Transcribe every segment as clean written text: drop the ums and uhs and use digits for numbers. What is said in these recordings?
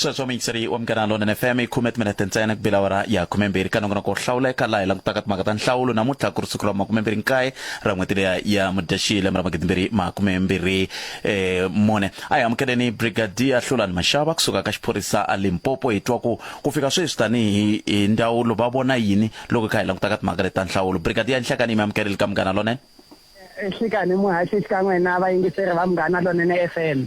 Sweswo muyingiseri wa Munghana Lonene FM i khume timinete ntsena ku bile awara ya khumembirhi ka nongonoko wo hlawuleka laha hi langutaka timhaka ta nhlawulo namuntlha ku ri siku ra makumembirhi nkaye ra n'hweti leya ya Mudyaxihi lembe ra magidimbirhi makumembirhi mune. A hi amukeleni Brigadier Hlulani Mashava kusuka ka xiphorisa a Limpopo hi twa ku ku fika sweswi tanihi hi ndzawulo va vona yini loko hi kha hi languta ka timhaka leti ta nhlawulo. Brigadier Nhlekani yi mi amukerile ka Munghana Lonene. Nhlikani muhaxi xikan'we na vayingiseri va Munghana Lonene FM.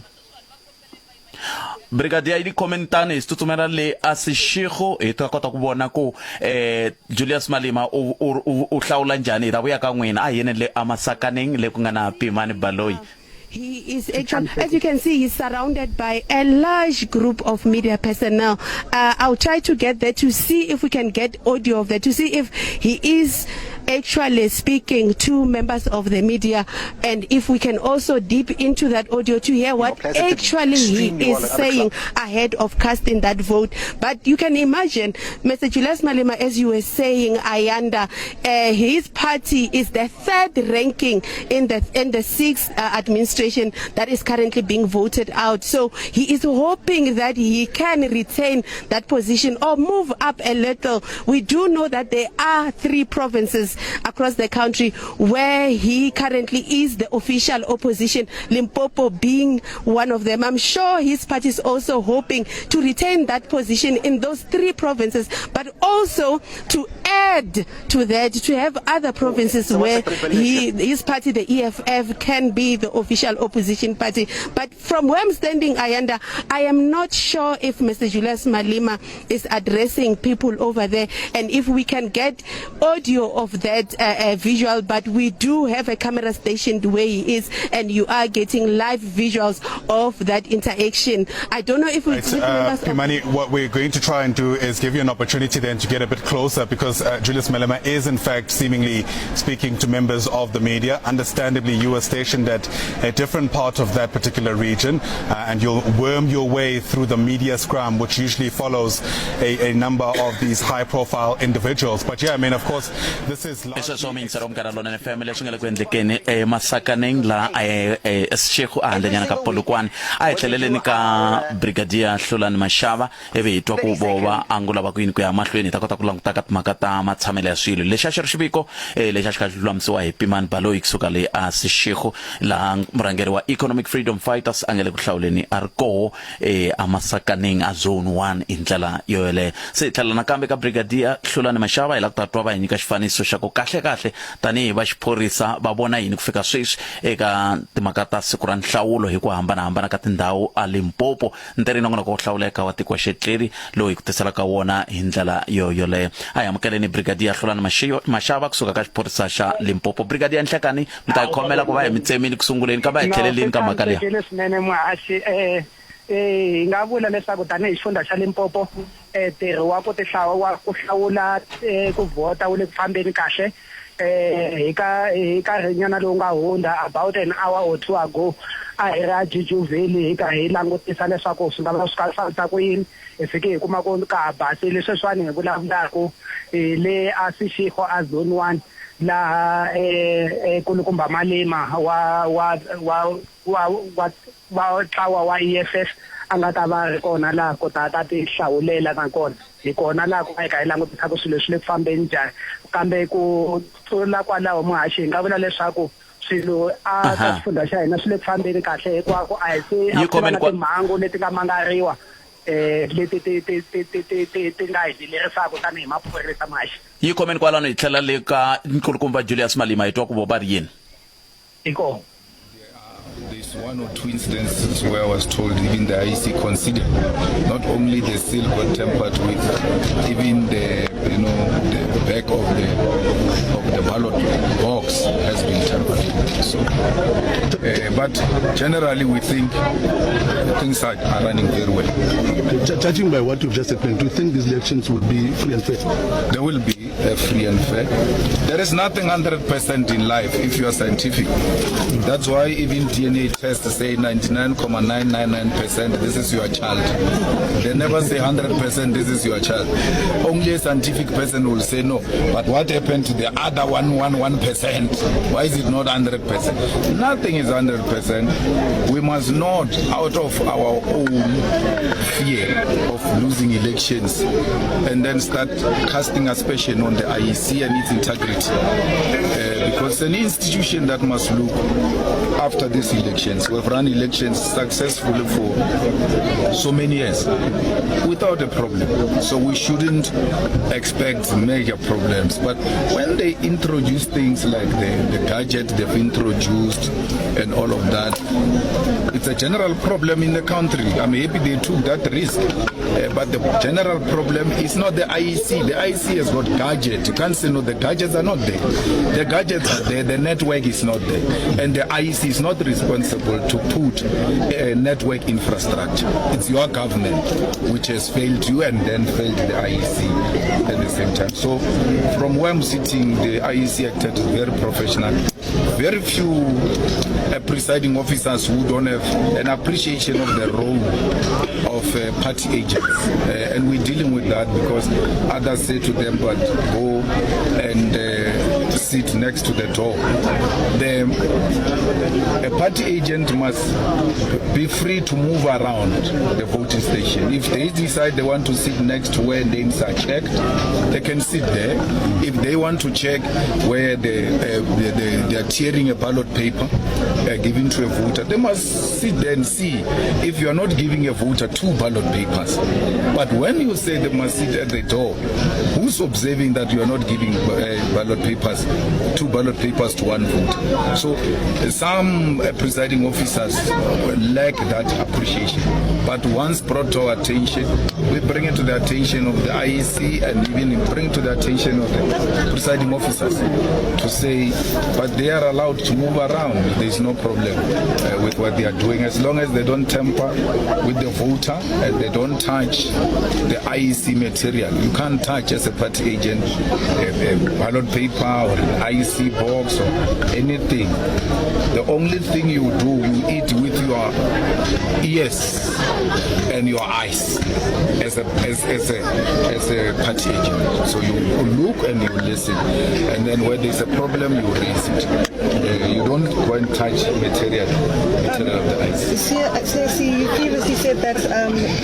Brigadier yi khomeni tani hi tsutsumela le a Seshego hi ta kota ku vona ku eh Julius Malema u u u hlawula njhani hi ta vuya ka n'wina a hi yeni le amasakaneng le ku nga na Pimani Baloyi. He is actually, as you can see, he's surrounded by a large group of media personnel. I'll try to get there to see if we can get audio of that, to see if he is actually speaking to members of the media and if we can also deep into that audio to hear what actually he is saying ahead of casting that vote. But you can imagine, Mr. Julius Malema, as you were saying, Ayanda, his party is the third ranking in the in the sixth administration that is currently being voted out. So he is hoping that he can retain that position or move up a little. We do know that there are three provinces across the country where he currently is the official opposition, Limpopo being one of them. I'm sure his party is also hoping to retain that position in those three provinces, but also to add to that, to have other provinces where he, his party, the EFF, can be the official opposition party. But from where I'm standing, Ayanda, I am not sure if Mr. Julius Malema is addressing people over there and if we can get audio of that visual, but we do have a camera stationed where he is and you are getting live visuals of that interaction. I don't know if we... Right, Pimani, what we're going to try and do is give you an opportunity then to get a bit closer, because Julius Malema is in fact seemingly speaking to members of the media. Understandably, you were stationed at a different part of that particular region, and you'll worm your way through the media scrum, which usually follows a number of these high-profile individuals. But yeah, I mean, of course, this is... I sweswo miyingiseri wa Munghana Lonene FM leswi nga le ku endlekeni emasakaneng laha eSeshego ehandlenyana ka Polokwane. A hi tlheleleni ka Brigadier Hlulani Mashava ivi hi twa ku vo va angula va ku yini ku ya mahlweni hi ta kota ku languta ka timhaka ta matshamelo ya swilo. Lexi a xi ri xiviko lexi a xi kha xi lulamisiwa hi Pimani Baloyi kusuka le a Seshego laha murhangeri wa Economic Freedom Fighters a nga le ku hlawuleni a ri koho emasakaneng a Zone 1 hi ndlela yo yoleyo. Se hi tlhela nakambe ka Brigadier Hlulani Mashava hi lava ku ta twa va hi nyika xifaniso xa ku kahle-kahle tanihi va xiphorisa va vona yini ku fika sweswi eka timhaka ta siku ra nhlawulo hi ku hambana-hambana ka tindhawu a Limpopo. Ntirhi nongonoko wo hlawuleka wa tiko wa Xetleri lowu hi ku tiselaka wona hi ndlela yo yoleyo. A hi amukeleni Brigadier Hlulani Mashava kusuka ka xiphorisa xa Limpopo. Brigadier Nhlekani, mi ta hi khomela ku va hi mi tsemile ku sunguleni kambe a hi No, swi tlheleleni ka mhaka liya. tshamisekile swinene muhaxi. Hi nga vula leswaku tanihi xifundza xa Limpopo, ntirho wa ku wa ku hlawula ku vhota wu le ku fambeni kahle. Hi ka hi nkarhinyana lowu nga hundza, about an hour or two ago, a hi ri a Juju Valley hi kha hi langutisa leswaku swi nga va swi kha swi fambisa ku yini. Hi fike hi kuma ku ka ha basile. Sweswiwani hi vulavulaka hi le a Seshego a Zone 1 laha Kulukumba Malema wa wa wa wa wa wa ntlawa wa EFF a nga ta va a ri kona laha ku ta ta ti hlawulela na kona. Hi kona laha ku nga hi kha hi langutisa ku swilo swi le ku fambeni njhani. Kambe ku tlula kwalaho muhaxi hi nga vula leswaku swilo a ka xifundzha xa hina swi le ku fambeni kahle hinkwako a hi se a ku va na timhangu leti nga mangariwa leti ti ti ti ti ti ti ti nga hi vilerisaka tanihi maphorisa muhaxi. Yi khomeni kwalano hi tlhela le ka nkulukumba Julius Malema hi twa ku vo va ri yini. Hi kona. There's one or two incidents where I was told even the IEC considered not only the seal got tampered with, even the you know the back of the ballot box has been tampered with. So, but generally we think things are running very well. Judging by what you've just explained, do you think these elections would be free and fair? They will be free and fair. There is nothing 100% in life if you are scientific. That's why even DNA tests say 99.999% this is your child. They never say 100% this is your child. Only a scientific person will say no. But what happened to the other 111%? Why is it not 100%? Nothing is 100%. We must not, out of our own fear, fear of losing elections and then start casting aspersion on the IEC and its integrity. Because an institution that must look after these elections. We've run elections successfully for so many years without a problem. So we shouldn't expect major problems. But when they introduce things like the, the gadget they've introduced and all of that, it's a general problem in the country. I'm happy they took that risk. But the general problem is not the IEC. The IEC has got gadgets. You can't say no, the gadgets are not there. The gadgets are there, the network is not there. And the IEC is not responsible to put a network infrastructure. It's your government which has failed you and then failed the IEC at the same time. So from where I'm sitting, the IEC acted very professional. Very few presiding officers who don't have an appreciation of the role of party agents. And we're dealing with that because others say to them, but go and sit next to the door. The, a party agent must be free to move around the voting station. If they decide they want to sit next to where names are checked, they can sit there. If they want to check where they, they, they, they are tearing a ballot paper uh, given to a voter, they must sit there and see if you are not giving a voter two ballot papers. But when you say they must sit at the door, who's observing that you are not giving ballot papers, two ballot papers to one voter? So some presiding officers lack that appreciation. But once brought to our attention, we bring it to the attention of the IEC and even bring to the attention of the presiding officers to say, but they are allowed to move around. There is no problem with what they are doing as long as they don't tamper with the voter and they don't touch the IEC material. You can't touch as a party agent a ballot paper or an IEC box or anything. The only thing you do, you eat with your ears and your eyes as a as, as a as a party agent. So you look and you listen, and then where there's a problem, you raise it. You don't go and touch material material of the ice. CSC, you previously said that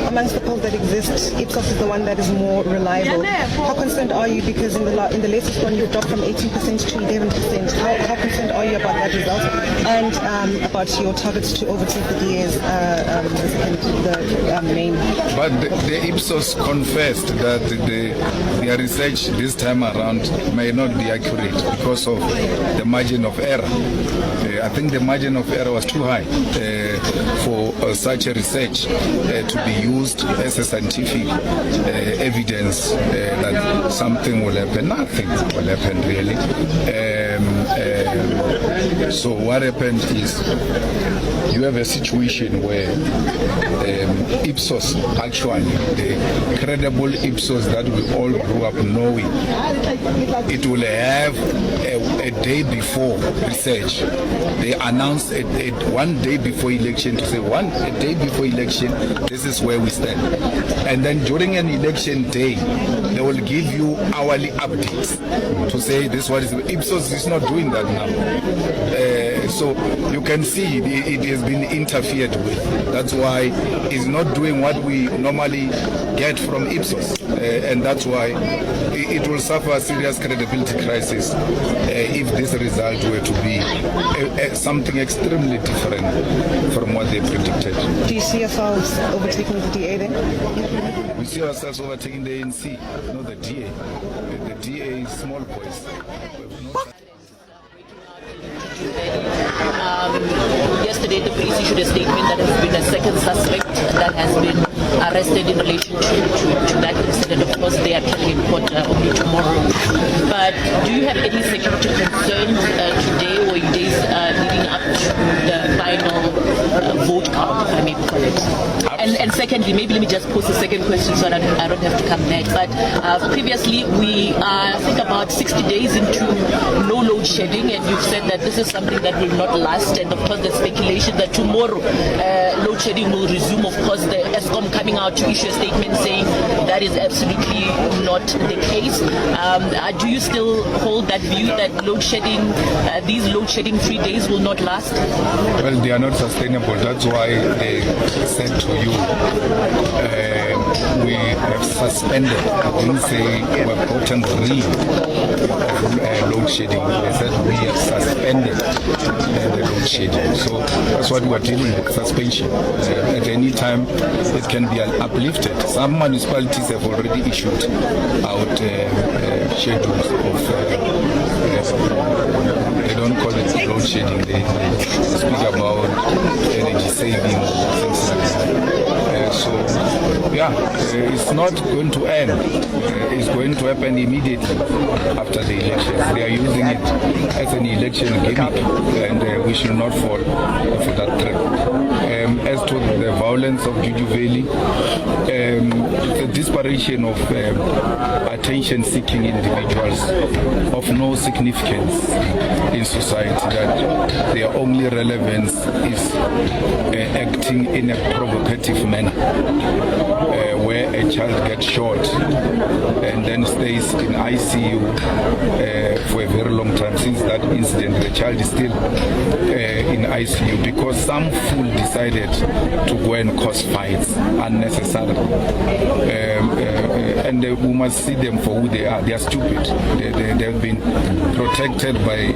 amongst the polls that exist, Ipsos is the one that is more reliable. How concerned are you? Because in the in the latest one, you've dropped from 18% to 11%. How, how concerned are you about that result and about your targets to overtake the DA's the second, the main? But the, the Ipsos confessed that the, their research this time around may not be accurate because of the margin of error. I think the margin of error was too high for such a research to be used as a scientific evidence that something will happen. Nothing will happen really. So what happened is you have a situation where Ipsos, actually, the credible Ipsos that we all grew up knowing, it will have a, a day before research. They announce it, it one day before election to say one a day before election, this is where we stand. And then during an election day, they will give you hourly updates to say this what is Ipsos is not doing that now. So you can see it, it has been interfered with. That's why it's not doing what we normally get from Ipsos. And that's why it, it will suffer a serious credibility crisis if this result were to be something extremely different from what they predicted. Do you see yourselves overtaking the DA then? We see ourselves overtaking the ANC, not the DA. The, the DA is small boys. Yesterday, the police issued a statement that has been a second suspect that has been arrested in relation to, to, to that incident. Of course, they are appearing in court only tomorrow. But do you have any security concerns today or in days leading up to the final vote count, if I may call it? And, and secondly, maybe let me just pose a second question so that I don't have to come back. But previously, we are, I think, about 60 days into no load shedding, and you've said that this is something that will not last. And of course, the speculation that tomorrow load shedding will resume. Of course, the Eskom coming out to issue a statement saying that is absolutely not the case. Do you still hold that view that load shedding, these load shedding 3 days will not last? Well, they are not sustainable. That's why they said to you We have suspended. I didn't say we've gotten rid of load shedding. I said we have suspended the load shedding. So that's what we are dealing with, suspension. At any time, it can be uplifted. Some municipalities have already issued out schedules of, they don't call it load shedding, they speak about energy saving, things like that. So, yeah, it's not going to end. It's going to happen immediately after the elections. They are using it as an election gimmick, and we should not fall for that trap. As to the violence of Juju Valley, the desperation of attention-seeking individuals of no significance in society, that their only relevance is acting in a provocative manner, where a child gets shot and then stays in ICU for a very long time. Since that incident, the child is still in ICU because some fool decided to go and cause fights unnecessarily. And we must see them for who they are. They are stupid. They have been protected by,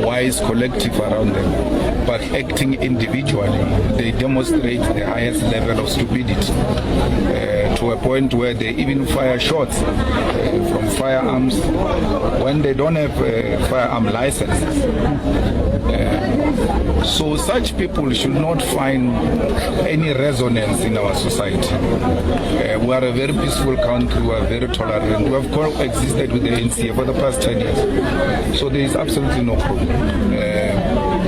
wise collective around them. But acting individually, they demonstrate the highest level of stupidity to a point where they even fire shots from firearms when they don't have firearm licenses. So such people should not find any resonance in our society. We are a very peaceful country, we are very tolerant. We have coexisted with the NCA for the past 10 years. So there is absolutely no problem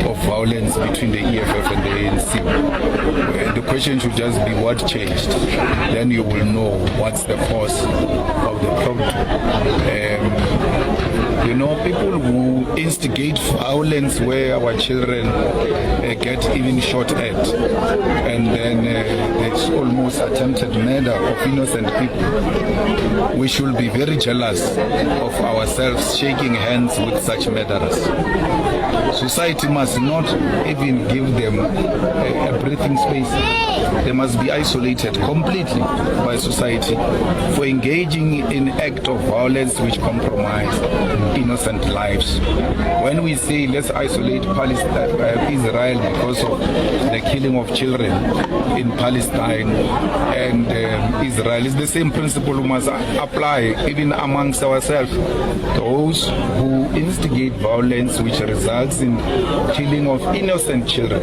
of violence between the EFF and the ANC. The question should just be what changed. Then you will know what's the cause of the problem. People who instigate violence where our children get even shot at, and then there's almost attempted murder of innocent people. We should be very jealous of ourselves shaking hands with such murderers. Society must not even give them a breathing space. They must be isolated completely by society for engaging in act of violence which compromise innocent lives. When we say let's isolate Palestine, Israel because of the killing of children in Palestine and Israel, it's the same principle we must apply even amongst ourselves. Those who instigate violence which results in killing of innocent children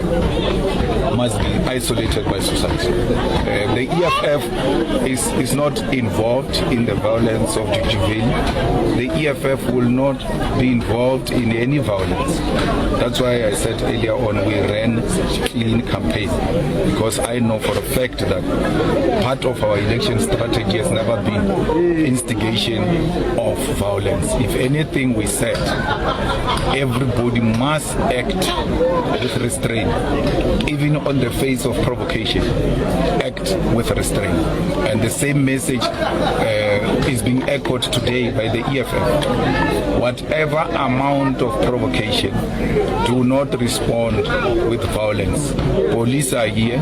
must be isolated by society. The EFF is not involved in the violence of Juju Valley. The EFF will not be involved in any violence. That's why I said earlier on we ran clean campaign, because I know for a fact that part of our election strategy has never been instigation of violence. If anything, we said everybody must act with restraint, even on the face of provocation. Act with restraint. And the same message is being echoed today by the EFF. Whatever amount of provocation, do not respond with violence. Police are here,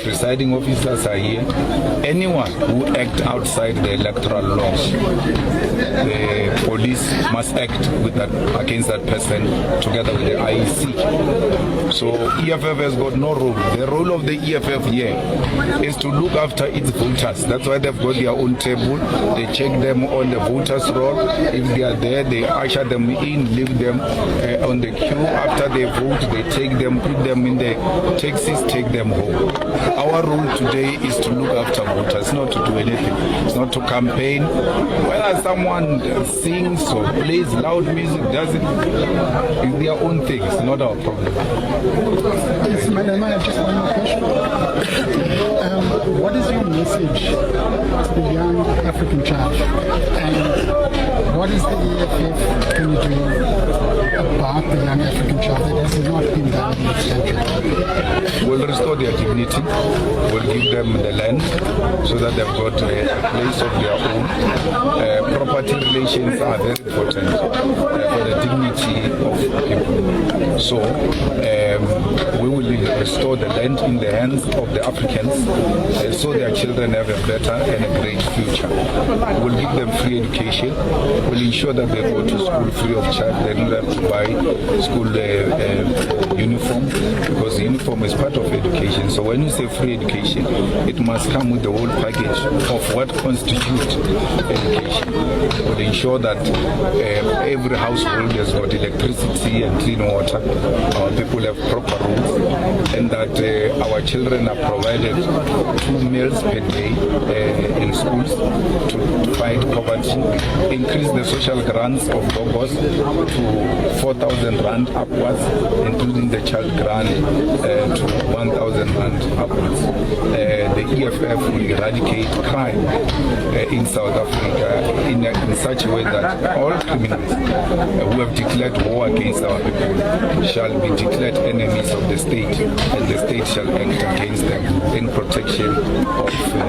presiding officers are here. Anyone who act outside the electoral laws, the police must act with that, against that person together with the IEC. So EFF has got no role. The role of the EFF here is to look after its voters. That's why they've got their own table. They check them on the voters roll. If they are there, they usher them in, leave them on the queue. After they vote, they take them, put them in the taxis, take them home. Our role today is to look after voters, not to do anything. It's not to campaign. Whether someone sings or plays loud music, doesn't, it's their own thing. It's not our problem. Yes, Malema, I have just one more question. What is your message to the young African child? And what is the EFF going to do about the young African child that has not been done in this country? We'll restore their dignity. We'll give them the land so that they've got a place of their own. Property relations are very important for the dignity of people. So We will restore the land in the hands of the Africans uh, so their children have a better and a great future. We'll give them free education. We'll ensure that they go to school free of charge. They don't have to buy school uh, uh, uniform because uniform is part of education. So when you say free education, it must come with the whole package of what constitutes education. We'll ensure that uh, every household has got electricity and clean water. Our people have proper roads and that uh, our children are provided two meals per day uh, in schools to fight poverty, increase the social grants of gogos to 4,000 rand upwards, including the child grant uh, to 1,000 rand upwards. Uh, the EFF will eradicate crime uh, in South Africa in, a, in such a way that all criminals uh, who have declared war against our people shall be declared enemies of the state, and the state shall act against them in protection of uh,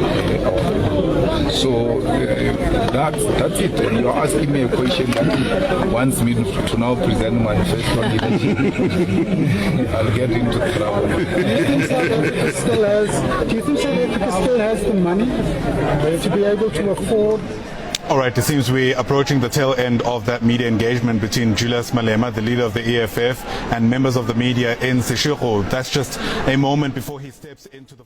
uh, our people. So uh, that's, that's it. And you're asking me a question that wants me to now present manifesto on leadership. I'll get into trouble. Do you think South Africa still has, do you think South Africa still has the money to be able to afford All right, it seems we're approaching the tail end of that media engagement between Julius Malema, the leader of the EFF, and members of the media in Seshego. That's just a moment before he steps into the...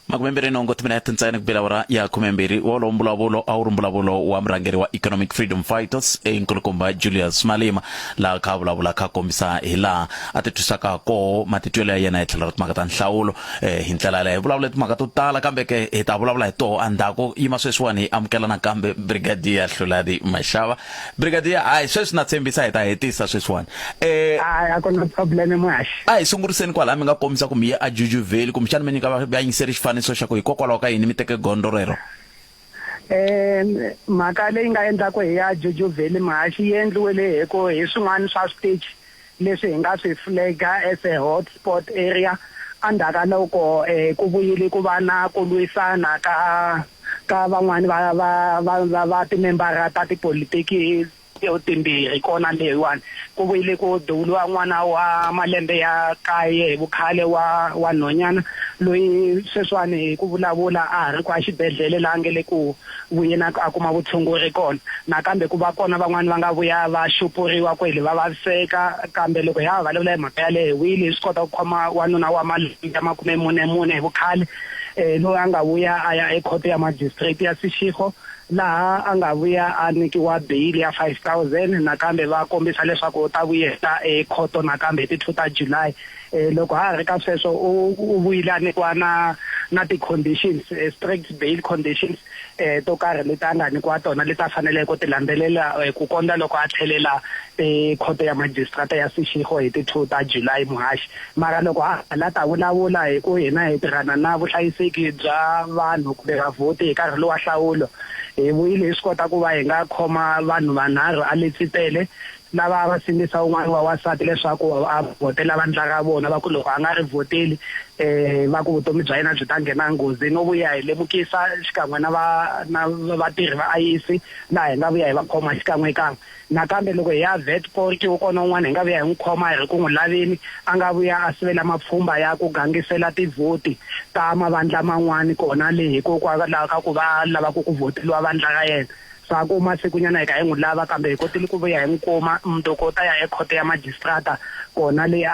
Makumembirhi nhungu timinete ntsena ku bela awara ya khumembirhi wolowo mbulavulo a wu ri mbulavulo wa murhangeri wa economic freedom fighters enkulukumba julius malema laha kha a vulavula kha kombisa hi laha a titwisaka koho matitwelo ya yena hi tlhelo ra timhaka ta nhlawulo eh, hi ndlela yaleyo hi vulavule timhaka to tala kambe ke hi ta vulavula hi toho endzhaku yima sweswiwani hi amukela nakambe brigadier hlulani mashava brigadier hayi sweswi na tshembisa hi ta hetisa sweswiwani eh hayi a ku na problem muhaxi a hi sunguriseni kwalaha mi nga kombisa ku mi ye a jujuveli kumbexana mi nyika vayingiseri xifaniso xa ku hikokwalaho ka yini mi teke gondzo rero um mhaka leyi nga endlaku hi ya Juju Valley muhaxi yi endliwile hi ku hi swin'wana swa switichi leswi hi nga swi flaga as a hot spot area endzhaku ka loko um ku vuyile ku va na ku lwisana ka ka van'wani va va va va va timembara ta tipolitiki timbirhi kona leyiwani ku vuyile ku duvuriwa n'wana wa malembe ya kaye hi vukhale wa wa nhwanyana loyi sweswiwani hi ku vulavula a ha ri ku exibedhlele laha nge le ku vuyeni a kuma vutshunguri kona nakambe ku va kona van'wani va nga vuya va xupuriwa kwele va vaviseka kambe loko hi ya vulavula hi mhaka yaleyo hi vuyile hi swi kota ku khoma wanuna wa malembe ya makume mune hi vukhale um loyi a nga vuya a ya ekhoto ya magistrate ya Seshego laha a nga vuya a nyikiwa beyili ya 5000 nakambe va kombisa leswaku u ta vuyela ekhoto nakambe hi ti 2 ta July eh, loko ha ha ri ka sweswo u u vuyile a nyikiwa na na ti-conditions eh, strict bail conditions eh, to karhi leti a nga nyikiwa tona leti a faneleke ku ti landzelela eh, ku kondza loko a tlhelela ekhoto ya magistrata ya Seshego hi ti 2 ta July muhaxi Mara loko ha la ta vulavula hi ku hina hi tirhana na vuhlayiseki bya vanhu kumbe vavhoti hi nkarhi lowa nhlawulo, hi vuyile hi swi kota ku va hi nga khoma vanhu vanharhu a Letsitele lava a va sindzisa un'wana wa wansati leswaku a vhotela vandla ra vona va ku loko a nga ri vhoteli va ku vutomi bya yena byi ta nghena enghozini. U vuye a hi lemukisa xikan'we na va na vatirhi va IEC laha hi nga vuya hi va khoma xikan'wekan'we. Nakambe loko hi ya Vetpoort wu kona un'wana hi nga vuya hi n'wi khoma hi ri ku n'wi laveni, a nga vuya a sivela mapfhumba ya ku gangisela tivhoti ta mavandla man'wana kona le hikokwalaho ka ku va lavaku ku vhoteliwa vandla ra yena. Swa ku masikunyana hi kha hi n'wi lava kambe hi kotile ku vuya hi n'wi kuma, mundzuku u ta ya ekhoto ya majistrata kona le a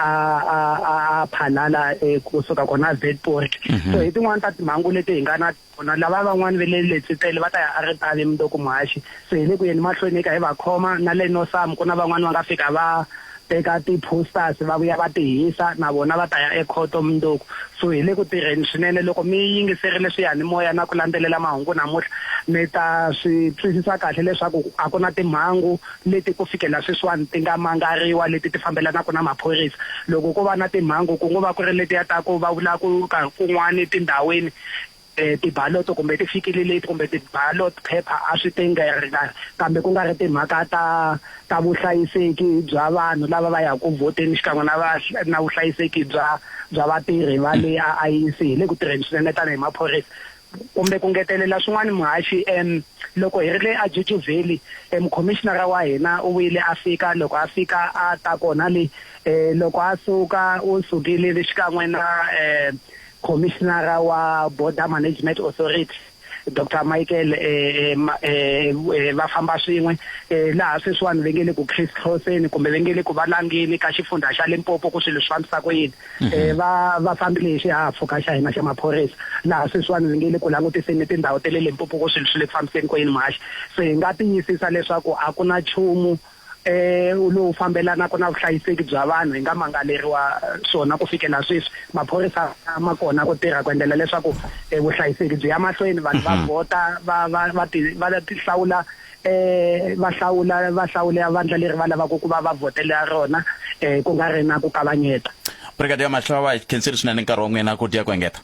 a a a Phalala kusuka kona Vetpoort. So hi tin'wana ta timhangu leti hi nga na Kona lava van'wana va le Letsitele va ta ya eRitavi mundzuku muhaxi. Se hi le ku yeni mahlweni hi kha hi va khoma. Na le Nosam ku na van'wana va nga fika va teka ti-posters va vuya va ti hisa, na vona va ta ya ekhoto mundzuku. So hi le ku tirheni swinene. Loko mi yingiserile swiyanimoya na ku landzelela mahungu namuntlha, mi ta swi twisisa kahle leswaku a ku na timhangu leti ku fikela sweswiwani ti nga mangariwa leti ti fambelanaka na maphorisa. Loko ko va na timhangu ku ngo va ku ri letiya ta ku va vula ku nkarhi kun'wani tindhawini tibaloto kumbe ti fikile late kumbe ti-ballot paper a swi tenga kambe ku nga ri timhaka ta ta vuhlayiseki bya vanhu lava va yaka ku vhoteni xikan'we na va na vuhlayiseki bya bya vatirhi va le a IEC hi le ku tirheni swinene tanihi maphorisa. Kumbe ku ngetelela swin'wana muhaxi, um loko hi ri le a Juju Valley, mukhomishinara wa hina u vuyile a fika, loko a fika a ta kona le, loko a suka u sukile xikan'we na khomishinara wa Border Management Authority, Doctor Michael va famba swin'we laha sweswiwani ve nge le ku criss-crosseni kumbe ve nge le ku valangeni ka xifundha xa Limpopo ku swilo swi fambisa ku yini. Va va fambile hi xihahampfhuka xa hina xa maphorisa laha sweswiwani ni nge le ku langutiseni tindhawu ta le Limpopo ku swilo swi le ku fambiseni ku yini muhaxi. Se hi nga tiyisisa leswaku a ku na nchumu lowu fambelanaka na vuhlayiseki bya vanhu hi nga mangaleriwa swona ku fikela sweswi. Maphorisa ma kona ku tirha ku endlela leswaku vuhlayiseki byi ya mahlweni, vanhu va vhota va va va ti va ti hlawula eh va hlawula va hlawula vandla leri va lavaka ku va va vhotela rona eh ku nga ri na ku kavanyeta. Brigadier Mahlaba, hi khensile swinene nkarhi wa n'wina ku dya ku engeta.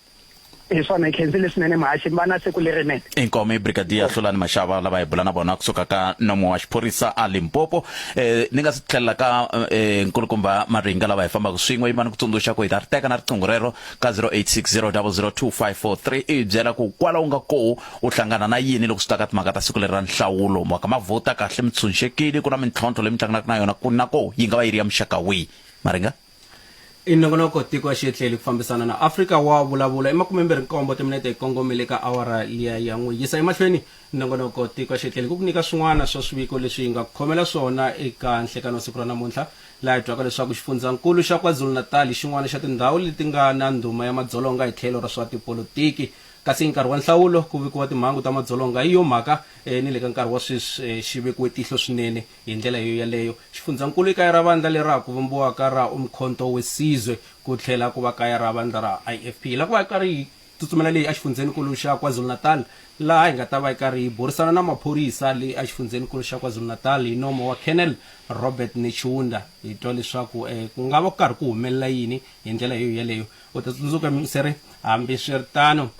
Hi swona, hi khensile swinene muhaxi, mi va na siku lerinene. Inkomu i Brigadier Hlulani Mashava lava hi bula na vona kusuka ka nomo wa xiphorisa a Limpopo. Eh ni nga si tlhelela ka eh nkulukumba Maringa lava hi fambaka swin'we yimani ku tsundzuxa ku hi ta ri teka na riqingho rero ka 0860002543 i hi byela ku kwala u nga koho U hlangana na yini loko swi ta ka timhaka ta siku leri ra nhlawulo? Mhaka ma vhota kahle mi tshunxekile, ku na mintlhontlho leyi mi hlanganaka na yona, ku na koho yi nga va yi ri ya muxaka wihi? Maringa. I nongonoko Tiko a xi etleli ku fambisana na Afrika wa vulavula. I makumembirhi-nkombo timinete hi kongomile eka awara liya ya n'wi yisa emahlweni. Nongonoko Tiko a xi etleli ku ku nyika swin'wana swa swiviko leswi hi nga ku khomela swona eka nhlekani wa siku ra namuntlha, laha hi twaka leswaku xifundzhankulu xa KwaZulu-Natal hi xin'wana xa tindhawu leti nga na ndhuma ya madzolonga hi tlhelo ra swa tipolotiki. Kasi hi nkarhi wa nhlawulo, ku vikiwa timhangu ta madzolonga. Hi yo mhaka, ni le ka nkarhi wa sweswi xi vekiwe tihlo swinene. Hi ndlela yo yaleyo, xifundzhankulu i kaya ra vandla lera ha ku vumbiwaka ra Umkhonto we Sizwe, ku tlhela ku va kaya ra vandla ra IFP. Hi lava ku va hi karhi hi tsutsumela le exifundzheninkulu xa KwaZulu-Natal, laha hi nga ta va hi karhi hi burisana na maphorisa le exifundzheninkulu xa KwaZulu-Natal hi nomo wa Colonel Robert Netshiunda, hi twa leswaku ku nga va ku karhi ku humelela yini hi ndlela yo yaleyo. U ta tsundzuka muyingiseri, hambiswiritano,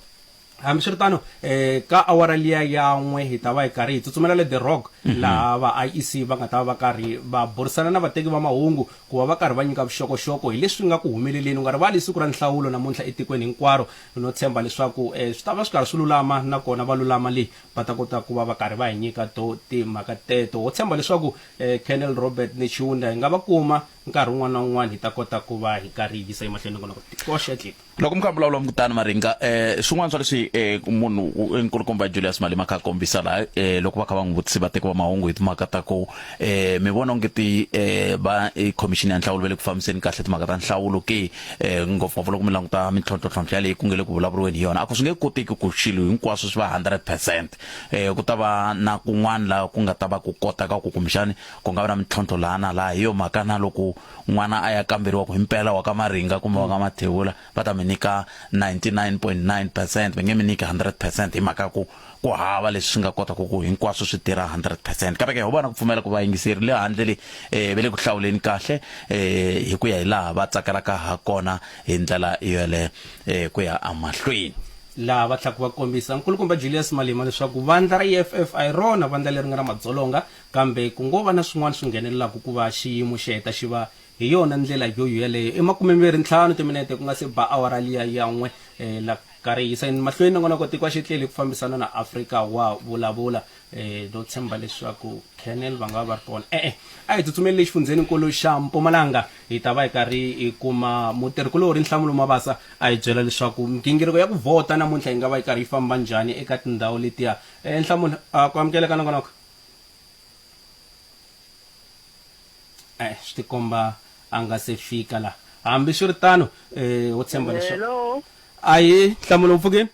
hambiswiritano, eh, ka awara liya ya n'we hi ta va hi karhi hi tsutsumela le The Rock, mm -hmm. laha va IEC va nga ta va va karhi va burisana na vateki va mahungu ku va va karhi va nyika vuxokoxoko hi leswi nga ku humeleleni. U nga rivali siku ra nhlawulo namuntlha etikweni hinkwaro, no tshemba leswaku eh, swi ta va swi karhi swi lulama, nakona va lulama leyi va ta kota ku va va karhi va hi nyika to timhaka teto. Ho tshemba leswaku eh, Colonel Robert Netshiunda hi nga va kuma Nkarhi wun'wana na wun'wana hi ta kota ku va hi karhi hi yisa emahlweni nongonoko tikoxe tlip. Loko mi kha mi vulavula mukutani Maringa eh swin'wana swa leswi eh munhu nkulukumba Julius Malema kha kombisa laha eh loko va kha va n'wi vutisi vateki va mahungu hi timhaka ta ku eh mi vona onge ti eh va khomixini ya nhlawulo va le ku fambiseni kahle timhaka ta nhlawulo ke eh ngopfungopfu loko mi languta mintlhontlhontlhontlho yaleyi ku nge le ku vulavuriweni hi yona a ku swi nge koteki ku swilo hinkwaswo swi va 100% eh ku ta va na kun'wana laha ku nga ta va ku kotaka ku kumbexani Ku nga va na mintlhontlho laha na laha. Hi yo mhaka na loko n'wana a ya kamberiwa ku himpela wa ka Maringa kumbe wa ka Mathebula va ta mi nyika 99.9 percent, va nge mi nyiki 100 percent hi mhaka ya ku ku hava leswi swi nga kotaka ku hinkwaswo swi tirha 100 percent. Kambe ke ho va na ku pfumela ku vayingiseri le handle le va le ku hlawuleni kahle hi ku ya hi laha va tsakelaka ha kona hi ndlela yoleyo ku ya emahlweni. Laha va tlhaka va kombisa Nkulukumba Julius Malema leswaku vandla ra EFF a hi rona vandla leri nga na madzolonga Kambe ku ngo va na swin'wana swi nghenelelaka ku va xiyimo xi heta xi va hi yona ndlela yoyo yaleyo. I makumembirhi-ntlhanu timinete ku nga se ba awara liya ya n'we. La karhi hi yisa emahlweni nongonoko Tiko a xi tleli ku fambisana na Afrika wa vulavula. No tshemba leswaku Colonel va nga va va ri kona. E-e, a hi tsutsumeli le xifundzheni-nkulu xa Mpumalanga hi ta va hi karhi hi kuma mutirhi-kulorhi Nhlamulo Mabasa a hi byela leswaku migingiriko ya ku vhota namuntlha yi nga va yi karhi yi famba njhani eka tindhawu letiya. Nhlamulo, a ku amukeleka nongonoko. Eh, swi tikomba a nga se fika la. Hambi swi ri tano, eh, ho tshemba leswaku. Hello. Ahi, Nhlamulo u pfukile?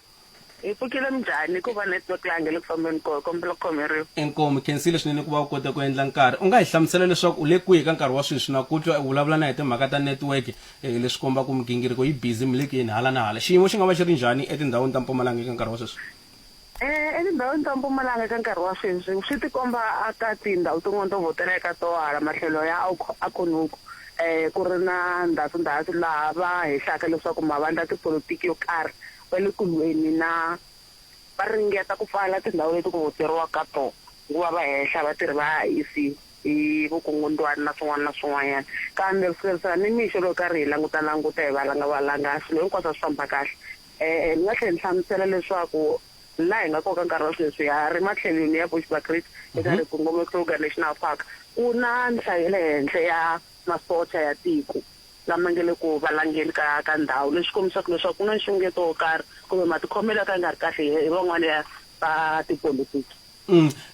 Hi pfukile minjhani ku va network laha nge le ku fambeni koho kombela ku khomeriwa. Inkomu, khensile swinene ku va u kote ku endla nkarhi. U nga hi hlamusela leswaku u le kwihi ka nkarhi wa sweswi na ku twa u vulavula na hi timhaka ta network eh, leswi kombaka migingiriko yi busy mi le ku yeni hala na hala. Xiyimo xi nga va xi ri njhani etindhawini ta Mpumalanga eka nkarhi wa sweswi? Etindhawini ta Mpumalanga eka nkarhi wa sweswi, swi tikomba eka tindhawu tin'wana to vhotela eka toho hala matlhelo ya Acornhoek ku ri na ndhasundhasu laha va hehlaka leswaku mavandla ya tipolotiki yo karhi va le ku lweni na va ringeta ku pfala tindhawu leti ku vhoteriwaka ka tona hikuva va hehla vatirhi va IEC hi vukungundwani na swin'wana na swin'wanyana. Kambe ku sukela nimixo loko hi karhi hi languta-languta hi valanga-valanga swilo hinkwaswo a swi famba kahle. Ni nga tlhela ni hlamusela leswaku laha hi nga kona ka nkarhi wa sweswi ha ri matlhelweni ya Bushbuckridge eka Rikunguma Kruger National Park ku na nhlayo ya le henhla ya masocha ya tiko lama nga le ku valangeni ka ka ndhawu leswi kombisaka leswaku ku na nxungeto wo karhi kumbe matikhomelo yo ka ya nga ri kahle hi van'wana ya va tipolitiki.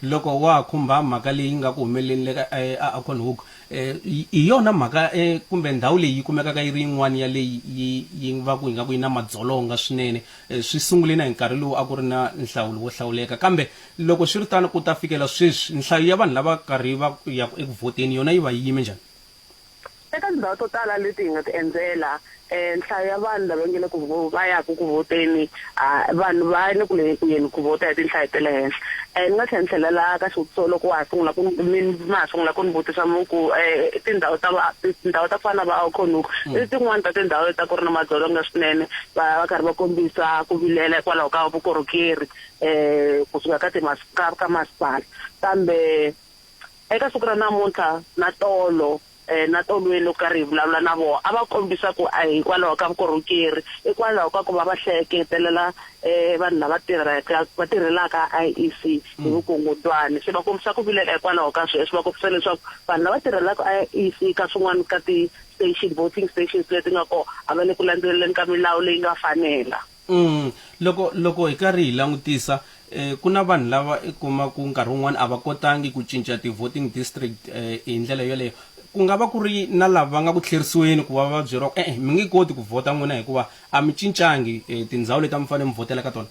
Loko wa ha khumba mhaka leyi nga ku humeleleni le ka a Acornhoek, hi yona mhaka kumbe ndhawu leyi yi kumekaka yi ri yin'wana ya leyi yi yi va ku ingaku yi na madzolonga swinene. Swi sungule na hi nkarhi lowu a ku ri na nhlawulo wo hlawuleka. Kambe loko swi ri tano ku ta fikela sweswi, nhlayo ya vanhu lava karhi va ya eku vhoteni yona yi va yi yime njhani? Eka tindhawu to tala leti hi nga ti endzela, nhlayo ya vanhu lava nge le ku va yaka ku vhoteni, vanhu va le ku le ku yeni ku vhota hi tinhlayo ta le henhla. Ni nga tlhela ni tlhelela ka xivutiso loko wa ha sungula ku mi ma ha sungula ku ni vutisa mi ku tindhawu ta va tindhawu ta ku fana na va Acornhoek i tin'wani ta tindhawu leti a ku ri na madzolonga swinene, va va karhi va kombisa ku vilela hikwalaho ka vukorhokeri kusuka ka ka ka masipala kambe Eka siku ra namuntlha na tolo, na tolweni loko karhi hi vulavula na vona, a va kombisa ku a hi hikwalaho ka vukorhokeri, hikwalaho ka ku va va hleketelela vanhu lava tirhaka va tirhelaka IEC hi vukungundzwani. Se va kombisa ku vilela hikwalaho ka sweswo, va kombisa leswaku vanhu lava tirhelaka IEC ka swin'wana ka ti-station, voting stations leti nga kona, a va le ku landzeleleni ka milawu leyi nga fanela. Loko loko hi karhi hi langutisa eh, ku na vanhu lava i kuma ku nkarhi wun'wana a va kotangi ku cinca ti-voting district eh, hi ndlela yoleyo ku nga va ku ri na lava va nga ku tlherisiweni ku va va byeriwa ku e-e mi nge koti ku vhota n'wina hikuva a mi cincangi eh, tindhawu leti a mi fanele mi vhotela ka tona.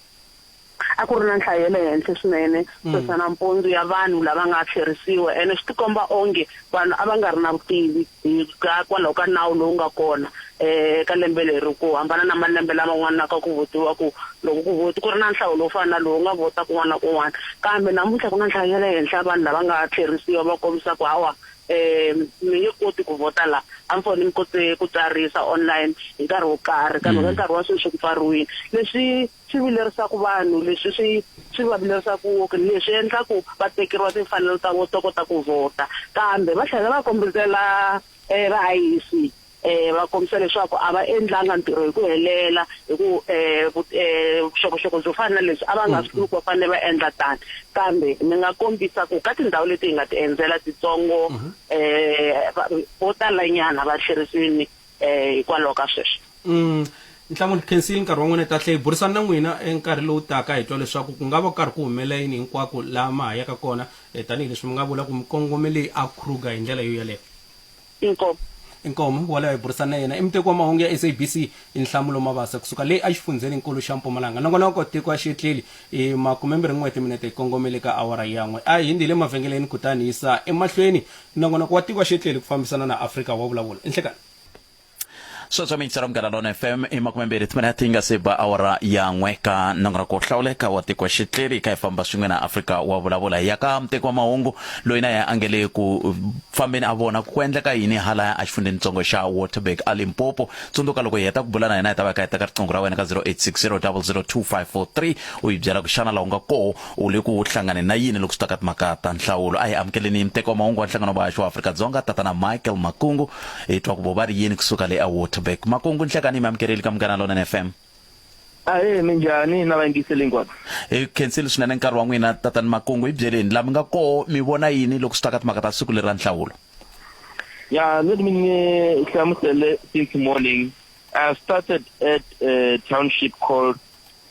A ku ri na nhlayo ya le henhla swinene sweswa nampundzu ya vanhu lava nga tlherisiwa ene swi tikomba onge vanhu a va nga ri na vutivi hi ka kwalaho ka nawu lowu nga kona eka lembe leri ku hambana na malembe laman'wana na ka ku vhotiwa ku loko ku vhoti ku ri na nhlawulo wo fana na lowu u nga vhota kun'wana na kun'wana kambe namuntlha ku na nhlayo ya le henhla ya vanhu lava nga tlherisiwa va kombisa ku hawa mi nge koti ku vhota la a mi fanele mi kote ku tsarisa online hi nkarhi wo karhi kambe ka nkarhi wa sweswi ku pfariwile leswi Swi vilerisaka vanhu, Leswi swi swi va vilerisaka ngopfu leswi endlaka va tekeriwa timfanelo ta vona to kota ku vhota. Kambe va tlhela va kombetela va IEC va kombisa leswaku a va endlanga ntirho hi ku helela hi ku vuxokoxoko byo fana na lebyi a va nga swi tivi ku va fanele va endla tani. Kambe ni nga kombisa ku ka tindhawu leti hi nga ti endzela titsongo vo talanyana va tlherisiwile hikwalaho ka sweswo. Nhlamulo, Khensile nkarhi wa n'wina hi ta tlhe hi burisana na n'wina enkarhi lowu taka hi twa leswaku ku nga va ku karhi ku humelela yini hinkwako laha ma ha yaka kona eh, tanihileswi mi nga vula ku mi kongomele a Kruger hi ndlela yo yaleyo. Inkomu. Inkomu waloyo hi burisana na yena i muteki wa mahungu ya SABC i Nhlamulo Mabasa kusuka le exifundzheninkulu xa Mpumalanga. Nongonoko tiko a xi etleli i makumembirhi n'we timinete hi kongomele ka awara ya n'we. A hi hindzi hi le mavhengeleni kutani yisa emahlweni nongonoko wa tiko a xi etleli ku fambisana na Afrika wa vulavula. Inhlekani. Sweswo mi yingisela Munghana Lona FM i makumembirhi timinete yi nga se ba awara ya n'we ka nongonoko wo hlawuleka wa tiko xitleli ka hi famba swin'we na Afrika wa vulavula hi ya ka muteki wa mahungu loyi na yena a nge le ku fambeni a vona ku endleka yini halaya exifundzhenitsongo xa Waterberg a Limpopo tsundzuka loko hi heta ku bula na yena hi ta va hi kha hi teka riqingho ra wena ka 0860 002543 u hi byela ku xana laha u nga koho U le ku hlanganeni na yini loko swi ta ka timhaka ta nhlawulo? A hi amukeleni muteki wa mahungu wa Nhlangano wa Vahaxi wa Afrika-Dzonga, Tatana Michael Makungu. Hi twa ku vo va ri yini kusuka le eWaterberg. Makungu, nhlekani hi mi amukerile ka Munghana Lonene FM. Ahee, minjhani na vayingiseli hinkwavo? Hi khensile swinene nkarhi wa n'wina, Tatana Makungu. Hi byeleni, laha mi nga koho mi vona yini loko swi ta ka timhaka ta siku leri ra nhlawulo? Ya, let me ni hlamusele since morning. I started at a township called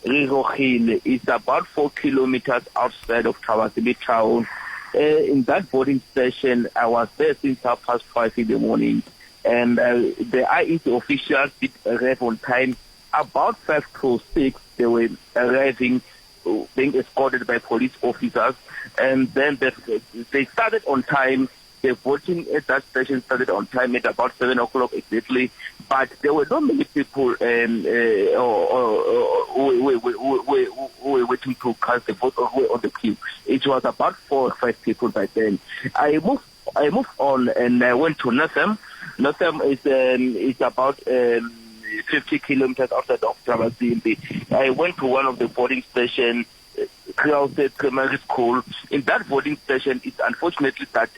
Rirogile. It's about 4 kilometers outside of Thabazimbi town. In that voting station, I was there since 5:30 in the morning. And the IEC officials did arrive on time. About 5:55, they were arriving, being escorted by police officers. And then they started on time. The voting at that station started on time at about 7 o'clock exactly, but there were not many people who were waiting to cast the vote or who were on the queue. It was about 4 or 5 people by then. I moved on and I went to Northam. Northam is about 50 kilometers outside of Thabazimbi. I went to one of the voting stations, Krause Primary School. In that voting station, it's unfortunately that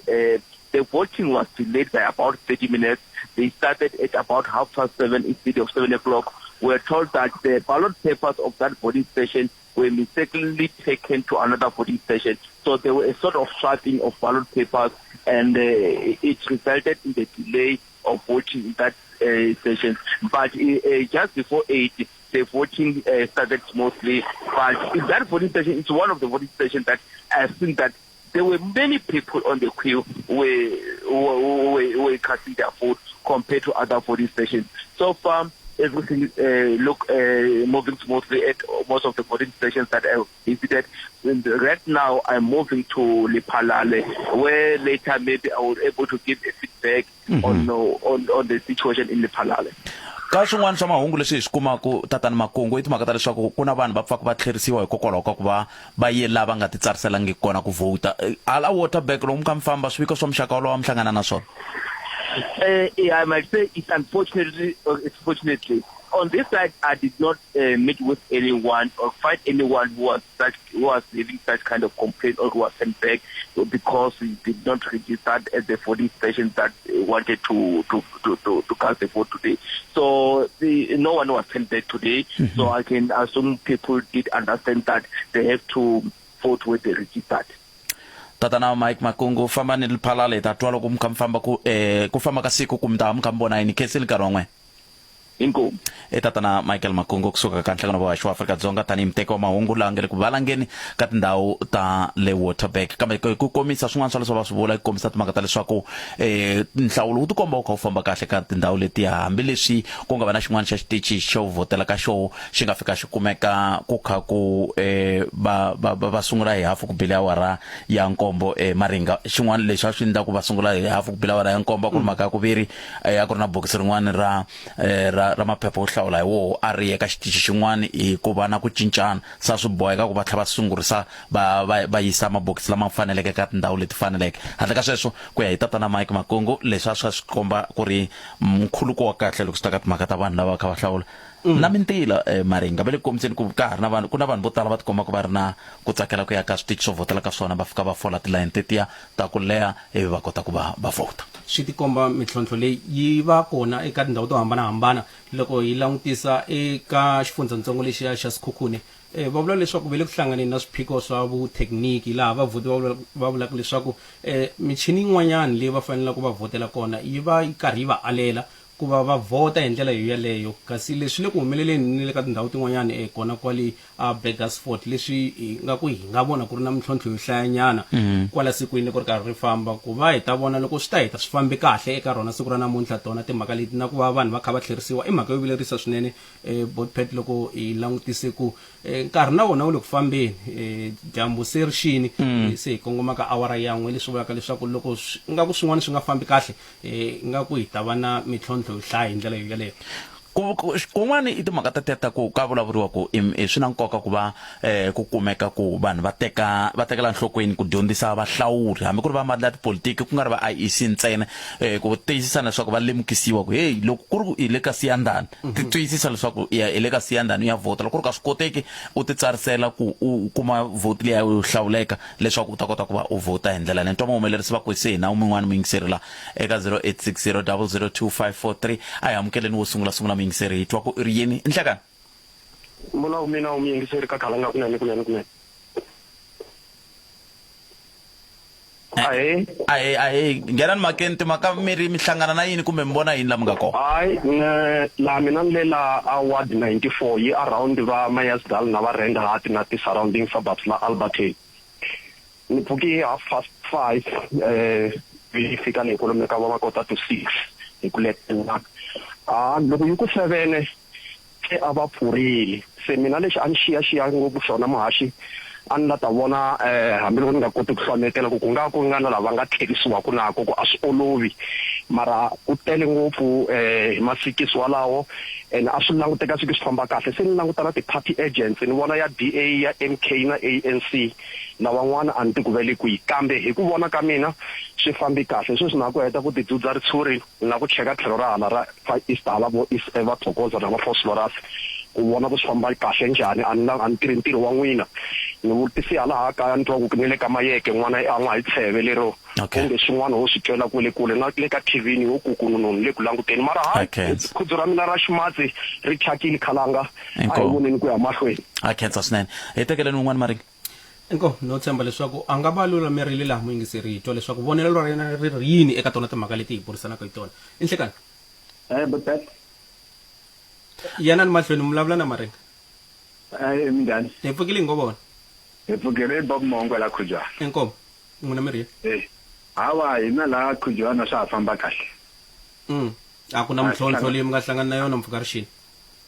the voting was delayed by about 30 minutes. They started at about 7:30 instead of 7 o'clock. We're told that the ballot papers of that voting station were mistakenly taken to another voting station. So there were a sort of swapping of ballot papers, and uh, it resulted in the delay of voting in that uh, session. But uh, just before 8, the voting uh, started smoothly. But in that voting station, it's one of the voting stations that I've seen that there were many people on the queue were, were, were casting their vote compared to other voting stations. So far, everything uh, look uh, moving smoothly at most of the voting stations that I visited. And right now, I'm moving to Lephalale, where later maybe I will be able to give a feedback mm -hmm. on, on, on the situation in Lephalale. Ka swin'wana swa mahungu leswi hi swi kumaka tatani Makungu i timhaka ta leswaku ku na vanhu va pfaka va tlherisiwa hikokwalaho ka ku va va ye laha va nga titsariselangiki kona ku vhota. Hala Waterberg loko mi kha mi famba swiviko swa muxaka wolowo mi hlangana na swona? Uh, yeah, I might say it's unfortunately, or it's fortunately, on this side, I did not uh, meet with anyone or find anyone who was such, who was having such kind of complaint or who was sent back because he did not register at the voting station that wanted to to, to, to, to cast the vote today. So the, no one was sent back today. Mm -hmm. So I can assume people did understand that they have to vote where they registered. Tatana Mike Makungu famba ni Liphalale hi ta twa loko mi kha mi famba ku eh ku famba ka siku ku mi ta mi kha mi vona yini khensile nkarhi wa n'wina. Inkomu. I tatana Michael Makungu kusuka ka Nhlangano wa Vahaxi wa Afrika-Dzonga tanihi muteki wa mahungu laha nga le ku valangeni ka tindhawu ta le Waterberg. Kambe ku komisa swin'wana swa leswi va swi vula ku kombisa timhaka ta leswaku eh nhlawulo wu tikomba wu kha wu famba kahle ka tindhawu letiya hambileswi ku nga va na xin'wana xa xitichi xo vhotela ka xoho xi nga fika xi kumeka ku kha ku eh va va va sungula hi hafu ku bile awara ya nkombo eh maringa xin'wana lexi a swi endla ku va sungula hi hafu ku bile awara ya nkombo a ku ri mhaka ya ku veri eh, a ku ri na bokisi rin'wana ra eh, ra ra maphepha yo hlawula hi woho a ri eka xitichi xin'wana hi ku va na ku cincana sa swi boheka ku va tlhela va sungurisa va va va yisa mabokisi lama faneleke ka tindhawu leti faneleke handle ka sweswo ku ya hi tatana Mike Makungu leswi a swi swi komba ku ri nkhuluko wa kahle loko swi ta ka timhaka ta vanhu lava kha va hlawula mm. na mintila eh, maringa va le ku kombiseni ku ka ha ri na vanhu ku na vanhu vo tala va tikombaka va ri na ku tsakela ku ya ka switichi swo vhotela ka swona va fika va fola tilayini tetiya ta ku leha ivi va kota ku va va vhota. Swi tikomba mintlhontlho leyi yi va kona eka tindhawu to hambanahambana. Loko hi langutisa eka xifundzatsongo lexiya xa Sekhukhune, va vula leswaku va le ku hlanganeni na swiphiqo swa vuthekiniki laha vavhoti va va vulaka leswaku michini yin'wanyana leyi va faneleke va vhotela kona yi va yi karhi yi va alela ku va va vhota hi ndlela yoyaleyo. Kasi leswi swi le ku humeleleni ni le ka tindhawu tin'wanyana kona kwale a Burgersfort leswi hi nga ku hi nga vona ku ri na mintlhontlho yo hlayanyana kwala sikwini loko ri karhi ri famba ku va hi ta vona loko swi ta heta swi fambe kahle eka rona siku ra namuntlha tona timhaka leti na ku va vanhu va kha va tlherisiwa i mhaka yo vilerisa swinene eh, Botpet loko hi langutise ku eh, nkarhi na wona wu le ku fambeni eh, dyambu se ri xini eh, se hi kongoma ka awara ya n'we leswi vulaka leswaku loko nga ku swin'wana swi nga fambi kahle eh, nga ku hi ta va na mintlhontlho yo hlaya hi ndlela yo yaleyo Ku ku kun'wana i timhaka ta ta ku ka vulavuriwa ku i swi na nkoka ku va eh, ku kumeka ku vanhu va teka va tekela nhlokweni ku dyondzisa vahlawuri hambi ku ri va mandla ya tipolitiki ku nga ri va IEC ntsena eh, ku tiyisisa leswaku va lemukisiwa ku hey loko ku ri ku i le ka Siyandhani ti tiyisisa leswaku ya i le ka Siyandhani u ya vhota loko ku ri ka swi koteki u ti tsarisela ku u kuma vhoti liya yo hlawuleka leswaku u ta kota ku va u vhota hi ndlela leyi. Ni twa muhumelerisi va ku se hina un'wana muyingiseri la eka 0860002543 a hi amukeleni wo sungula sungula muyingiseri hi twa ku i ri yini nhlekani Mbulavu mina u muyingiseri ka khalanga kunene kunene kunene. Ahee. Ahee ahee nghenani mhakeni timhaka mi ri mi hlangana na yini kumbe mi vona yini la mi nga kona Hayi ne laha mina ni le la a ward 94 yi around va Mayersdal na va Randhart na ti surrounding suburbs la Alberton. Ni pfuke hi half past 5 eh yi fika le kwalomu ka va ma kota to 6 hi ku letela. Ah loko yi ku 7 se a va pfurile. Se mina lexi a ni xiyaxiya ngopfu xona muhaxi a ni la ta vona eh hambiloko ni nga koti ku hlometela ku ku nga ku nga na lava nga tlherisiwaka nako ku a swi olovi mara ku tele ngopfu eh hi masikisi walawo and a swi languteka swi swi famba kahle se ni languta na ti-party agents ni vona ya DA ya MK na ANC Lavan'wana a ni ti ku va le kwihi, kambe hi ku vona ka mina swi fambi kahle. Sweswi na ha ku heta ku tidzudza ritshuri na ku cheka tlhelo ra hala ra Far East hala vo East va Thokoza na va Vosloorus ku vona ku swi famba kahle njhani. A ni a ni tirhi ntirho wa n'wina. Ni vutisi halaha kaya ni twa ku ni le ka Mayeke n'wana i an'wa hi tsheve lero onge swin'wana ho swi twela kwele kule na le ka TV ni ho kukununu ni le ku languteni mara hayi khudzu ra mina ra ximatsi ri thyakile khalanga a hi voneni ku ya mahlweni. Ha khensa swinene. Hi tekeleni un'wana Maringa. Inkomu, no tshemba leswaku a nga va lulamerile laha muyingiseri hi twa leswaku vonelo ra yena ri ri yini eka tona timhaka leti hi burisanaka hi tona. I nhlekani. Eh, Bobet. Yanani mahlweni mi vulavula na Maringa. Eh, minjhani? Hi pfukile hi ngo vona. Hi pfukile i Bob Mongwe la Khujwana. Inkomu. N'wina mi ri yini? Eh, hawa hina laha Khujwana swa ha famba kahle. A ku na mintlhontlho leyi mi nga hlangana na yona mpfhuka ri xile?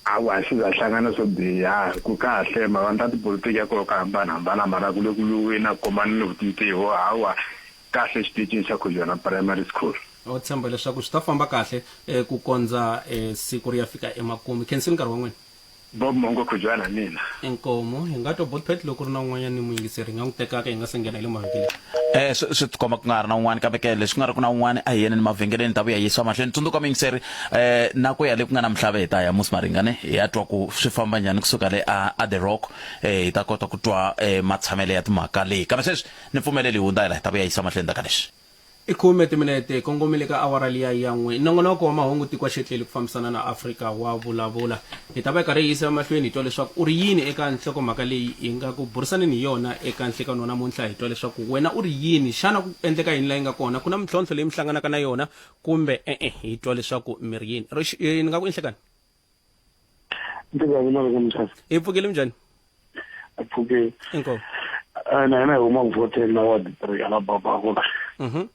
Hawa swi za hlangana swo biha ku kahle mavandla ya tipolitiki ya koho ka hambana hambana mara ku le ku lwiweni a ku komani ni tintiho hawa kahle exitichini xa Khujwana Primary School. Ho tshemba leswaku swi ta famba kahle ku kondza siku ri ya fika emakumu. Khensile nkarhi wa n'wina. Bob Mongo Khujwana mina. Inkomu. Hi nga twa Botpet loko ku ri na un'wanyana muyingiseri hi nga n'wi tekaka hi nga se nghena hi le mavhengeleni. Eh swi swi tikomba ku nga ha ri na un'wana kambe ke leswi ku nga ri ku na un'wana a hi yeneni mavhengeleni hi ta vuya hi yisiwa mahlweni tsundzuka muyingiseri eh na ku ya le ku nga na mihlava hi ta ya musi maringane hi ya twa ku swi famba njhani kusuka le a a the rock eh hi ta kota ku twa eh matshamele ya timhaka leyi kambe sweswi ni pfumeleli hi hundza hi la hi ta vuya hi yisiwa mahlweni ta ka leswi. I khume timinete hi kongomile ka awara liya ya n'we. Nongonoko wa mahungu tiko xetleli ku fambisana na Afrika wa vulavula. Hi ta va hi karhi hi yisa emahlweni hi twa leswaku u ri yini eka nhlokomhaka leyi hi nga ku burisaneni hi yona eka nhlikani wa namuntlha hi twa leswaku wena u ri yini. Xana ku endleka yini la yi nga kona? Ku na mintlhontlho leyi mi hlanganaka na yona kumbe e-e? Hi twa leswaku mi ri yini. Ni nga ku i nhlekani. Ndzi va minjhani? Hi pfukile minjhani? A pfukile. Inkomu. Eh, na hina hi huma ku vhoteni na ward 3 ala Babakula. Mhm.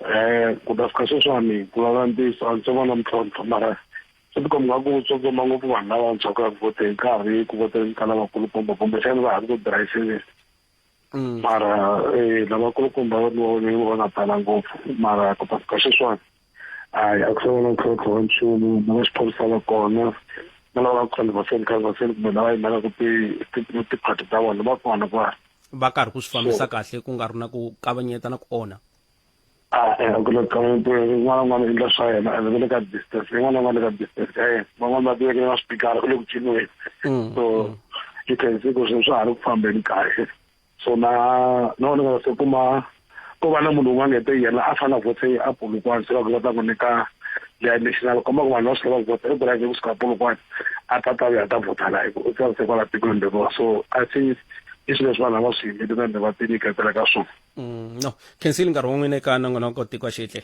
Eh, ku ta fika sweswiwani ku vulavula ntiyiso a ndzi se vona mintlhontlho mara swi tikomba nga ku tsotsomba ngopfu vanhu lavantshwa ku ya ku vhoteni ka ha ri ku vhoteni ka lavakulukumba kumbexana va ha ri ku dirayiseni mm. mara eh lavakulukumba va va nga tala ngopfu mara ku ta fika sweswiwani hayi a ku se va na ntlhontlho wa nchumu na va xiphorisa va kona na lava va canvaseni canvaseni kumbe lava yimelaka tiphati ta vona va kona kwala va karhi ku swi fambisa kahle ku nga ri na ku kavanyeta na ku onha a ku le kavanyetiwe un'wana na un'wana u endla swa yena ende va le ka distance un'wana na un'wana le ka distance ya yena van'wana va tivekele na swipikara ku le ku ciniweni mm, so mm. you can see ku swilo swa ha ri ku fambeni kahle so na na ni nga se kuma ko va na munhu un'wana ngete yena a fana vote a Polokwane se va ku va ta n'wi nyika leya national komba ku vanhu va swi lava ku vhota i drive kusuka Polokwane a ta ta vuya a ta vhota la hi ku u tsarise kwala tikweni leriwa so I think i swilo leswi vanhu a va swi yimeli ende va tinyiketela ka swona mm, no khensile nkarhi wa n'wina eka nongonoko tiko xietlela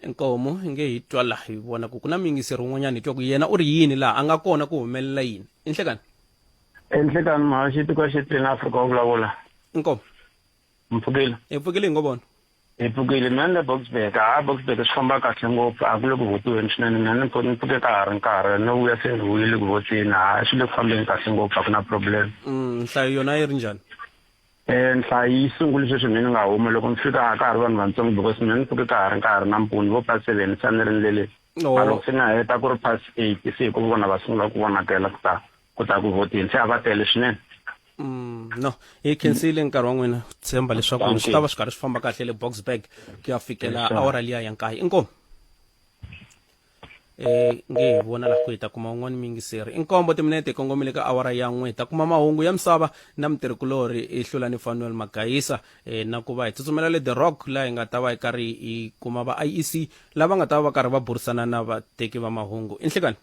Inkomu i nge hi twa laha hi vona ku ku na muyingiseri un'wanyana hi twa ku yena u ri yini laha a nga kona ku humelela yini i nhlekani Enhlekani muhaxi tiko xitleni Afrika wa vulavula. Inkomu. Mpfukile. Hi pfukile hi ngo vona. Hi pfukile mina ni le Boksburg. Ha Boksburg swi famba kahle ngopfu a ku le ku votiweni swinene mina ni ni pfuke ka ha ri nkarhi no vuya se ni vuyile ku voteni ha swi le ku fambeni kahle ngopfu a ku na problem. Nhlayo yona yi ri njhani? Eh nhlayo yi sungule sweswi mina ni nga huma loko ni fika a ka ha ri vanhu vantsongo because mina ni pfuke ka ha ri nkarhi nampundzu vo past seven se a ni ri ndleleni. Oh. Mara loko se ni heta ku ri past eight se hi ku vona va sungula ku vonakela ku ta ku ta ku vhoteni se a va tele swinene. Mm, no hi khensile nkarhi wa n'wina tshemba leswaku Thank swi ta you. va swi karhi swi famba kahle le Boksburg ku ya fikela Yes, sir. awara liya ya nkaye inkomu eh nge hi vona laha ku hi ta kuma un'wana muyingiseri i nkombo timinete hi kongomile ka awara ya n'we hi ta kuma mahungu ya misava na mutirhikulorhi i hlulani fanuel magayisa eh, na ku va hi tsutsumela le the rock laha hi nga ta va hi karhi hi kuma va iec lava nga ta va va karhi va burisana na vateki va mahungu i nhlekani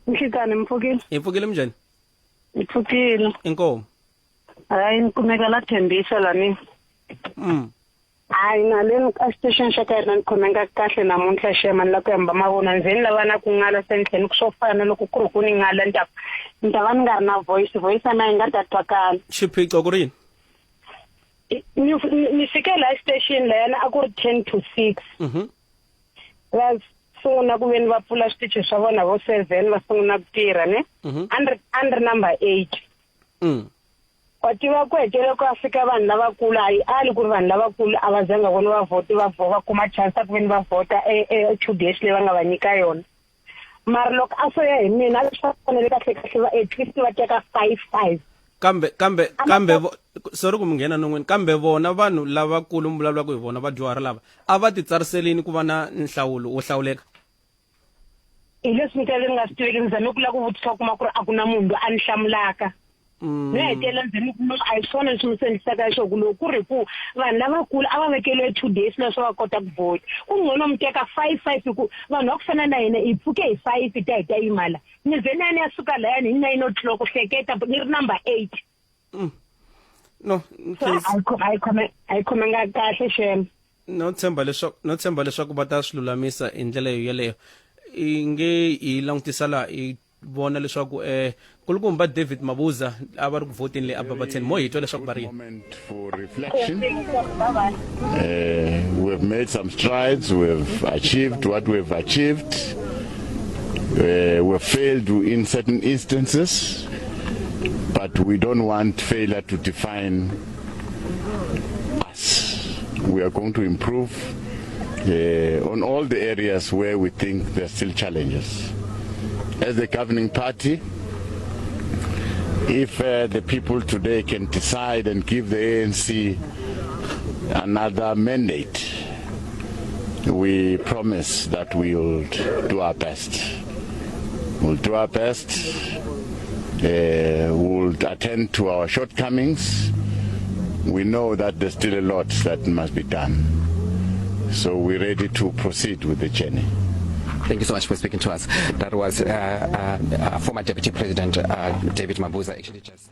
Nhlikani mi pfukile? Hi pfukile minjhani? Hi pfukile. Inkomu. Hayi ni kumeka la Thembisa lani. Hayi na le a xitexini xa ka hina ni khomenga kahle namuntlha xema ni la ku hamba mavona nze ni lava na ku ngala se ni tlhela ni ku swo fana na loko ku ri ku ni ngala ni ta ni ta va ni nga ri na voice voice ya mina yi nga ta twakala. Xiphiqo ku ri yini? Ni ni fike la xitexini layana a ku ri 5:50. Va sungula ku veni va pfula switichi swa vona vo 7 va sungula ku tirha ne Mhm. a ni ri a ni ri number 8 wa tiva ku hetele ku a fika vanhu lavakulu a yi ali ku ri vanhu lavakulu a va zanga vona va vhoti va va kuma chance ya ku veni va vhota e e two days leyi va nga va nyika yona mara loko a swo ya hi mina a swi fanele kahle kahle va at least va teka 5 5 kambe kambe kambe vo- sorry ku mi nghena non'wini kambe vona vanhu lavakulu mi vulavulaka hi vona vadyuhari lava a va titsariselini ku va na nhlawulo wo hlawuleka hi leswi ni ka ni nga swi tiveki ni zame ku lava ku vutisa u kuma ku ri a ku na munhu loyi a ni hlamulaka. Ni hetelela ndzi ni ku a hi swona leswi mi swi endlisaka xo ku loko ku ri ku vanhu lavakulu a va vekeliwe 2 days leswaku va kota ku vhota ku ngcono mi teka 5 5 hi ku vanhu va ku fana na hina hi pfuke hi 5 ta hi ta yima la ni ze ni ya ni ya suka layani hi 9 o'clock hleketa ni ri number 8 No so a yi khome a yi khomanga kahle xem. No tshemba leswaku no tshemba leswaku va ta swi lulamisa hi ndlela yoyeleyo i nge hi langutisa laha i vona leswaku eh kulukumba David Mabuza a va ri ku vhoteni le Ababatheni mo hi twa leswaku va ri yini. For reflection. We've made some strides, we've achieved what we've achieved. We've failed in certain instances, but we don't want failure to define us. We are going to improve on all the areas where we think there are still challenges. As the governing party, if the people today can decide and give the ANC another mandate, we promise that we'll do our best. We'll do our best. We'll attend to our shortcomings. We know that there's still a lot that must be done. So we're ready to proceed with the journey. Thank you so much for speaking to us. That was former Deputy President David Mabuza actually just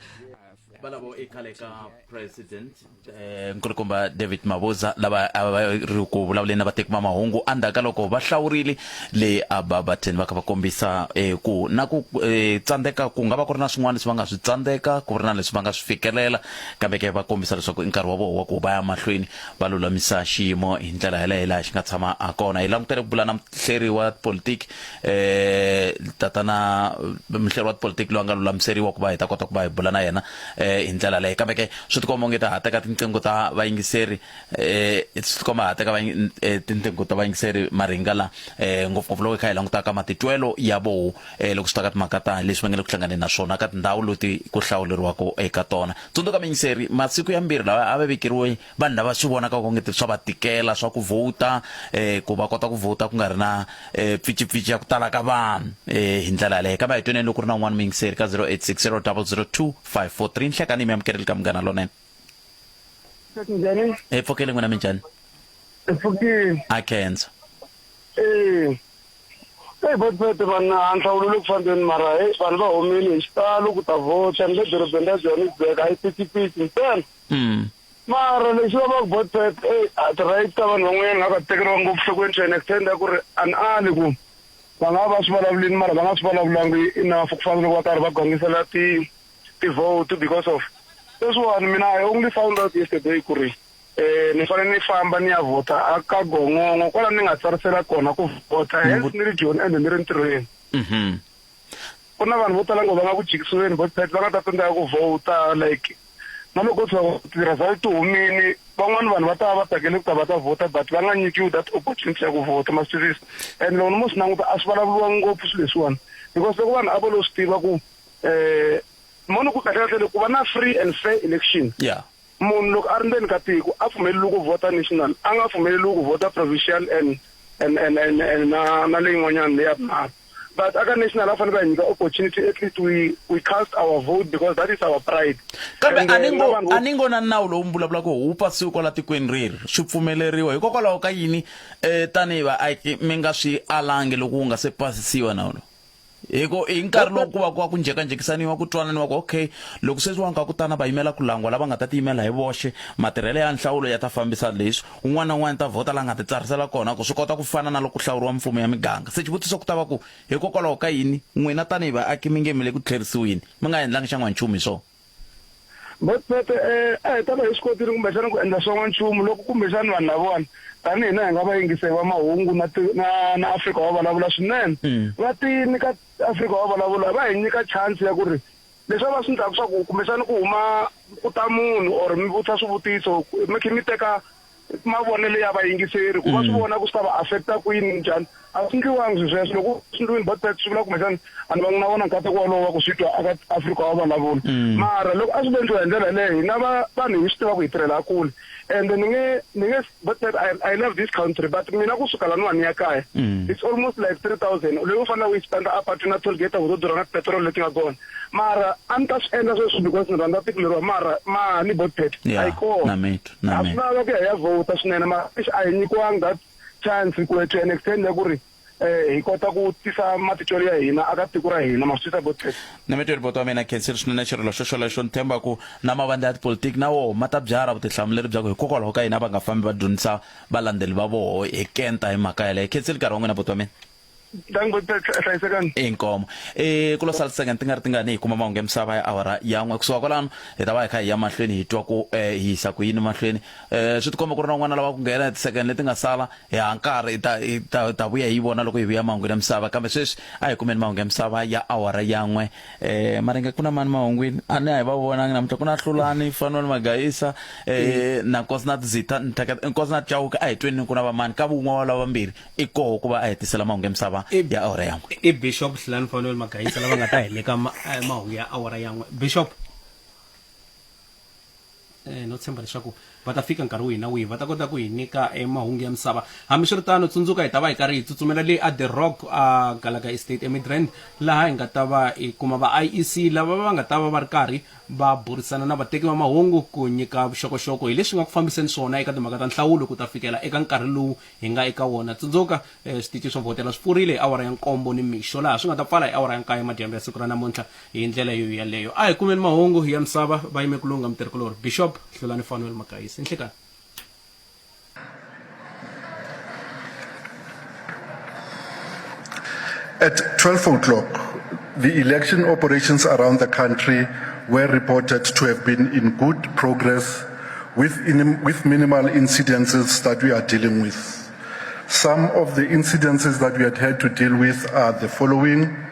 valavo i khale ka president eh, nkulukumba David Mabuza lava a va ri ku vulavuleni na vateki va mahungu endzhaku ka loko va hlawurile le ababatheni va kha va kombisa eh, ku na ku eh, tsandzeka ku nga va ku ri na swin'wana leswi va nga swi tsandzeka ku ri na leswi va nga swi fikelela kambe ke va kombisa leswaku i nkarhi wa vona wa ku va ya mahlweni va lulamisa xiyimo hi ndlela yaleyo laha xi nga tshama ha kona. Hi langutele ku bula na muhleri wa tipolitiki eh tatana muhleri wa tipolitiki loyi a nga lulamiseriwa ku va hi ta kota ku va hi bula na yena eh hi ndlela leyo kambe ke swi tikomba onge ta ha teka tinqingho ta vayingiseri eh swi tikomba ha teka tinqingho ta vayingiseri maringa la eh ngopfungopfu loko hi kha hi langutaka matitwelo ya voho eh loko swi ta ka timhaka ta leswi va nga le ku hlanganeni na swona ka tindhawu leti ku hlawuleriwaka eka tona. Tsundzuka muyingiseri, masiku yambirhi lawa a va vekeriwe vanhu lava swi vonaka onge swa va tikela swa ku vhota eh ku va kota ku vhota ku nga ri na eh pficipfici ya ku tala ka vanhu eh hi ndlela yaleyo. Kambe a hi tweneni loko ku ri na un'wana muyingiseri ka 0860002543. Nhlekani mi amukerile ka Munghana Lonene. Njhani? Hi pfukile n'wina minjhani? Hi pfukile. A khensa. Eh. Hey botbet vanhu a nhlawulo le ku fambeni mara hey vanhu va humile hi xitalo ku ta vhota ni le dorobeni ra Johannesburg a yi pitsipitsi ntsena. Mara lexi vavaka botbet ey a ti-right ta vanhu van'wanyana nga ka tekeriwa ngopfu nhlokweni to an extent ya ku ri a ni ali ku va nga va swi vulavulini mara va nga swi vulavulangi enough ku fana loko va karhi va gangisela ti ti-vote because of sweswiwani mina I only found out yesterday ku ri eh ni fanele ni famba ni ya vhota a ka gongongo kwala ni nga tsarisela kona ku vhota hence ni ri Joni ende ni ri ntirhweni ku na vanhu vo tala ngo va nga ku jikisiweni vo pet va nga ta tsandzeka ku vhota like na loko tshuka ti-result ti humini van'wani vanhu va ta va va tsakele ku ta va ta vhota but va nga nyikiwi that opportunity ya ku vhota ma swi twisisa and loko ni mo swi languta a swi vulavuriwa ngopfu swilo leswiwani because loko vanhu a vo lo swi tiva ku um moni ku kahlekahle loko ku va na free and fair election yeah munhu loko a ri ndzeni ka tiko a pfumeleriwi ku vhota national a nga pfumeleriwi ku vhota provincial and and and and, and na na leyin'wanyana leya vunharhu but aka national a fanele va hi nyika opportunity at least we we cast our vote because that is our pride kambe And, a ni na ngo vanhu vo- a ni ngo na nawu lowu mi vulavulaka wu pasiwi kwala tikweni reri swi pfumeleriwa hikokwalaho ka yini um tanihi vaaki mi nga swi alangi loko wu nga se pasisiwa nawu lowu hi ku hi nkarhi lowu ku va ku va ku njhekanjhekisaniwa ku twananiwa ku okay loko sweswiwani ka ku tana vayimela ku langwa lava nga ta tiyimela hi voxe matirhelo ya nhlawulo ya ta fambisa leswi un'wana na un'wana ta vhota la nga titsarisela kona ku swi kota ku fana na loko ku hlawuriwa mimfumo ya miganga se xivutiso ku ta va ku hikokwalaho ka yini n'wina tanihi vaaki mi nge mi le ku tlherisiweni mi nga endlangi xa n'wanchumu hi swona Botpete eh, a hi ta va hi swi kotile kumbexana ku endla swa n'wanchumu loko kumbexana vanhu lavawani tanihi hina hi nga vayingiseri va mahungu na na na Afrika wa vulavula swinene mm. va ti nyika Afrika wa vulavula va hi nyika chance ya ku ri leswi a va swi endlaka swa ku kumbexana ku huma ku ta munhu or mi vutisa swivutiso mi khe mi teka mavonelo ya vayingiseri ku va swi mm. vona ku swi ta va affecta kwini njhani. A swi ndliwangi swi sweswo loko swi ndliwini botpet swi vula kumbexana a ni vangi na wona nkateko wolowo wa ku swi twa aka Afrika wa vulavula mm. mara loko a swi lo endliwa hi ndlela leyo hina va vanhu hi swi tiva ku hi tirhela kule and ni nge ni nge botpet I, I love this country but mina kusuka laniwa ni ya kaya mm. it's almost like 3000 leyi u fanele u yi spenda apatwini na toll gate ku to durha na petrol leti nga kona mara a ni ta swi endla sweswo because ni rhandza tiko leriwa mara mali botpet a yi kona a swi lava ku ya hi ya vhota swinene mara a hi nyikiwangi that chance ku to an extent ya ku ri eh hi kota ku tisa matitwelo ya hina aka tiko ra hina ma swi tisa botpet na mitweli boto wa mina khensile swinene xirilo xo xolexo ni tshemba ku na mavandla ya tipolitiki na woho ma ta byarha vutihlamuleri bya ku hikokwalaho ka yini a va nga fambi va dyondzisa valandzeli va voho hi kenta hi mhaka yaleyo khensile nkarhi wa n'wina boto wa mina hlayisekani inkomo e ku lo sala tisecond ti nga ri tingani hi kuma mahungu ya misava ya awara ya n'we kusuka kwalano hi ta va hi kha hi ya mahlweni hi twa ku eh, hi yisa ku yini mahlweni um swi tikomba ku ri na un'wana lava ku nghena tisecond leti nga sala hi ha nkarhi hi ta hi ta ta vuya hi yi vona loko hi vuya mahungwini ya misava kambe sweswi a hi kumeni mahungu ya misava ya awara ya n'we um mara inga ku na mani mahungwini a ni a hi va vonangi namuntlha ku na hlulani fanuel magayisa um na nkosinathi zitha nkosinathi chauke a hi tweni ku na vamani ka vun'we wa lava vambirhi i koho ku va a hetisela mahungu ya misava ya awara ya n'we i bishop hlulani fanuel magayisa lava nga ta hi nyika eh, mahungu ya awara ya n'we bishop eh, no tshemba leswaku va ta fika nkarhi wihi na wihi va ta kota ku hi nyika eh, mahungu ya misava hambiswiritano tsundzuka hi ta va hi karhi hi tsutsumela le a the rock a galaga estate emidrand laha hi nga ta va hi kuma va iec lava va nga ta va va ri karhi va burisana na vateki va mahungu ku nyika vuxokoxoko hi leswi nga ku fambiseni swona eka timhaka ta nhlawulo ku ta fikela eka nkarhi lowu hi nga eka wona. Tsundzuka, switichi swo vhotela swi pfurile hi awara ya nkombo ni mixo, laha swi nga ta pfala hi awara ya nkaye madyambu ya siku ra namuntlha. Hi ndlela yo yaleyo, a hi kumeni mahungu ya misava va yime ku lungha mutirhikulorhi Bishop Hlulani Fanuel Magayisi. Nhlikani. At 12 o'clock, the election operations around the country were reported to have been in good progress with, in, with minimal incidences that we are dealing with. Some of the incidences that we had had to deal with are the following.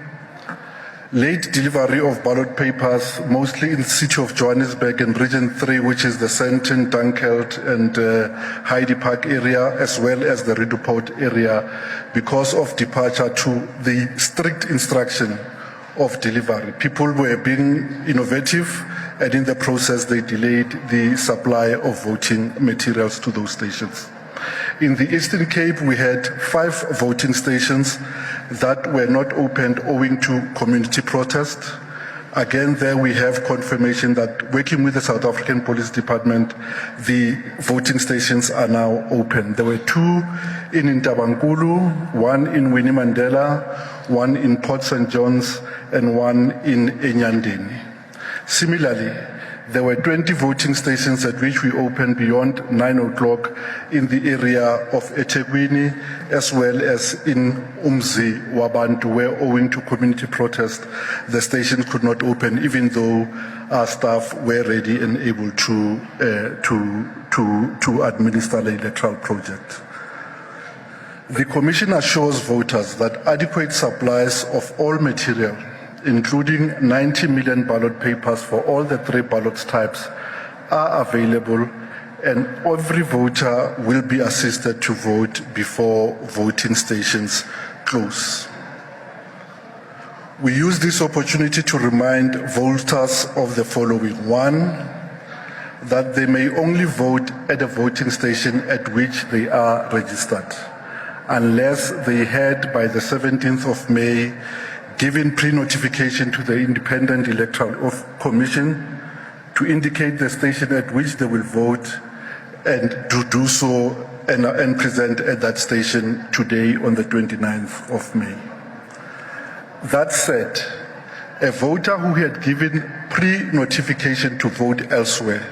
Late delivery of ballot papers, mostly in the city of Johannesburg and Region 3, which is the Sandton, Dunkeld and uh, Heidi Park area, as well as the Riduport area, because of departure to the strict instruction of delivery. People were being innovative and in the process they delayed the supply of voting materials to those stations. In the Eastern Cape, we had five voting stations that were not opened owing to community protest. Again, there we have confirmation that working with the South African Police Department, the voting stations are now open. There were two in Ntabankulu, one in Winnie Mandela, one in Port St. John's, and one in Enyandeni. Similarly, there were 20 voting stations at which we opened beyond 9 o'clock in the area of eThekwini as well as in Umzi Wabantu, where owing to community protest, the stations could not open, even though our staff were ready and able to, uh, to, to, to administer the electoral project. The Commission assures voters that adequate supplies of all material, including 90 million ballot papers for all the three ballot types, are available and every voter will be assisted to vote before voting stations close. We use this opportunity to remind voters of the following. One, that they may only vote at a voting station at which they are registered, unless they had by the 17th of May given pre-notification to the Independent Electoral Commission to indicate the station at which they will vote and to do so and, and present at that station today on the 29th of May. That said, a voter who had given pre-notification to vote elsewhere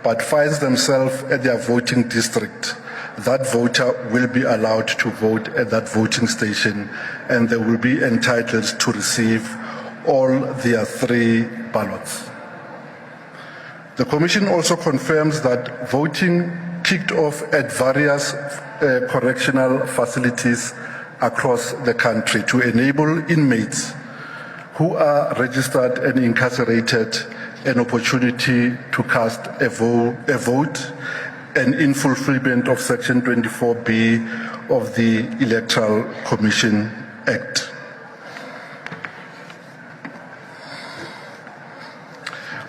but finds themselves at their voting district, that voter will be allowed to vote at that voting station and they will be entitled to receive all their three ballots. The Commission also confirms that voting kicked off at various uh, correctional facilities across the country to enable inmates who are registered and incarcerated an opportunity to cast a, vo a vote and in fulfillment of Section 24B of the Electoral Commission Act.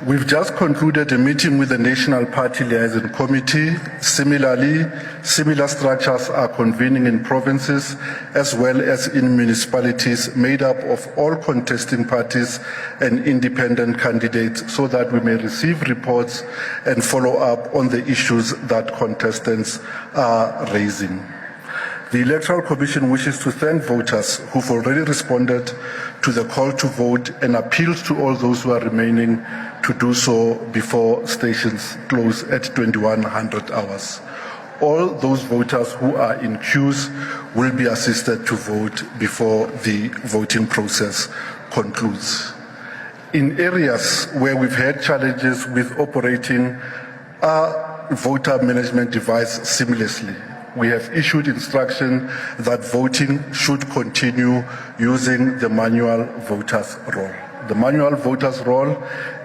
We've just concluded a meeting with the National Party Liaison Committee. Similarly, similar structures are convening in provinces as well as in municipalities made up of all contesting parties and independent candidates so that we may receive reports and follow up on the issues that contestants are raising. The Electoral Commission wishes to thank voters who've already responded to the call to vote and appeals to all those who are remaining to do so before stations close at 2100 hours. All those voters who are in queues will be assisted to vote before the voting process concludes. In areas where we've had challenges with operating our voter management device seamlessly, we have issued instruction that voting should continue using the manual voters roll. The manual voters roll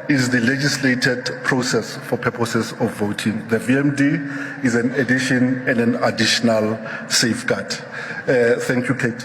is the legislated process for purposes of voting. The VMD is an addition and an additional safeguard. Uh, thank you, Kate.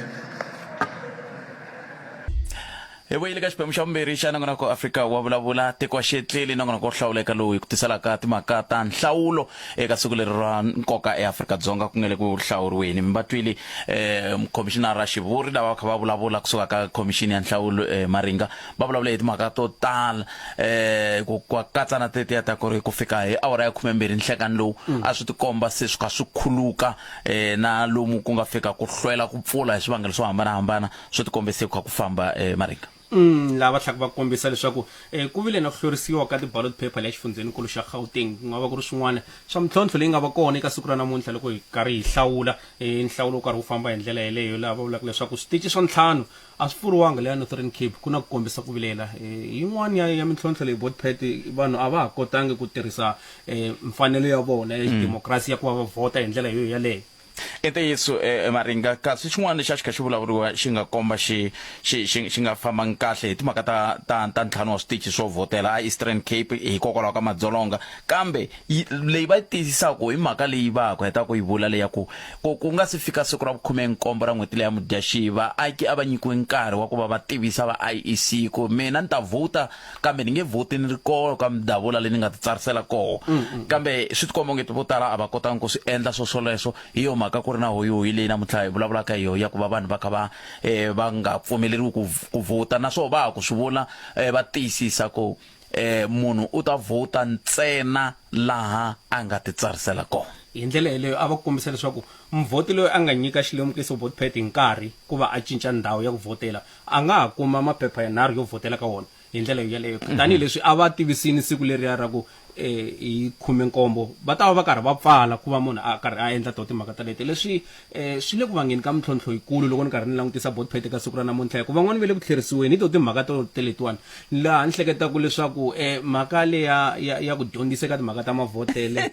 Hi vuyile ka xiphemu xa vumbirhi xa nongonoko Afrika wa vulavula tiko xetleli nongonoko wo hlawuleka lowu hi ku tiselaka timhaka ta nhlawulo eka siku leri ra nkoka eAfrika-Dzonga ku nga le ku hlawuriweni. Mi va twile eh, mukhomishinara Xivuri lava va kha va vulavula kusuka ka khomixini ya nhlawulo eh, Maringa va vulavule hi timhaka to tala eh, ku ku katsa na tetiya ta ku ri ku fika hi awara ya khumembirhi nhlekani lowu a swi tikomba se swi kha swi khuluka eh, na lomu ku nga fika ku hlwela ku pfula hi swivangelo swo hambanahambana swi tikombe se ku kha ku famba eh, maringa Mm, laha va tlhaka va kombisa leswaku eh, ku vile na ku hlwerisiwa ka ti-ballot paper leya xifundzhenikulu xa Gauteng ku nga va ku ri swin'wana swa mintlhontlho leyi nga va kona eka siku ra namuntlha loko hi karhi hi hlawula eh, nhlawulo wu karhi wu famba hi ndlela yeleyo laha va vulaka leswaku switichi swa ntlhanu a swi pfuriwanga leya Northern Cape ku na ku kombisa ku vilela eh, yin'wana ya, ya mintlhontlho leyi botpet vanhu a va ha kotangi ku tirhisa eh, mfanelo ya vona ya xidemokirasi ya ku va va vhota hi ndlela yoyo yaleyo I ntiyiso eh, Maringa, kasi xin'wana lexi a xi kha xi vulavuriwa xi nga komba xi xi xi xi nga fambangi kahle hi timhaka ta ta ta ntlhanu wa switichi swo vhotela a Eastern Cape hikokwalaho ka madzolonga kambe yi, leyi va yi tiyisisaka hi mhaka leyi va ha ku hetaka ku yi vula leya ku ku ku nga si fika siku ra vukhume-nkombo ra n'hweti leya Mudyaxihi vaaki a va nyikiwe nkarhi wa ku va va tivisa va IEC ku mina ni ta vhota kambe ni nge vhoti ni ri kona ka midavula leyi ni nga titsarisela koho kambe swi tikomba onge vo tala a va kotanga ku swi endla swo swoleswo hi yo mhaka ku ri na hoyihoyi leyi namuntlha hi vulavulaka hi yona ya ku va vanhu va kha va um va nga pfumeleriwi ku ku vhota naswona va ha ku swi vula um va tiyisisa ku um munhu u ta vhota ntsena laha a nga titsarisela kona hi ndlela yeleyo a va kombisa leswaku muvhoti loyi a nga nyika xilemukiso votpad hi nkarhi ku va a cinca ndhawu ya ku vhotela a nga ha kuma maphepha yanharhu yo vhotela ka wona hi ndlela yeleyo mhm. tanihileswi a va tivisini siku leriya ra ku eh, hi khumenkombo va ta va va karhi va pfala ku va munhu a karhi a endla to timhaka ta leti leswi um swi le ku vangeni ka mintlhontlho yikulu loko ni karhi ni langutisa botpet eka siku ra namuntlha hikuva van'wani va le ku tlherisiweni hi to timhaka to teletiwani laha ni hleketaka leswaku um mhaka leya ya ya ku dyondzisa eka timhaka ta mavhotele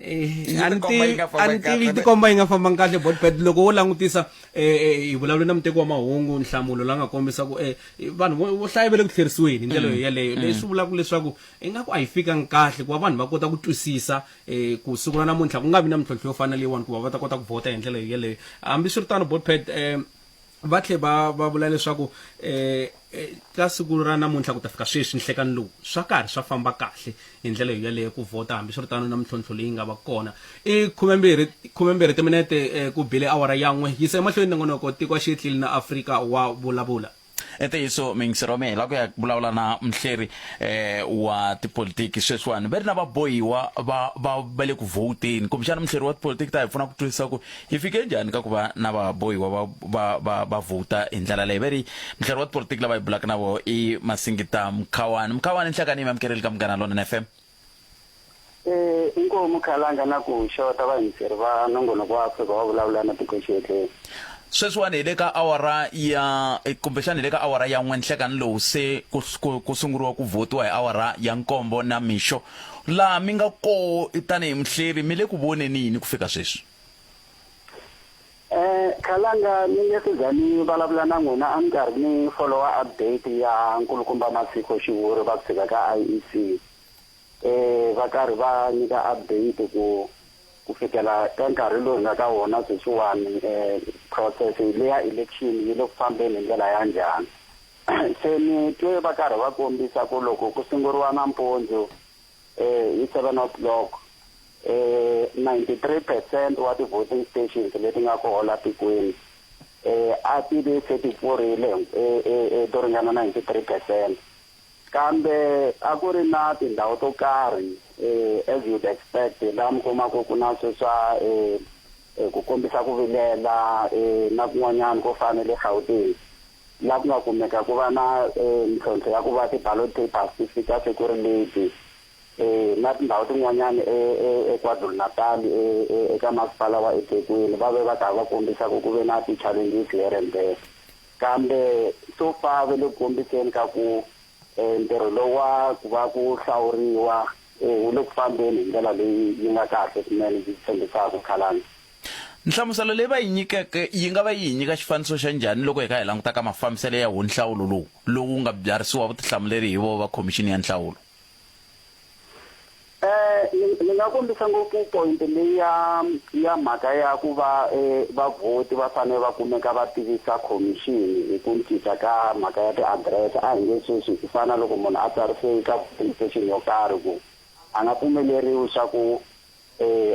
Eh, a ni tivi a ni tivi yi tikomba yi nga fambangi kahle botbet loko wo langutisa eh, eh, hi vulavule na muteki wa mahungu nhlamulo la nga kombisa ku eh, vanhu vo vo hlaya va le ku tlherisiweni hi ndlela mm. yeleyo mm. leswi vulaka leswaku ingaku a yi fikangi kahle ku va vanhu va kota ku twisisa um ku siku ra namuntlha ku nga vi na mintlhontlho yo fana leyiwani ku va va ta kota ku vhota hi ndlela yeleyo hambiswiritano botpet um va tlhe va va vula leswaku eh, eh ka siku ra namuntlha ku ta fika sweswi nhlekani lowu swa karhi swa famba kahle hi ndlela yoyaleyo ku vhota hambiswiritano na mintlhontlho leyi nga va kona i khumembirhi khumembirhi timinete eh, ku bile awara yan'we yisa emahlweni nongonoko tiko xitlili na afrika wa vulavula I ntiyiso miyingiseri wa mina hi lava ku ya vulavula na muhleri eh, wa tipolitiki sweswiwani va ri na vabohiwa va va va le ku vhoteni kumbexana muhleri wa tipolitiki ta hi pfuna ku twisisa ku hi fike njhani ka ku va na vabohiwa va va va va vhota hi ndlela leyi va ri muhleri wa tipolitiki lava hi bulaka na voho i Masingita Mkhawani Mkhawani nhlekani yi mi amukerile ka Munghana Lonene FM Eh, inkomu khalanga na ku xota vayingiseri va nongonoko wa Afrika wa vulavula na tiko xihetleni. Sweswiwani hi le ka awara ya eh, kumbexana hi le ka awara ya n'we nhlekani lowu se ku, ku, ku sunguriwa ku vhotiwa hi awara ya nkombo na mixo. Laha mi nga koho tanihi muhleri mi le ku voneni yini ku fika sweswi? Eh, khalanga ni nge se za ni vulavula na n'wina a ni karhi ni followa update ya nkulukumba Masiko Xivuri va kusuka ka IEC. Eh va karhi va nyika update ku ku fikela ka nkarhi lowu hi nga ka wona sweswiwani process leya election yi le ku fambeni hi ndlela ya njhani. Se ni twe va karhi va kombisa ku loko ku sunguriwa nampundzu hi 7 o'clock 93% wa ti-voting stations leti nga koho la tikweni a ti ve se ti pfurile to ringana 93%. Kambe a ku ri na tindhawu to karhi as you'd expect laha mi kumaka ku na swe swa ku kombisa ku vilela na kun'wanyana ko fana na le Gauteng laha ku nga kumeka ku va na mintlhontlho ya ku va ti-ballot papers ti fika se ku ri late na tindhawu tin'wanyana eKwaZulu-Natal eka masipala wa eThekwini va ve va karhi va kombisa ku ku ve na ti-challenges here and there. Kambe so far va le ku kombiseni ka ku ntirho lowu wa ku va ku hlawuriwa wu le ku fambeni hi ndlela leyi yi nga kahle swinene yi tshembisaka khalanga. Nhlamuselo leyi va yi nyikeke yi nga va yi hi nyika xifaniso xa njhani loko hi kha hi languta ka mafambiselo ya wo nhlawulo lowu, lowu nga byarhisiwa vutihlamuleri hi vo va Khomixini ya Nhlawulo? Ni nga kombisa ngopfu point leyi ya ya mhaka ya ku va vavhoti va fanele va kumeka va tivisa khomixini hi ku cinca ka mhaka ya tiadirese. A hi nge sweswi ku fana na loko munhu a tsarise ka voting station yo karhi ku a nga pfumeleriwi swa ku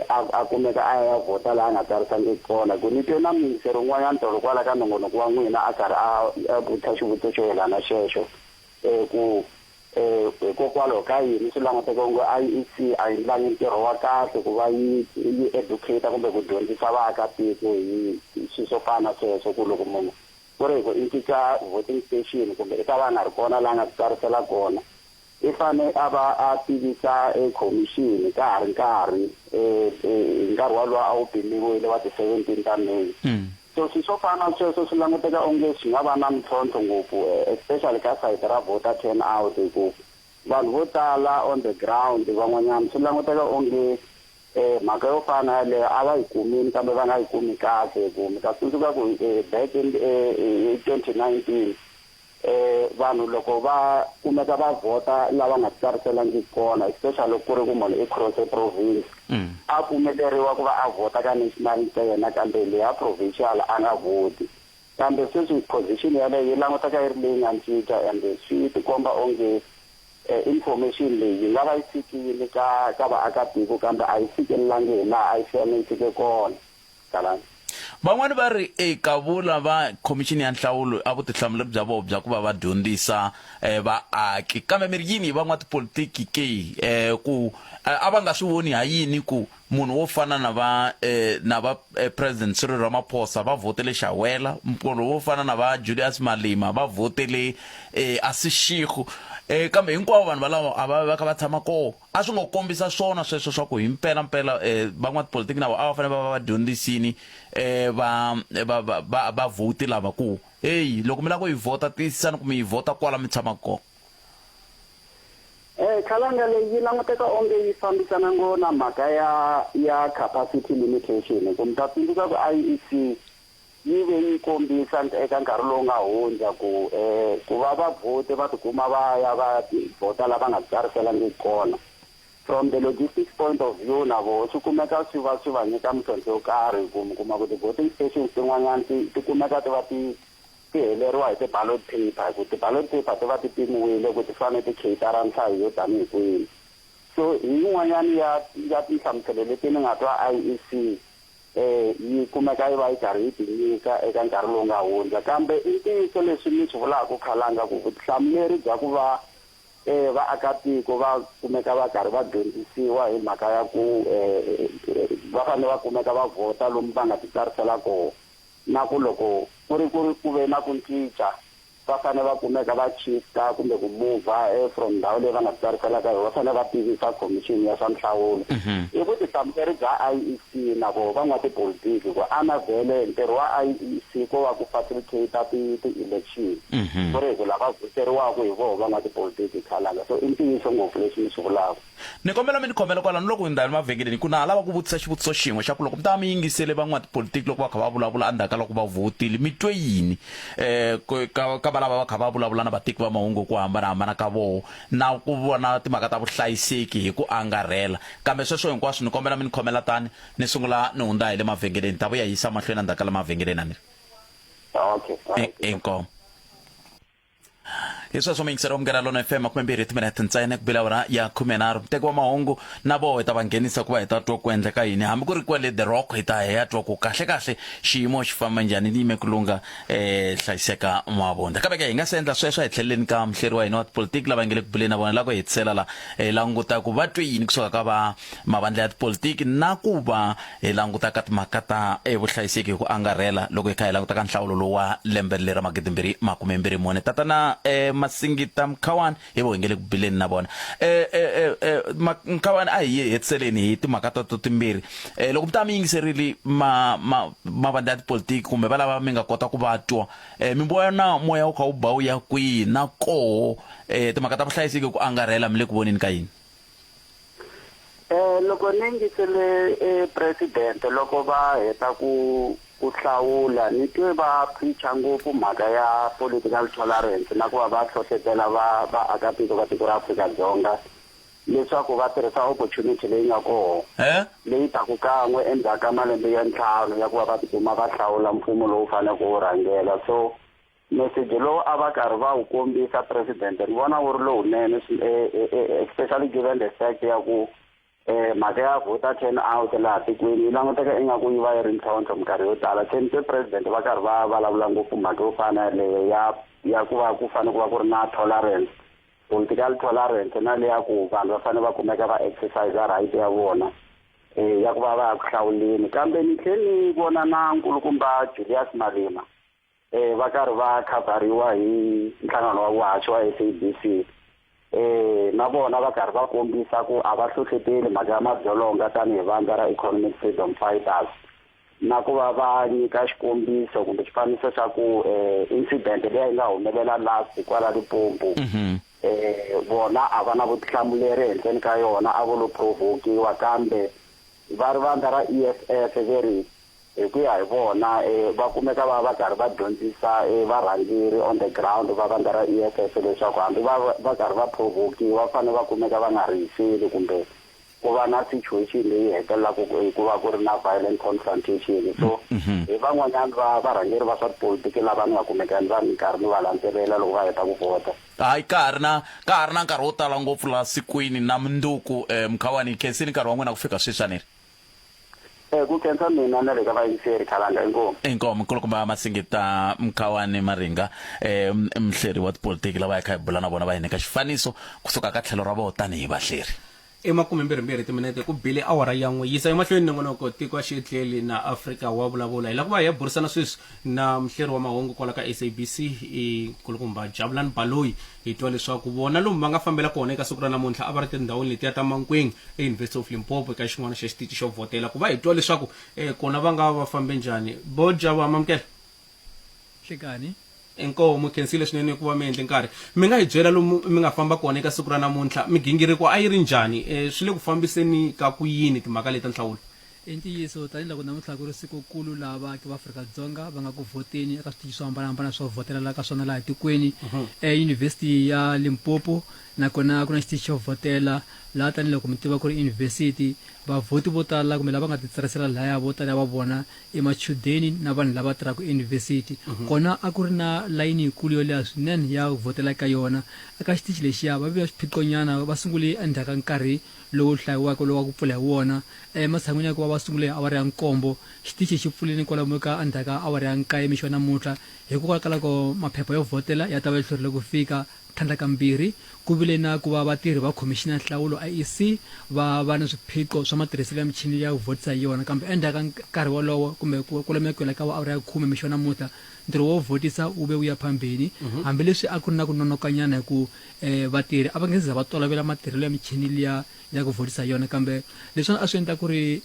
a a kumeka a ya vhota laha a nga tsarisangiki kona. Ku ni twe na muyingiseri un'wanyana tolo kwala ka nongonoko wa n'wina a karhi a vutisa xivutiso xo yelana na xexo ku Hikokwalaho ka yini swi languteka onge IEC a yi ndlangi ntirho wa kahle ku va yi yi educate kumbe ku dyondzisa vaakatiko hi swilo swo fana na sweswo ku loko munhu ku ri hi ku i cinca voting station kumbe i ta va a nga ri kona laha a nga titsarisela kona i fane a va a tivisa e khomixini ka ha ri nkarhi hi nkarhi walowo a wu pimiwile wa ti 17 ta May. So swi swo fana na sweswo swi languteka onge swi nga va na mintlhontlho ngopfu especially ka sayiti ra voter turn out hi ku vanhu vo tala on the ground van'wanyana swi languteka onge mhaka yo fana na yaleyo a va yi kumini kambe va nga yi kumi kahle hi ku mi ta tsundzuka ku back in hi 2019 Vanhu loko va kumeka va vhota lava nga tsariselangiki kona especially loko ku ri ku munhu i cross-e province a pfumeleriwa ku va a vhota ka national ntsena kambe leya provincial a nga vhoti. Kambe sweswi position yaleyo yi languteka yi ri leyi nga cinca and swi tikomba onge information leyi yi nga va yi fikile ka ka vaakatiko kambe a yi fikelelangi hi laha a yi fanele yi fike kona. Kalani. Van'wana va ri, E, kavula va Khomixini ya Nhlawulo a vutihlamuleri bya vona bya ku va va dyondzisa vaaki. Kambe mi ri yini hi van'watipolitiki ke? Ku a va nga swi voni ha yini ku munhu wo fana na va na va President Cyril Ramaphosa va vhotele Shawela, munhu wo fana na va Julius Malema va vhotele Asishigu, kambe hinkwavo vanhu valavo a va va kha va tshama kona. A swi ngo kombisa swona sweswo swa ku hi mpela mpela van'watipolitiki na vona a va fanele va va va dyondzisini va va va va vavhoti lava ku heyi loko mi lava ku yi vhota tiyisisani ku mi yi vhota kwala mi tshamaka kona. Khalanga leyi yi languteka onge yi fambisana ngo na mhaka ya ya capacity limitation hi ku mi ta tsundzuka ku IEC Yi ve yi kombisa eka nkarhi lowu nga hundza ku ku va vavhoti va tikuma va ya va vhota la va nga tsariselangiki kona. From the logistics point of view na voho swi kumeka swi va swi va nyika mintlhontlho yo karhi hi ku mi kuma ku ti-voting stations tin'wanyana ti ti kumeka ti va ti ti heleriwa hi ti-ballot paper hi ku ti-ballot paper ti va ti pimiwile ku ti fanele ti cater-a nhlayo yo tanihi kwihi. So hi yin'wanyana ya ya tinhlamuselo leti ni nga twa IEC Yi kumeka yi va yi karhi yi tinyika eka nkarhi lowu nga hundza. Kambe i ntiyiso leswi mi swi vulaka, Khalanga, ku vutihlamuleri bya ku va vaakatiko va kumeka va karhi va dyondzisiwa hi mhaka ya ku va fanele va kumeka va vhota lomu va nga titsarisela kona na ku loko ku ri ku ri ku ve na ku cinca va fanele va kumeka va shifta kumbe ku mover from ndhawu leyi va nga titsarisela ka yona, va fanele va tivisa khomixini ya swa nhlawulo. I vutihlamuleri bya IEC na voho van'watipolitiki ku ana vhele ntirho wa IEC ko va ku facilitate ti-election ku ri hi ku lava vhoteriwaka hi voho van'watipolitiki khalanga. So i ntiyiso ngopfu leswi mi swi vulaka. Ni kombela mi ni khomela kwalano loko hi ndza mavhengeleni ku na ha lava ku vutisa xivutiso xin'we xa ku loko mi ta va mi yingisele van'watipolitiki loko va kha va vulavula endzhaku ka loko va vhotile mi twe yini um ka ka va. valava va kha va vulavula na vatiki va mahungu hi ku hambanahambana ka voho na ku vona timhaka ta vuhlayiseki hi ku angarhela. Kambe sweswo hinkwaswo ni kombela mi ni khomela tani ni sungula ni hundza hi le mavhengeleni, ni ta vuya hi yisa mahlweni endzhaku ka le mavhengeleni a ni ri. Okay. Inkomu. Hi sweswo muyingiseri wa Munghana Lona FM 20 timinete ntsena ku bile awara ya 13. Muteki wa mahungu na voho hi ta va nghenisa ku va hi ta twa ku endleka yini hambi ku ri kwale The Rock hi ta hi ya twa ku kahle kahle xiyimo xi famba njhani ni yime ku lungha eh hlayiseka mavonda. Kambe ke hi nga se endla sweswo a hi tlheleleni ka muhleri wa hina wa tipolitiki lava nge le ku buleni na vona la ku hetisela la hi languta ku va twe yini kusuka ka va mavandla ya tipolitiki na ku va hi languta ka timhaka ta vuhlayiseki hi ku angarhela loko hi kha hi languta ka nhlawulo lowu wa lembe lera 2024. Tatana Masingita Mkhawani hi vo hi nge le ku bileni na vona. Mkhawani a hi hetiseleni hi timhaka tato timbirhi. Loko mi ta mi yingiserile ma ma mavandla ya tipolitiki kumbe va lava mi nga kota ku va twa mi vona moya wu kha wu ba wu ya kwihi na koho timhaka ta vuhlayiseki hi ku angarhela mi le ku voneni ka yini? Eh loko ni yingisele eh, president loko va heta ku ku hlawula ni twe va preacha ngopfu mhaka ya political tolerance na ku va va hlohletela va vaakatiko va tiko ra Afrika-Dzonga leswaku va tirhisa opportunity leyi nga koho Eh? leyi taku kan'we endzhaku ka malembe ya ntlhanu ya ku va va tikuma va hlawula mfumo lowu faneleke wu rhangela. So Meseji lowu a va karhi va wu kombisa president ni vona wu ri lowunene especially given the fact ya ku mhaka ya voter turn out laha tikweni yi languteka ingaku yi va yi ri ntlhontlho minkarhi yo tala. Se ni twe president va karhi va vulavula ngopfu mhaka yo fana na yaleyo ya ya ku va ku fanele ku va ku ri na tolerance, political tolerance na leya ku vanhu va fanele va kumeka va exercise right ya vona ya ku va va ya ku hlawuleni. Kambe ni tlhe ni vona na nkulukumba Julius Malema eh va karhi va khavhariwa hi nhlangano wa vuhaxi wa SABC eh na vona va karhi va kombisa ku a va hlohleteli mhaka ya madzolonga tanihi vandla ra Economic Freedom Fighters na ku va va nyika xikombiso kumbe xifaniso xa ku eh incident leyi yi nga humelela last kwala Limpopo eh vona a va na vutihlamuleri ehenhleni ka yona a vo lo provokiwa kambe va ri vandla ra EFF ve ri Hi ku ya hi vona, va kumeka va va karhi va dyondzisa varhangeri on the ground va vandla ra EFF leswaku hambi va va karhi va provokiwa va fanele va kumeka va nga rihiseli kumbe ku va na situation leyi hetelelaka hi ku va ku ri na violent confrontation. So hi van'wanyana va varhangeri va swa tipolitiki lava ni nga kumeka ni va ni karhi ni va landzelela loko va heta ku vhota. Hayi ka ha ri na ka ha ri na nkarhi wo tala ngopfu laha sikwini na mundzuku Mkhawani hi khensile nkarhi wa n'wina ku fika sweswi a ni ri. Eh, ku khensa mina na le ka vayingiseri khalanga inkomu. Inkomu nkulukumba Masingita Mkhawani Maringa eh mhleri wa tipolitiki lava hi kha hi bula na vona va hi nyika xifaniso kusuka ka tlhelo ra vona tanihi vahleri. I makumembirhimbirhi timinete ku bile awara ya n'we yisa emahlweni nongonoko tiko a xietleli na Afrika wa vulavula. Hi lava ku va hi ya burisana sweswi na muhleri wa mahungu kwala ka SABC i nkulukumba Jabulani Baloyi hi twa leswaku vona lomu va nga fambela kona eka siku ra namuntlha a va ri tindhawini letiya ta Mankweng eUniversity of Limpopo eka xin'wana xa xitichi xo vhotela ku va hi twa leswaku eh, kona va nga va fambe njhani. Bo Jabu amamukela. Hlekani. Inkomu khensile swinene ku va mi endle nkarhi. Mi nga hi byela lomu mi nga famba kona eka siku ra namuntlha migingiriko a yi ri njhani? Eh, swi le ku fambiseni ka ku yini timhaka leti ta nhlawulo? I ntiyiso, tanihi loko namuntlha ku ri sikukulu laha vaaki va Afrika-Dzonga va nga ku vhoteni eka switichi swo hambanahambana swo vhotela la ka swona laha tikweni, eYunivhesiti ya Limpopo nakona ku na xitichi xo vhotela laha tanihi loko mi tiva ku ri yunivhesiti, vavhoti vo tala kumbe lava nga titsarisela lahaya vo tala va vona i machudeni na vanhu lava tirhaka eyunivhesiti. Kona a ku ri na layini yikulu yo leha swinene ya ku vhotela eka yona. Eka xitichi lexiya va ve na xiphiqonyana, va sungule endzhaku ka nkarhi lowu hlayiwaka lowu wa ku pfula hi wona. Ematshan'wini ya ku va va sungule hi awara ya nkombo, xitichi xi pfulile kwalomu ka endzhaku ka awara ya nkaye mixo wa namuntlha. Hikokwalaho ka loko maphepha yo vhotela ya ta va ya hlwerile ku fika, tlhandlakambirhi, ku vile na ku va vatirhi va Khomixini ya Nhlawulo, IEC, va va ni swiphiqo swa matirhiselo ya michini ya ku vhotisa hi yona. Kambe endzhaku ka nkarhi wolowo kumbe kwalomuya ku hela ka awara ya khume mixo wa namuntlha, ntirho wo vhotisa wu ve wu ya phambheni, hambileswi a ku ri na ku nonokanyana hi ku Vatirhi a va nge se za va tolovela matirhelo ya michini liya ya ku vhotisa hi yona, kambe leswiwani a swi endla ku ri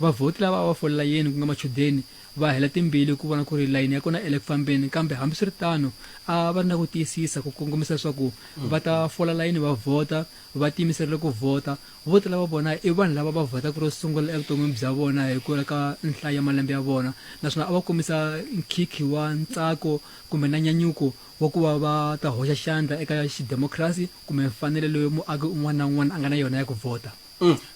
Vavhoti lava a va fole layeni ku nga machudeni va hela timbilu ku vona ku ri layini ya kona i le ku fambeni kambe hambiswiritano a va ri na ku tiyisisa ku kongomisa leswaku va ta fola layini va vhota va tiyimiserile ku vhota. Vo tala va vona i vanhu lava va vhotaka ro sungula evuton'wini bya vona hi ku ya ka nhlayo ya malembe ya vona naswona a va kombisa nkhikhi wa ntsako kumbe na nyanyuko wa ku va va ta hoxa xandla eka xidemokirasi kumbe mfanelo leyi muaki un'wana na un'wana a nga na yona ya ku vhota.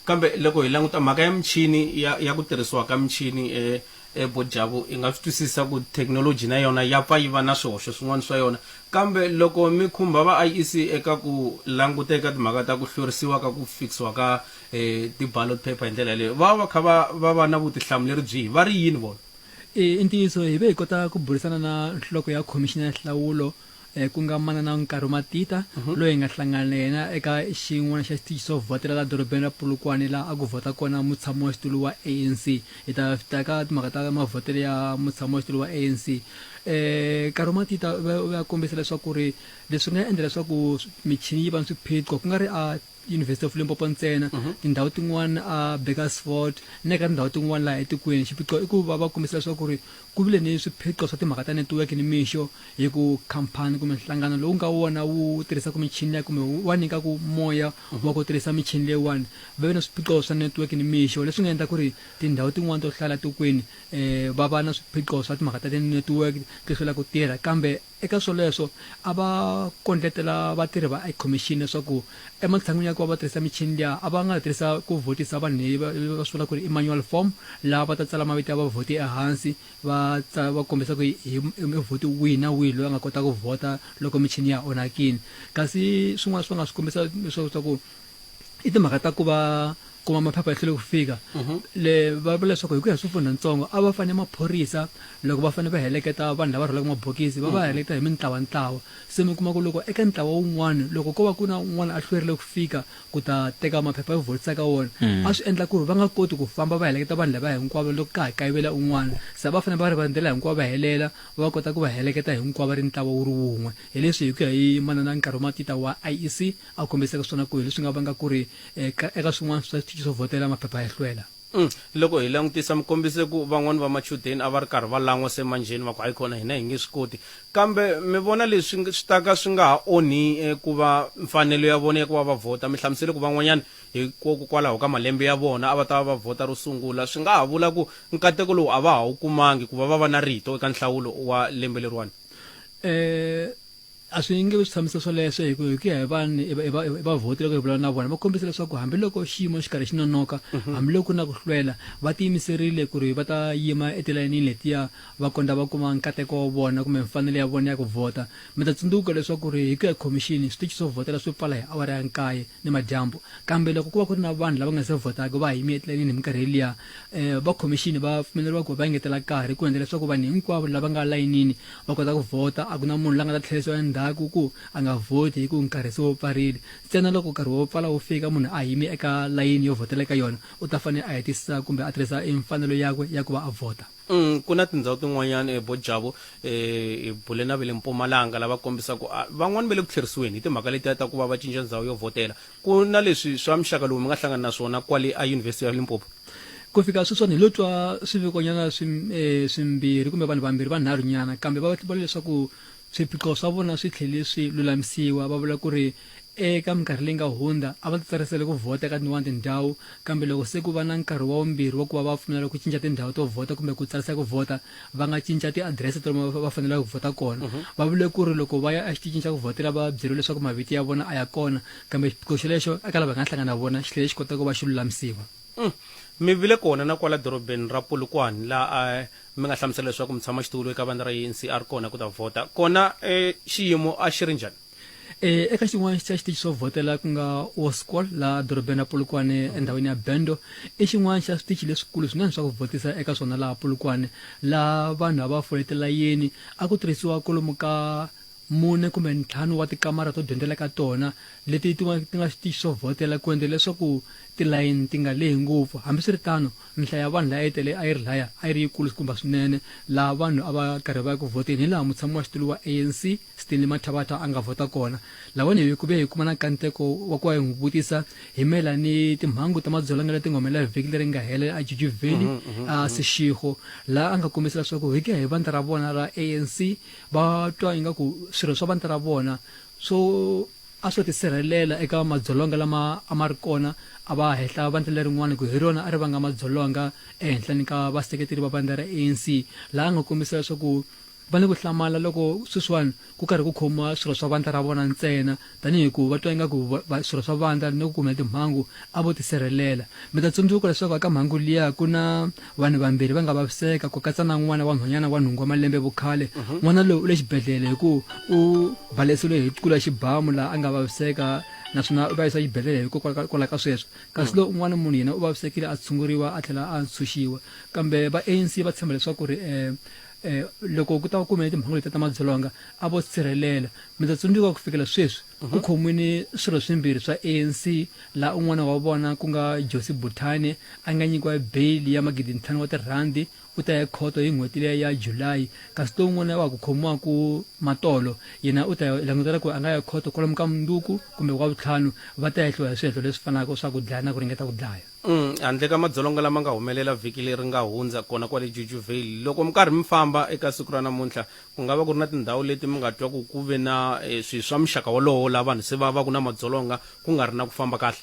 Kambe loko hi languta mhaka ya michini ya ya ku tirhisiwa ka michini e e Bojabu hi nga swi twisisa ku thekinoloji na yona ya pfa yi va na swihoxo swin'wana swa yona kambe loko mi khumba va IEC eka ku languta eka timhaka ta ku hlwerisiwa ka ku fikisiwa ka e ti-ballot paper hi ndlela yaleyo va va kha va va va na vutihlamuleri byihi va ri yini vona? I ntiyiso hi ve hi kota ku burisana na nhloko ya khomixini ya nhlawulo eh, ku nga manana Nkarhi Matita mhm. loyi hi nga hlangana na yena eka xin'wana xa xitichi xo vhotela la dorobeni ra Polokwane laha a ku vhota kona mutshami wa xitulu wa ANC hi ta fita ka timhaka ta mavhotelo ya mutshami wa xitulu wa ANC eh Nkarhi Matita va kombisa leswaku ri leswi nga endla leswaku michini yi va ni swiphiqo ku nga ri a University of Limpopo ntsena mhm. tindhawu tin'wana a Bakersford na eka tindhawu tin'wana laha etikweni xiphiqo i ku va va kombisa leswaku ri ku vile ni swiphiqo swa timhaka ta network ni mixo hi ku khampani kumbe nhlangano lowu nga wona wu tirhisaka michini liya kumbe wa nyikaku moya mhm. wa ku tirhisa michini leyiwani va ve na swiphiqo swa network ni mixo leswi nga endla ku ri tindhawu tin'wana to hlaya tikweni um va va na swiphiqo swa timhaka ta ti-network ti hlwela ku tirha kambe Eka swoleswo, a va kondletela vatirhi va ekhomixini leswaku ematshan'wini ya ku va va tirhisa michini liya, a va nga tirhisa ku vhotisa vanhu hi va swi vula ku ri i manual form, laha va ta tsala mavito ya vavhoti ehansi, va tsala va kombisa ku hi i muvhoti wihi na wihi loyi a nga kota ku vhota loko michini ya ha onhakile. Kasi swin'wana swi va nga swi kombisa leswaku i timhaka ta ku va kuma maphepha ya hlwele ku fika mhm. le va vula leswaku hi ku ya hi swifundzhantsongo a va fanele maphorisa loko va fanele va heleketa vanhu lava rhwalaka mabokisi va va mhm. heleketa hi mintlawantlawa se mi kuma ku loko eka ntlawa wun'wana loko ko va ku na un'wana a hlwerile ku fika ku ta teka maphepha yo vhotisa ka wona mm. a swi endla ku ri va nga koti ku famba va heleketa vanhu lava hinkwavo loko ka ha kayivela un'wana se va fanele va ri va ndlela hinkwavo va helela va kota ku va heleketa hinkwavo va ri ntlawa wu ri wun'we hi leswi hi ku ya hi manana nkarhi matita wa IEC a kombiseke swona ku hi leswi nga vanga ku ri eka eka swin'wana swa switichi swo vhotela maphepha ya hlwela. Mm. Loko hi langutisa mi kombise ku van'wana va machudeni a va ri karhi va lan'wa se manjheni va ku hayi khona hina hi nge swi koti kambe mi vona leswi swi ta ka swi nga ha onhi eh, ku va mfanelo ya vona ya ku va va vhota mi hlamusele ku van'wanyana hikokwalaho ka malembe ya vona a va ta va va vhota ro sungula swi nga ha vula ku nkateko lowu a va ha wu kumangi ku va va va na rito eka nhlawulo wa lembe leriwani eh A swi nge vi swi tshamisa swoleswo hi ku hi ku ya hi vanhu hi va vavhoti loko hi vulavula na vona va kombisa leswaku hambiloko xiyimo xi karhi xi nonoka mhm. hambiloko ku na ku hlwela va tiyimiserile ku ri va ta yima etilayenini letiya va kondza va kuma nkateko wa vona kumbe mfanelo ya vona ya ku vhota mi ta tsundzuka leswaku ri hi ku ya khomixini switichi swo vhotela swi pfala hi awara ya nkaye ni madyambu kambe loko ku va ku ri na vanhu lava nga se vhotaka va yime etilayenini hi minkarhi liya um va khomixini va pfumeleriwa ku va engetela nkarhi ku endla leswaku vanhu hinkwavo lava nga layinini va kota ku vhota a ku na munhu la nga ta tlherisiwa endzhaku ku a nga vhoti hi ku nkarhi se wo pfarile ntsena loko nkarhi wo pfala wu fika munhu a yime eka layini yo vhotela eka yona u ta fanele a hetisisa kumbe a tirhisa mfanelo yakwe ya ku va a vhota Mm, ku na tindhawu tin'wanyana ebojavo eh, hi bule na ve le mpumalanga lava kombisaka ku ah, van'wani va le ku tlherisiweni hi timhaka letiya ta ku va va cinca ndhawu yo vhotela Ku na leswi swa muxaka lowu mi nga hlangana na swona kwale a Yunivhesiti ya Limpopo? Ku fika sweswiwani hi lo twa swivikonyana swi eh, swimbirhi kumbe vanhu vambirhi vanharhu nyana kambe va vula leswaku swiphiqo swa vona swi tlhele swi lulamisiwa va vula ku ri eka minkarhi leyi nga hundza a va titsarisele ku vhota eka tin'wana tindhawu kambe loko se ku va na nkarhi wa vumbirhi wa ku va va pfumelela ku cinca tindhawu to vhota kumbe ku tsarisa ku vhota va nga cinca tiadirese ta lomu va faneleke ku vhota kona mhm. va vule ku ri loko va ya exitichini xa ku vhotela va byeriwe leswaku mavito ya vona a ya kona kambe xiphiqo xolexo eka lava nga hlangana na vona xi tlhele xi kota ku va xi lulamisiwa mm. mi vile kona na kwala dorobeni ra polokwane laha eh, mi nga hlamusela leswaku mutshamaxitulu eka vandla ra anc a ri kona ku ta vhota kona um xiyimo a xi ri njhani E, eka xin'wana xa xitichi xo vhotela ku nga Oskol laha dorobeni ra Polokwane endhawini ya Bendo i xin'wana xa switichi leswikulu swinene swa ku vhotisa eka swona laha Polokwane laha vanhu a va fole tilayeni a ku tirhisiwa kwalomu ka mune kumbe ntlhanu wa tikamara to dyondzela ka tona leti ti ti nga xitichi swo vhotela ku endlela leswaku tilayini ti nga lehi ngopfu. Hambiswiritano, nhlayo ya vanhu laha a yi tele a yi ri laya a yi ri yikulu kumba swinene laha vanhu a va karhi va ya ku vhoteni hi laha mutshami wa xitulu wa ANC Stanley Mathabatha a nga vhota kona. Lawani hi ku ve hi kuma na nkanteko wa ku va hi n'wi vutisa hi mayelana ni timhangu ta madzolonga leti nga humelela vhiki leri nga hela a Juju Valley a Seshego laha a nga kombisa leswaku hi ku ya hi vandla ra vona ra ANC va twa ingaku swirho swa vandla ra vona swo a swo tisirhelela eka madzolonga lama a ma ri kona a va hehla vandla lerin'wana ku hi rona a ri vanga madzolonga ehenhleni ka vaseketeri va vandla ra ANC laha a nga kombisa leswaku va ni ku hlamala loko sweswiwani ku karhi ku khomiwa swirho swa vandla ra vona ntsena tanihi ku va twa ingaku swirho swa vandla ni ku kumela timhangu a vo tisirhelela. Mi ta tsundzuka leswaku eka mhangu liya ku na vanhu vambirhi va nga vaviseka ku katsa na n'wana wa nhwanyana wa nhungu wa malembe vukhale. N'wana loyi u le xibedhlele hi ku u baleseriwe hi kula xibamu laha a nga vaviseka naswona u va yisa exibedhlele hikokwalaho ka sweswo. Kasi lowu un'wana munhu yena u vavisekile a tshunguriwa a tlhela a ntshunxiwa. Kambe va ANC va tshemba leswaku ri loko ku ta ku kumele timhangu leti ta madzolonga a vo sirhelela. Mi ta tsundzuka ku fikela sweswi ku khomiwile swirho swimbirhi swa ANC laha un'wana wa vona ku nga Josi Buthane a nga nyikiwa beyili ya magidintlhanu wa tirhandi u ta ya ekhoto hi n'hweti liya ya July kasi lowun'wana wa ha ku khomiwaka matolo yena u ta ya langutela ku a nga ya ekhoto kwalomu ka mundzuku kumbe wa vutlhanu va ta hehliwa hi swihehlo leswi fanaka swa ku dlaya na ku ringeta ku dlaya. Handle ka madzolonga lama nga humelela vhiki leri nga hundza kona kwale Juju Vale, loko mi karhi mi famba eka siku ra namuntlha, ku nga va ku ri na tindhawu leti mi nga twa ku ku ve na eh, swilo swa muxaka wolowo laha vanhu se va va ku na madzolonga ku nga ri na ku famba kahle?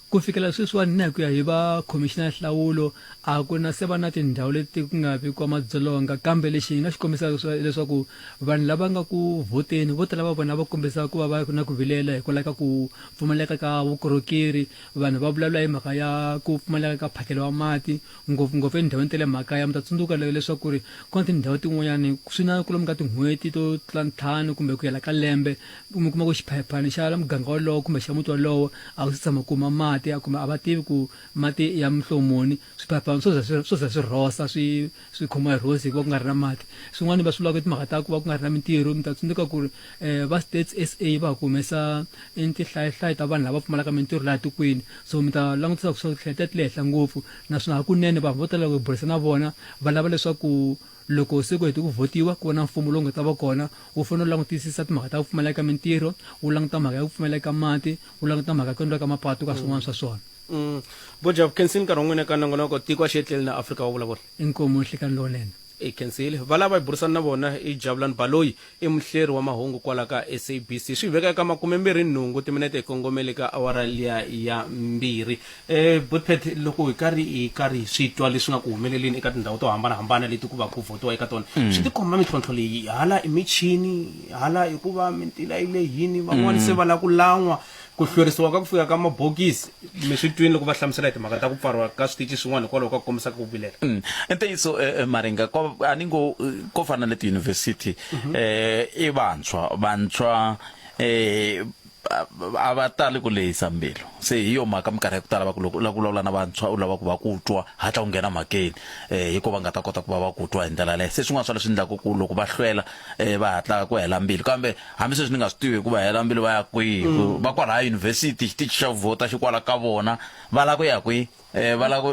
Ku fikela sweswiwani na hi ku ya hi va khomixina ya nhlawulo, a ku na se va na tindhawu leti ku nga vekiwa madzolonga. Kambe lexi hi nga xi kombisaka leswaku vanhu lava nga ku vhoteni vo tala va vona va kombisa ku va va na ku vilela hikwalaho ka ku pfumaleka ka vukorhokeri. Vanhu va vulavula hi mhaka ya ku pfumaleka ka mphakelo wa mati, ngopfu-ngopfu etindhawini ta le makaya. Mi ta tsundzuka leswaku ri ku na tindhawu tin'wanyani swi na kwalomu ka tin'hweti to tlula ntlhanu kumbe ku yela ka lembe mi kuma ku xiphayiphani xa muganga wolowo kumbe xa muti wolowo a wu se tshama kuma mati kumbe a va tivi ku mati ya muhlovo muni. Swiphayiphani swo za swi swo za swi rhosa swi swi khomiwa hi rhosi hikuva ku nga ri na mati. Swin'wana va swi vulaka i timhaka ta ku va ku nga ri na mintirho. Mi ta tsundzuka ku ri va Stats SA va ha ku humesa tinhlayohlayo ta vanhu lava pfumalaka mintirho laha tikweni. So mi ta langutisa ku swa tlhela ti le henhla ngopfu naswona hakunene vanhu vo tala loko hi burisana na vona va lava leswaku loko se ku hete ku vhotiwa ku va na mfumo lowu nga ta va kona wu fanele wu langutisisa timhaka ta ku pfumaleka ka mintirho, wu languta mhaka ya ku pfumaleka ka mati, wu languta mhaka ya ku endliwa ka mapatu ka swin'wana swa swona. Bo Jabu, khensini nkarhi wa n'wina eka nongonoko Tiko a xi etleli na Afrika wa vulavula. Inkomu nhlikani lowunene. I khensile. Valava hi burisana na vona i Jabulani Baloyi, i muhleri wa mahungu kwala ka SABC. Swi hi veka eka makumembirhi-nhungu timinete hi kongomele ka awara liya ya mbirhi. Botpet, loko hi karhi hi karhi hi swi twa leswi nga ku humeleleni eka tindhawu to hambana-hambana leti ku va ku vhotiwa eka tona, swi tikomba mintlhontlho leyi hala i michini, hala i ku va mintila yi lehini, van'wana se va lava ku lan'wa, Ku hlwerisiwa ka ku fika ka mabokisi, mi swi twini loko va hlamusela hi timhaka ta ku pfariwa ka switichi swin'wana hikwalaho ka ku kombisa ka ku vilela. I ntiyiso Maringa, ko a ni ngo ko fana na le tiyunivhesiti i vantshwa, vantshwa a va tali ku lehisa mbilu. Se hi yo mhaka minkarhi ya ku tala va ku loko u lava ku vulavula na vantshwa u lava ku va ku twa hatla u nghena mhakeni hi ko va nga ta kota ku va va ku twa hi ndlela yaleyo. Se swin'wana swa leswi endlaka ku loko va hlwela va hatla ku hela mbilu kambe hambi sweswi ni nga swi tivi hikuva hela mbilu va ya kwihi va kwalaya yunivhesiti xitichi xa vhota xi kwala ka vona va lava ku ya kwihi um va lava ku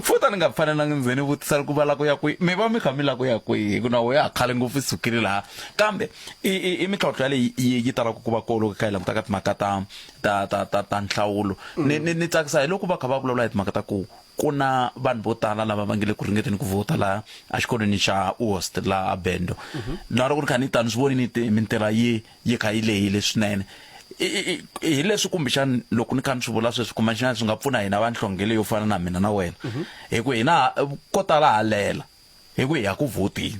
futa ni nga fanelanga nze ni vutisa ku va lava ku ya kwihi mi va mi kha mi lava ku ya kwihi hi ku na wo ya khale ngopfu i sukile laha kambe i i i mintlhontlho yaleyi yi yi talaka ku va kona loko hi kha hi languta ka timhaka ta ta ta ta ta nhlawulo ni ni ni tsakisa hi loko va kha va vulavula hi timhaka ta ku Ku na vanhu vo tala lava va nge le ku ringeteni ku vhota laha exikolweni xa Oost laha Bendo. Na loko ni kha ni ta ni swi vonile mintila yi yi kha yi lehile swinene. Hi leswi kumbexani loko ni kha ni swi vula sweswi kumbexana swi nga pfuna hina va nhlonge leyo fana na mina na wena. Hi ku hina ko tala ha lela hi ku hi ya ku vhoteni.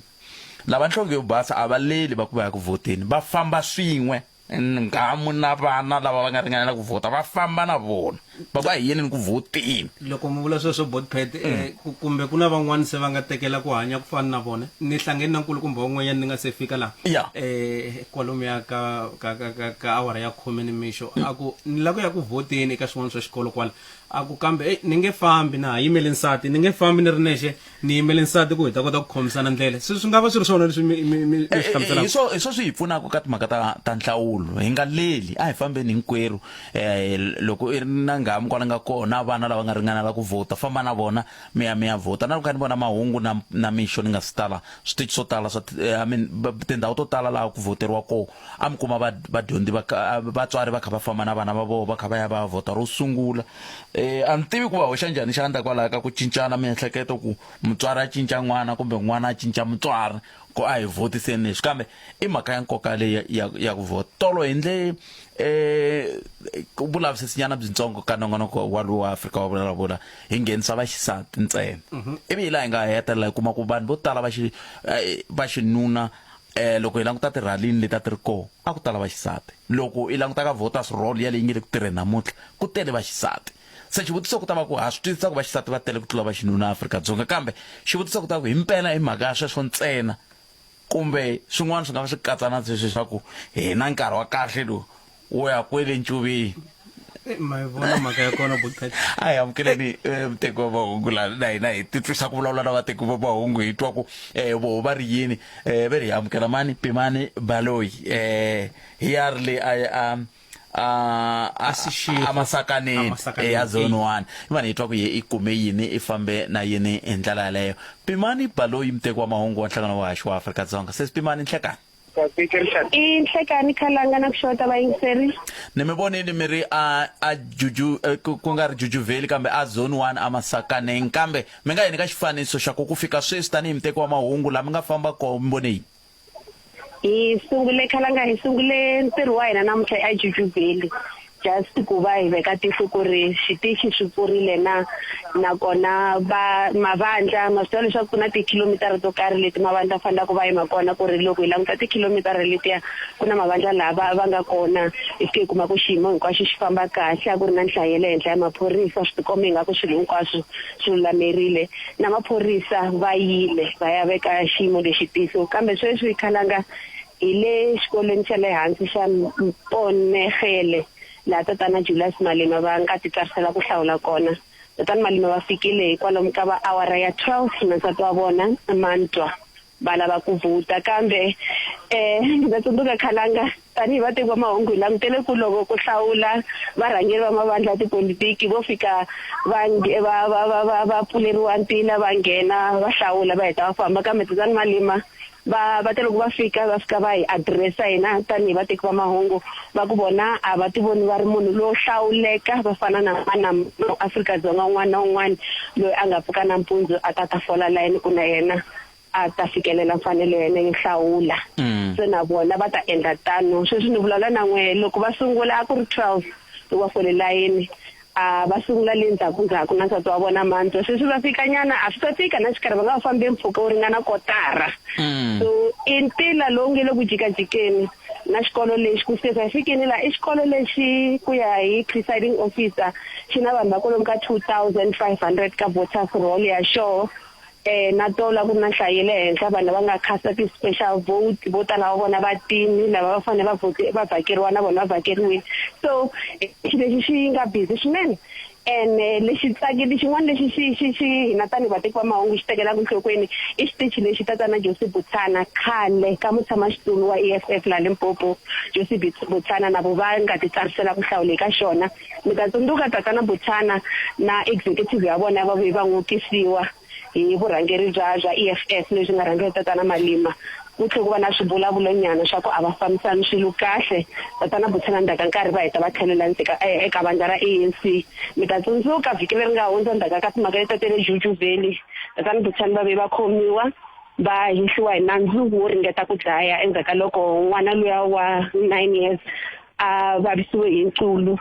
Lava nhlonge yo basa a va leli va ku va ya ku vhoteni va famba swin'we. nghamu na vana lava va nga ringanela ku vhota va famba na vona va ku a hi yeneni ku vhoteni loko mi vula sweswo botpet eh, kumbe ku na van'wana se va nga tekela ku hanya ku fana na vona ni hlangene na nkulukumba wun'wanyana ni nga se fika laha Ya. eh, kwalomuya ka ka ka ka, ka awara ya khume ni mixo a ku ni lava ku ya ku vhoteni eka swin'wana swa xikolo kwala a ku kambe ey ni nge fambi na ha yimele nsati ni nge fambi ni ri nexe ni yimele nsati ku hi ta kota ku khomisana ndlela se swi nga va swi ri swona leswi mi mi mi mi swi hlamuselaka hi swo hi swo swi hi pfunaka ka timhaka ta ta nhlawulo hi nga leli a hi fambeni hinkwerhu um loko i ri na nghamu kwala nga kona vana lava nga ringanela ku vhota famba na vona mi ya mi ya vhota na loko kha ni vona mahungu na na mixo ni nga swi tala switichi swo tala swa I mean tindhawu to tala laha ku vhoteriwa kona a mi kuma va vadyondzi va vatswari va kha va famba na vana va vona va kha va ya va ya vhota ro sungula um a ni tivi ku va hoxa njhani xandla kwalaya ka ku cincana miehleketo ku mutswari a cinca n'wana kumbe n'wana a cinca mutswari ku a hi vhotiseni leswi kambe i mhaka ya nkoka leyi ya ya ku vhota tolo hi ndle um vulavisisinyana byitsongo ka nongonoko wa lowu wa Afrika wa vulavula hi nghenisa vaxisati ntsena ivi hi laha hi nga hetelela hi kuma ku vanhu vo tala va xi va xinuna Eh loko hi languta tirhalini leti a ti ri kona a ku tala vaxisati. Loko i languta ka voters roll ya leyi nge le ku tirheni namuntlha ku tele vaxisati. Se xivutiso ku ta va ku ha swi twisisa ku vaxisati va tele ku tlula vaxinuna Afrika-Dzonga kambe xivutiso ku ta ku himpela hi mhaka ya sweswo ntsena kumbe swin'wana swi nga va swi katsa na sweswi swa ku hi na nkarhi wa kahle lowu wo ya kwele ncuveni. Ma yi vona mhaka ya kona Butpet. A hi amukeleni eh, muteki wa mahungu la na hina hi titwisa ku vulavula na vateki va mahungu hi twa ku eh, voho va ri yini eh, ve ri hi amukela mani pimani baloyi eh, hi ya ri le a a a A a masakaneni Masakaneni, ya zone 1 i vanhu hi twa ku ye i kume yini i fambe na yini hi ndlela yaleyo pimani baloyi muteki wa mahungu wa nhlangano wa haxi wa Afrika-Dzonga sesi pimani nhlekani I nhlekani khalanga na ku xota vayingiseri. Ni mi vonile mi ri a a juju eh, ku ku nga ri Jujuveli kambe a zone 1 a Masakaneng kambe mi nga hi nyika xifaniso xa ku ku fika sweswi tanihi muteki wa mahungu laha mi nga famba kona mi vone yini? Hi sungule khalanga hi sungule ntirho wa hina namuntlha a Jujuveli just ku va hi veka tihlo ku ri xitichi swi pfurile na nakona va mavandla ma swi tiva leswaku ku na tikhilomitara to karhi leti mavandla fanelaka va yima kona ku ri loko hi languta tikhilomitara letiya ku na mavandla laha va va nga kona hi fike hi kuma ku xiyimo hinkwaxo xi famba kahle a ku ri na nhlayo ya le henhla ya maphorisa swi tikomba ingaku swilo hinkwaswo swi lulamerile na maphorisa va yile va ya veka xiyimo lexi tihlo kambe sweswi khalanga Hi le xikolweni xa le hansi xa Mponegele laha Tatana Julius Malema va nga titsarisela ku hlawula kona. Tatana Malema va fikile hi kwalomu ka va awara ya 12 na nsati wa vona Mantwa va lava ku vhuta kambe um ndza tsundzuka khalanga tanihi vateki va mahungu hi langutele ku loko ku hlawula varhangeri va mavandla ya tipolitiki vo fika va va va va va va pfuleriwa ntila va nghena va hlawula va heta va famba kambe Tatana Malema Va va te loko va fika, va fika va hi adirese hina tanihi vateki va mahungu, va ku vona a va tivoni va ri munhu lowo hlawuleka, va fana na mani na mani wa Afrika-Dzonga un'wana na un'wana loyi a nga pfuka nampundzu a ta ta fola layeni ku na yena a ta fikelela mfanelo ya yena yo hlawula. Se na vona va ta endla tano. Sweswi ni vulavula na n'wehe, loko va sungula a ku ri 12 loko va fole layeni, A va sungula le ndzhaku-ndzhaku na nsati wa vona Mantswa. Sweswi va fika nyana, a swi ta tika na xikarhi va nga va fambe mpfhuka wo ringana kotara. So i ntila lowu nge le ku jikajikeni na xikolo lexi. Ku fika hi fikini laha, i xikolo lexi ku ya hi presiding officer xi na vanhu va kwalomu ka 2500 ka voters roll ya xoho. Eh, na tolo a ku ri na nhlayo ya le henhla vanhu lava nga casta ti-special vote vo tala va vona va tini lava va fanele va vote va vhakeriwa na vona va vhakeriwile so xi lexi xi nga busy swinene ene lexi tsakile xin'wana lexi xi xi xi hina tanihi vateki va mahungu xi tekelaka enhlokweni i xitichi lexi tatana Josi Butsana khale ka mutshamaxitulu wa EFF laha Limpopo Josi Butsana na vo va nga titsarisela ku hlawula eka xona Mi ta tsundzuka Tatana Buchana na executive ya vona va vuye va n'wokisiwa hi vurhangeri bya bya EFF lebyi nga rhangela hi Tatana Malema. Ku tlhe ku va na swivulavulo nyana swa ku a va fambisani swilo kahle. Tatana Buchana ndzhaku ka nkarhi va heta va tlhelela ndzeka eka vandla ra ANC. Mi ta tsundzuka vhiki leri nga hundza ndzhaku ka timhaka leti ta le Juju Valley, Tatana Buchana va vuye va khomiwa va hehliwa hi nandzu wo ringeta ku dlaya endzhaku ka loko n'wana luya wa 9 years a vavisiwe hi nqulu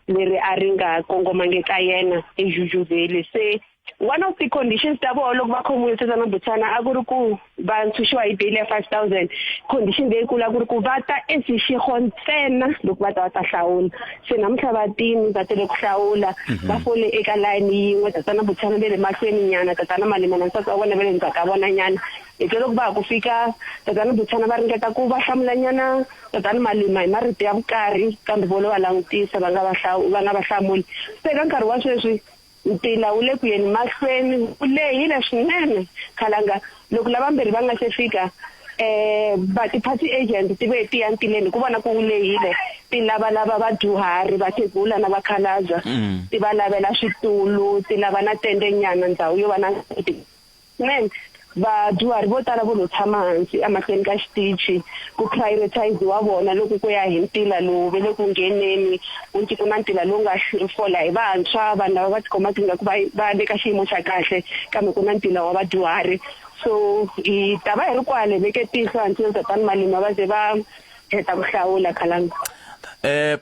leri a ri nga kongomangi eka yena eJuju Valley. Se One of the conditions ta vona loko va khomiwile Tatana Buthana a ku ri ku va ntshunxiwa hi bail ya 5000. Condition leyikulu a ku ri ku va ta eSeshego ntsena loko va ta va ta hlawula. Se namuntlha va tini va tele ku hlawula, va fole eka layini yin'we, Tatana Buthana ve le mahlweni nyana, Tatana Malema na nsati wa vona ve le ndzhaku ka vona nyana. Hi twe loko va ha ku fika Tatana Buthana va ringeta ku va hlamula nyana Tatana Malema hi marito ya vukarhi kambe vo lo va langutisa va nga va va nga va hlamuli. Se ka nkarhi wa sweswi Ntila wu le ku yeni mahlweni wu lehile swinene khalanga. Loko lavambirhi va nga se fika, va ti-party agent ti vuye ti ya ntileni hi ku vona ku wu lehile, ti lavalava vadyuhari, vakhegula na vakhalabya, ti va lavela switulu, ti lava na tende nyana, ndhawu yo va na Swinene. Vadyuhari vo tala vo lo tshama hansi emahlweni ka xitichi ku prioritize-iwa vona loko ku ya hi ntila lowu ve le ku ngheneni. Ku ku na ntila lowu nga fola hi vantshwa, vanhu lava va tikomaka ingaku va va le ka xiyimo xa kahle, kambe ku na ntila wa vadyuhari. So hi ta va hi ri kwale hi veke tihlo until Tatana Malema va ze va heta ku hlawula khalanga.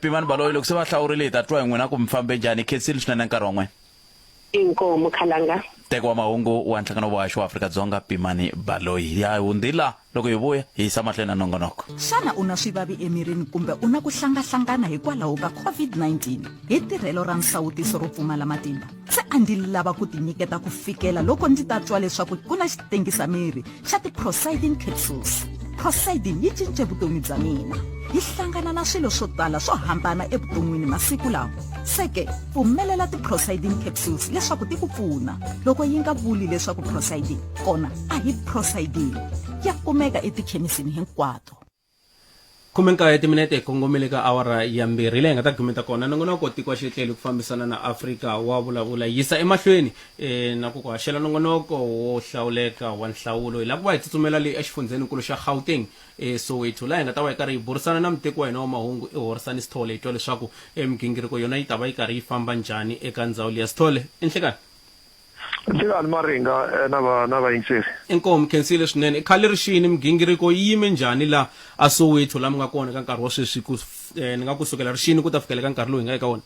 Pimani Baloyi, loko se va hlawurile hi ta twa hi n'wina ku mi fambe njhani. Hi khensile swinene nkarhi wa n'wina. Inkomu Khalanga. Teko wa mahungu wa Nhlangano wa Vuhaxi wa Afrika-Dzonga, Pimani Baloyi. Ya hundzila loko hi vuya hi yisa mahlweni na nongonoko. Xana u na swivavi emirini kumbe u na ku hlangahlangana hikwalaho ka COVID-19? Hi tirhelo ra nsawutiso ro pfumala matimba, se a ndzi lava ku tinyiketa ku fikela loko ndzi ta twa leswaku ku na xitengisamiri xa ti-Procidin capsules. Procidin yi cince vutomi bya mina. Hi hlangana na swilo swo tala swo hambana evuton'wini masiku lawa. Se ke, pfumelela ti-Procidin capsules leswaku ti ku pfuna. Loko yi nga vuli leswaku Procidin, kona a hi Procidin. Ya kumeka etikhemisini hinkwato. 19 timinete hi kongomile ka awara ya mbirhi leyi hi nga ta gimeta kona nongonoko tiko xetleli ku fambisana na Afrika wa vulavula yisa emahlweni e, na ku ku haxela nongonoko wo hlawuleka wa nhlawulo hi lava ku va hi tsutsumela leyi exifundzheninkulu xa Gauteng e, Soweto laha hi nga ta va hi karhi hi burisana na muteki wa hina wa mahungu i Horisani Sithole hi twa leswaku e, migingiriko yona yi ta va yi karhi yi famba njhani eka ndzhawu liya Sithole i nhlekani Nhlekani Maringa eh, na va na vayingiseri. Inkomu khensile swinene. I khale ri xini migingiriko yi yime njhani la a Soweto la mi nga kona ka nkarhi wa sweswi ku eh, ni nga ku sukela ri xini ku ta fikela ka nkarhi lowu hi nga eka wona?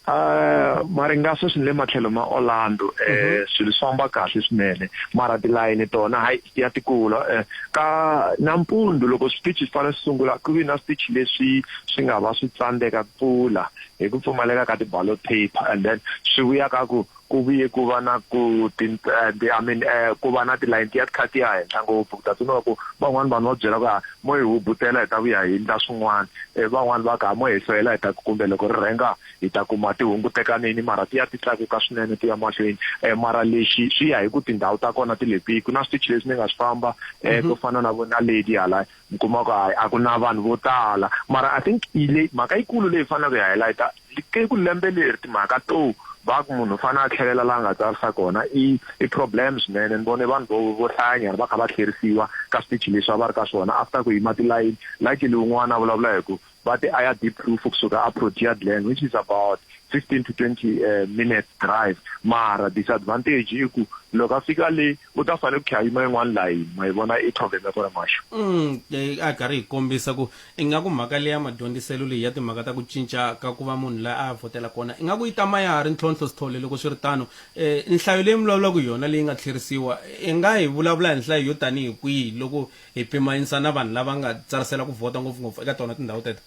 Uh, Maringa sweswi ni le matlhelo ma Orlando eh swilo swi famba kahle swinene mara tilayini tona hayi ti ya ti kula eh, ka nampundzu loko switichi swi fanele swi sungula ku vi na switichi leswi swi nga va swi tsandzeka ku pfula hi ku pfumaleka ka ti-ballot paper and then swi vuya ka ku ku vuye ku va na ku ti eh, I mean eh, ku va na tilayini ti ya ti kha ti ya henhla ngopfu ku ta tsundzuka ku van'wani vanhu va byela ku ha mo hi hubutela hi ta vuya hi endla swin'wana eh, van'wani va ku ha mo hi hlwela hi ta kumbe loko ri rhenga hi ta kuma ti hungutekanini mara ti ya ti tlakuka swinene ti ya mahlweni eh, mara lexi swi ya hi ku tindhawu ta kona ti le kwihi ku na switichi leswi ni nga swi famba eh, ko fana na vo Naledi hala mi kuma ku hayi a ku na vanhu vo tala mara i think yi le mhaka yikulu leyi faneleke hi highlight-a ke ku lembe leri timhaka to va ku munhu u fanele a tlhelela laha nga tsarisa kona i i problem swinene ni vone vanhu vo vo hlayanyana va kha va tlherisiwa ka switichi leswi a va ri ka swona after ku yima tilayini luckily un'wana a vulavula hi ku va te a ya Diepkloof kusuka a Protea Glen which is about 15 to 20 uh, minutes drive mara disadvantage i ku loko a fika le u ta fanele ku kha yima yin'wana layini ma yi vona i problem ya kona maxo mm, a karhi hi kombisa ku ingaku mhaka leya madyondziselo leyi ya timhaka ta ku cinca ka ku va munhu la a vhotela kona ingaku yi tama ya ha ri ntlhontlho sithole loko swi ri tano um nhlayo leyi mi vulavulaka hi yona leyi nga tlherisiwa i nga hi vulavula hi nhlayo yo tanihi kwihi loko hi pimanyisa na vanhu lava nga tsarisela ku vhota ngopfungopfu eka tona tindhawu teto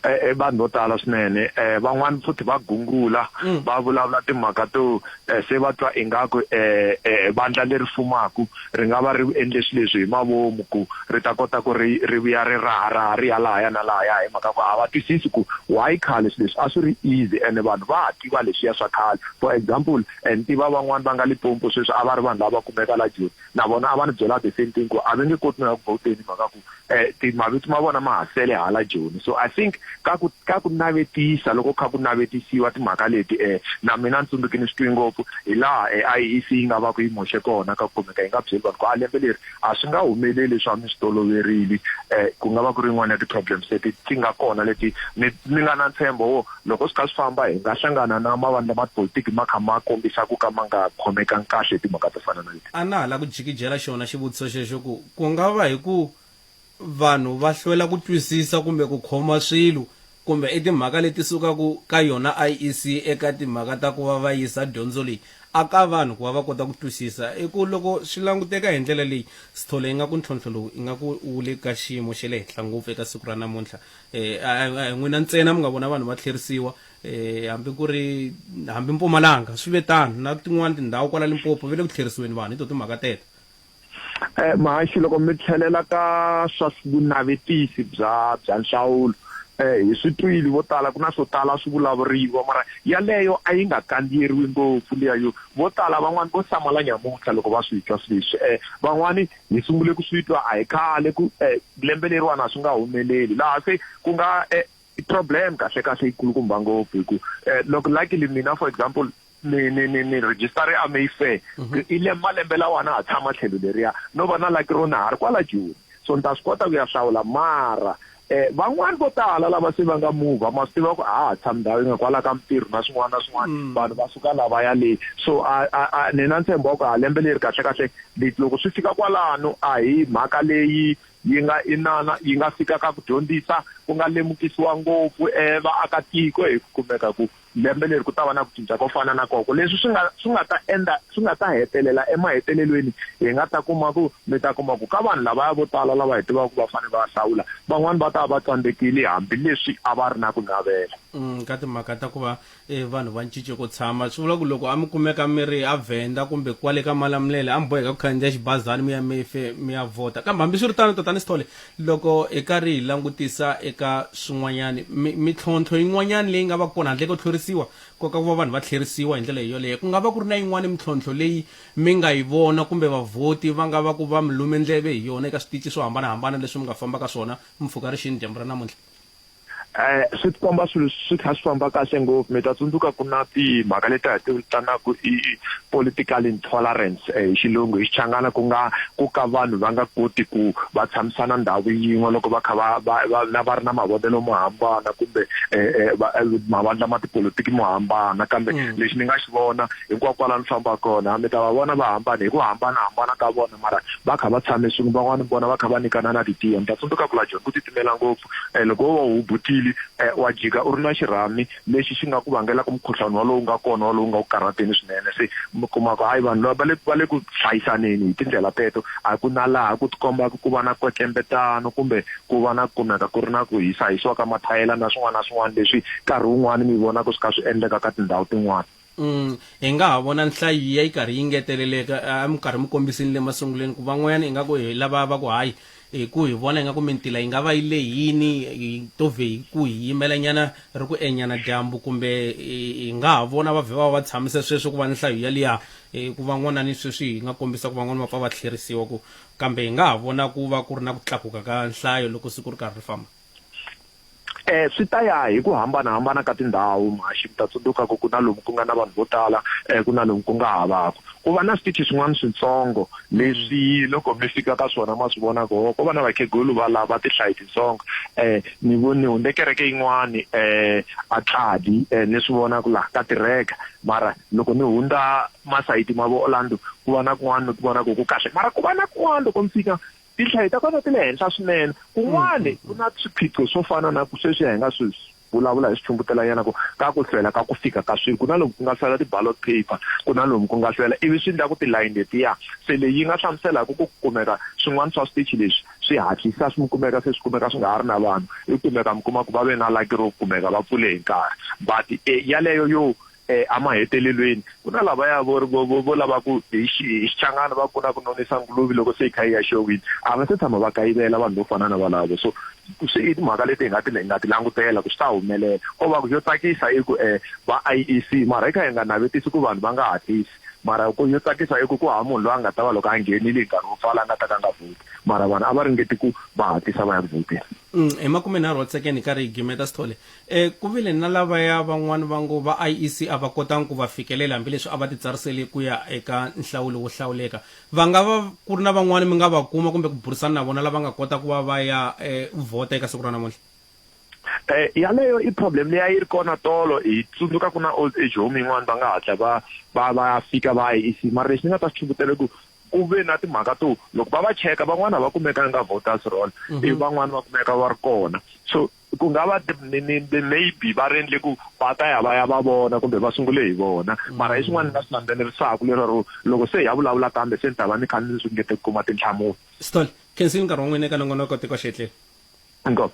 eh, eh, vanhu vo tala swinene eh van'wani futhi va gungula mm. va vulavula timhaka to eh, se va twa ingaku eh, eh vandla leri fumaku ri nga va ri endle swilo leswi hi mavomu ku ri ta kota ku ri ri vuya ri raharaha ri ya lahaya na lahaya hi mhaka ku a va twisisi ku why khale swilo leswi a swi ri easy ene vanhu va ha tiva leswiya swa khale for example ni tiva van'wani va nga Limpopo sweswi a va ri vanhu lava kumeka la Joni na vona a va ni byela the same thing ku a va nge koti no ya ku vhoteni hi mhaka ku eh ti mavito ma vona ma ha sele hala Joni so i think ka ku ka ku navetisa loko kha ku navetisiwa timhaka leti eh na mina ni tsundzuki ni swi twi ngopfu hi laha eh, IEC yi nga va ku yi moxe kona ka ku kumeka yi nga byeli vanhu ku a lembe leri a swi nga humeleli leswi a mi swi toloverile eh ku nga va ku ri yin'wana ya ti-problems leti ti nga kona leti ni ni nga na ntshembo wo loko swi kha swi famba hi nga hlangana na mavandla ma tipolitiki ma kha ma kombisa ku ka ma nga khomekangi kahle hi timhaka to fana na leti. A na ha la ku jikijela xona xivutiso xexo ku, ku nga va hi ku vanhu va hlwela ku twisisa kumbe ku khoma swilo kumbe i timhaka leti sukaka ka yona IEC eka timhaka ta ku va va yisa dyondzo leyi a ka vanhu ku va va kota ku twisisa i ku loko swi languteka hi ndlela leyi Sithole ingaku ntlhontlho lowu ingaku wu le ka xiyimo xa le henhla ngopfu eka siku ra namuntlha eh a hi n'wina ntsena mi nga vona vanhu va tlherisiwa eh hambi ku ri hambi Mpumalanga swi ve tano na tin'wana tindhawu kwala Limpopo ve le ku tlherisiweni vanhu hi to timhaka teto Eh, Mahaxi loko mi tlhelela ka swa vunavetisi bya bya nhlawulo eh hi swi twile vo tala ku na swo tala swi vulavuriwa mara yaleyo a yi nga kandziyeriwi ngopfu liya yo vo tala van'wani vo hlamala nyamuntlha loko va swi twa swilo leswi eh van'wani hi sungule ku swi twa a hi khale ku eh lembe leriwani a swi nga humeleli laha se ku nga eh problem kahle kahle yi kulukumba ngopfu hi ku eh, loko luckily mina for example ni ni ni ni register a Mayfair mhm. i le malembe lawa na ha tshama tlhelo leriya no va na lucky ro na ha ri kwala Joni so ni ta swi kota ku ya hlawula mara eh van'wani vo tala lava se va nga muvha ma swi tiva ku a ha tshami ndhawu yi nga kwala ka mintirho na swin'wana na swin'wana mm. vanhu va suka lava ya le so a a ni na ntshembo wa ku a lembe leri kahle kahle loko swi fika kwalano a hi mhaka leyi yi nga inana yi nga fika ka ku dyondzisa ku nga lemukisiwa ngopfu eh vaakatiko hi ku kumeka ku lembe leri ku ta va na ku cinca ko fana na koko leswi swi nga swi nga ta endla swi nga ta hetelela emahetelelweni hi nga ta kuma ku mi ta kuma ku ka vanhu lavaya vo tala lava hi tivaka ku va fanele va hlawula van'wani va ta va tsandzekile hambileswi a va ri na ku navela mm, ka timhaka ta ku va e vanhu va cince ko tshama swi vula ku loko a mi kumeka mi ri a Venda kumbe kwale ka Malamulele a mi boheka ku khandziya xibazani mi ya mi fe mi ya vhota kambe hambiswiritano tatani Sithole loko hi karhi hi langutisa eka swin'wanyani mintlhontlho yin'wanyani leyi nga va kona handle ko tlherisiwa koka ku va vanhu va tlherisiwa hi ndlela yoleyo ku nga va ku ri na yin'wani mintlhontlho leyi mi nga yi vona kumbe vavhoti va nga va ku va mi lume ndleve hi yona eka switichi swo hambanahambana leswi mi nga famba ka swona mpfhuka ri xini dyambu ra namuntlha Eh swi tikomba swilo swi kha swi famba kahle ngopfu mi ta tsundzuka ku na timhaka leti hi ti vitanaka i political intolerance eh, hi xilungu hi xichangana ku nga ku ka vanhu va nga koti ku va tshamisana ndhawu yin'we loko va kha va va va na va ri na mavonelo mo hambana kumbe eh, eh, mavandla ma tipolotiki mo hambana kambe mm. lexi ni nga xi vona hinkwako kwala ni famba kona mi ta va vona va hambana hi ku hambanahambana ka vona mara va kha va tshame swin'we van'wani vona va kha va nyikana na titiya mi ta tsundzuka ku la Joni ku titimela ngopfu um loko wo va u hubutile um wa jika u ri na xirhami lexi xi nga ku vangelaka mukhuhlwani walowu nga kona walowu nga ku karhateni swinene se mi kuma ku hayi vanhu lava va le va le ku hlayisaneni hi tindlela teto a ku na laha ku tikombaka ku va na kwetlembetano kumbe ku va na kumeka ku ri na ku hisahisiwa ka mathayela na swin'wana na swin'wana leswi nkarhi wun'wani mi vonaka swi kha swi endleka ka tindhawu tin'wana Mm, hi nga ha vona nhlayo yi ya yi karhi yi ngeteleleka a mi karhi mi kombisini le masunguleni ku van'wanyana ingaku hi lava va ku hayi hi ku hi vona ingaku mintila yi nga va yi lehini hi to vhe hi ku hi yimela nyana ri ku enyana dyambu kumbe hi nga ha vona va vhe va va tshamise sweswo ku va nhlayo yaliya ku van'wana ni sweswi hi nga kombisa ku van'wana va pfa va tlherisiwa ku kambe hi nga ha vona ku va ku ri na ku tlakuka ka nhlayo loko siku ri karhi ri famba Eh swi ta ya hi ku hambanahambana ka tindhawu mhaxi mi ta tsundzuka ku ku na lomu ku nga na vanhu vo tala eh, ku na lomu ku nga havaka ku va na switichi swin'wana switsongo leswi loko mi fika ka swona ma swi vona ku ko va na vakhegulu va lava tinhlayo titsongo eh ni voni hundze kereke yin'wani eh a Tladi eh ni swi vona ku laha ka tirheka mara loko ni hundza masayiti ma vo Orlando ku va na kun'wana ni ku vona ku ku kahle mara ku va na kun'wana loko mi fika Tinhlayo ta kona ti le henhla swinene. Kun'wana ku na swiphiqo swo fana na ku sweswi hi nga swi vulavula hi swi chumbutelanyana ku ka ku hlwela ka ku fika ka swilo. Ku na lomu ku nga hlwela ti-ballot paper, ku na lomu ku nga hlwela ivi swi endla ku tilayini letiya se leyi yi nga hlamuselaka ku kumeka swin'wana swa switichi leswi swi hatlisa swi kumeka se swi kumeka swi nga ha ri na vanhu i kumeka mi kuma ku va ve na lucky ro kumeka va pfule hi nkarhi but yaleyo yo Eh, emahetelelweni ku na lavaya vo vo vo vo lava ku hi xi hi xichangani va ku na ku nonisa nguluve loko se yi kha yi ya xowini a va se tshama va kayivela vanhu vo fana na valavo so swi i timhaka leti hi nga ti hi nga ti langutela ku swi ta humelela ko va ku yo tsakisa i ku um va I_E_C mara hi kha hi nga navetisi ku vanhu va nga hatlisi mara ku yo tsakisa i ku ku hava munhu loyi a nga ta va loko a nghenile hi nkarhi wo pfala a nga ta ka a nga vhoti mara vanhu a va ringeti ku va hatlisa va ya ku vhoteni. Hi makumenharhu wa tisekende hi karhi hi gimeta Sithole E, ku vile na lavaya van'wana va ngo va IEC a va kotangi ku va fikelela hambileswi a va titsarisele ku ya eka nhlawulo wo hlawuleka. Va nga va ku ri na van'wana mi nga va kuma kumbe ku burisana na vona lava nga kota ku va va ya e, vhota eka siku ra namuntlha? Eh, yaleyo i problem leyi a yi ri kona tolo hi tsundzuka ku na old age home yin'wana va nga hatla va va va fika va IEC mara lexi ni nga ta xi chumbutela ku Ku ve na timhaka to loko va va cheka van'wana va kumekanga voters roll ivi van'wana va kumeka va ri kona. So ku nga va maybe va ri endle ku va ta ya va ya va vona kumbe va sungule hi vona mara i swin'wana ni nga swi landzelerisaka lero loko se hi ya vulavula kambe se ni ta va ni kha ni ringete ku kuma tinhlamulo. Sithole, khensile nkarhi wa n'wina eka nongonoko Tiko Xetlele. Inkomu.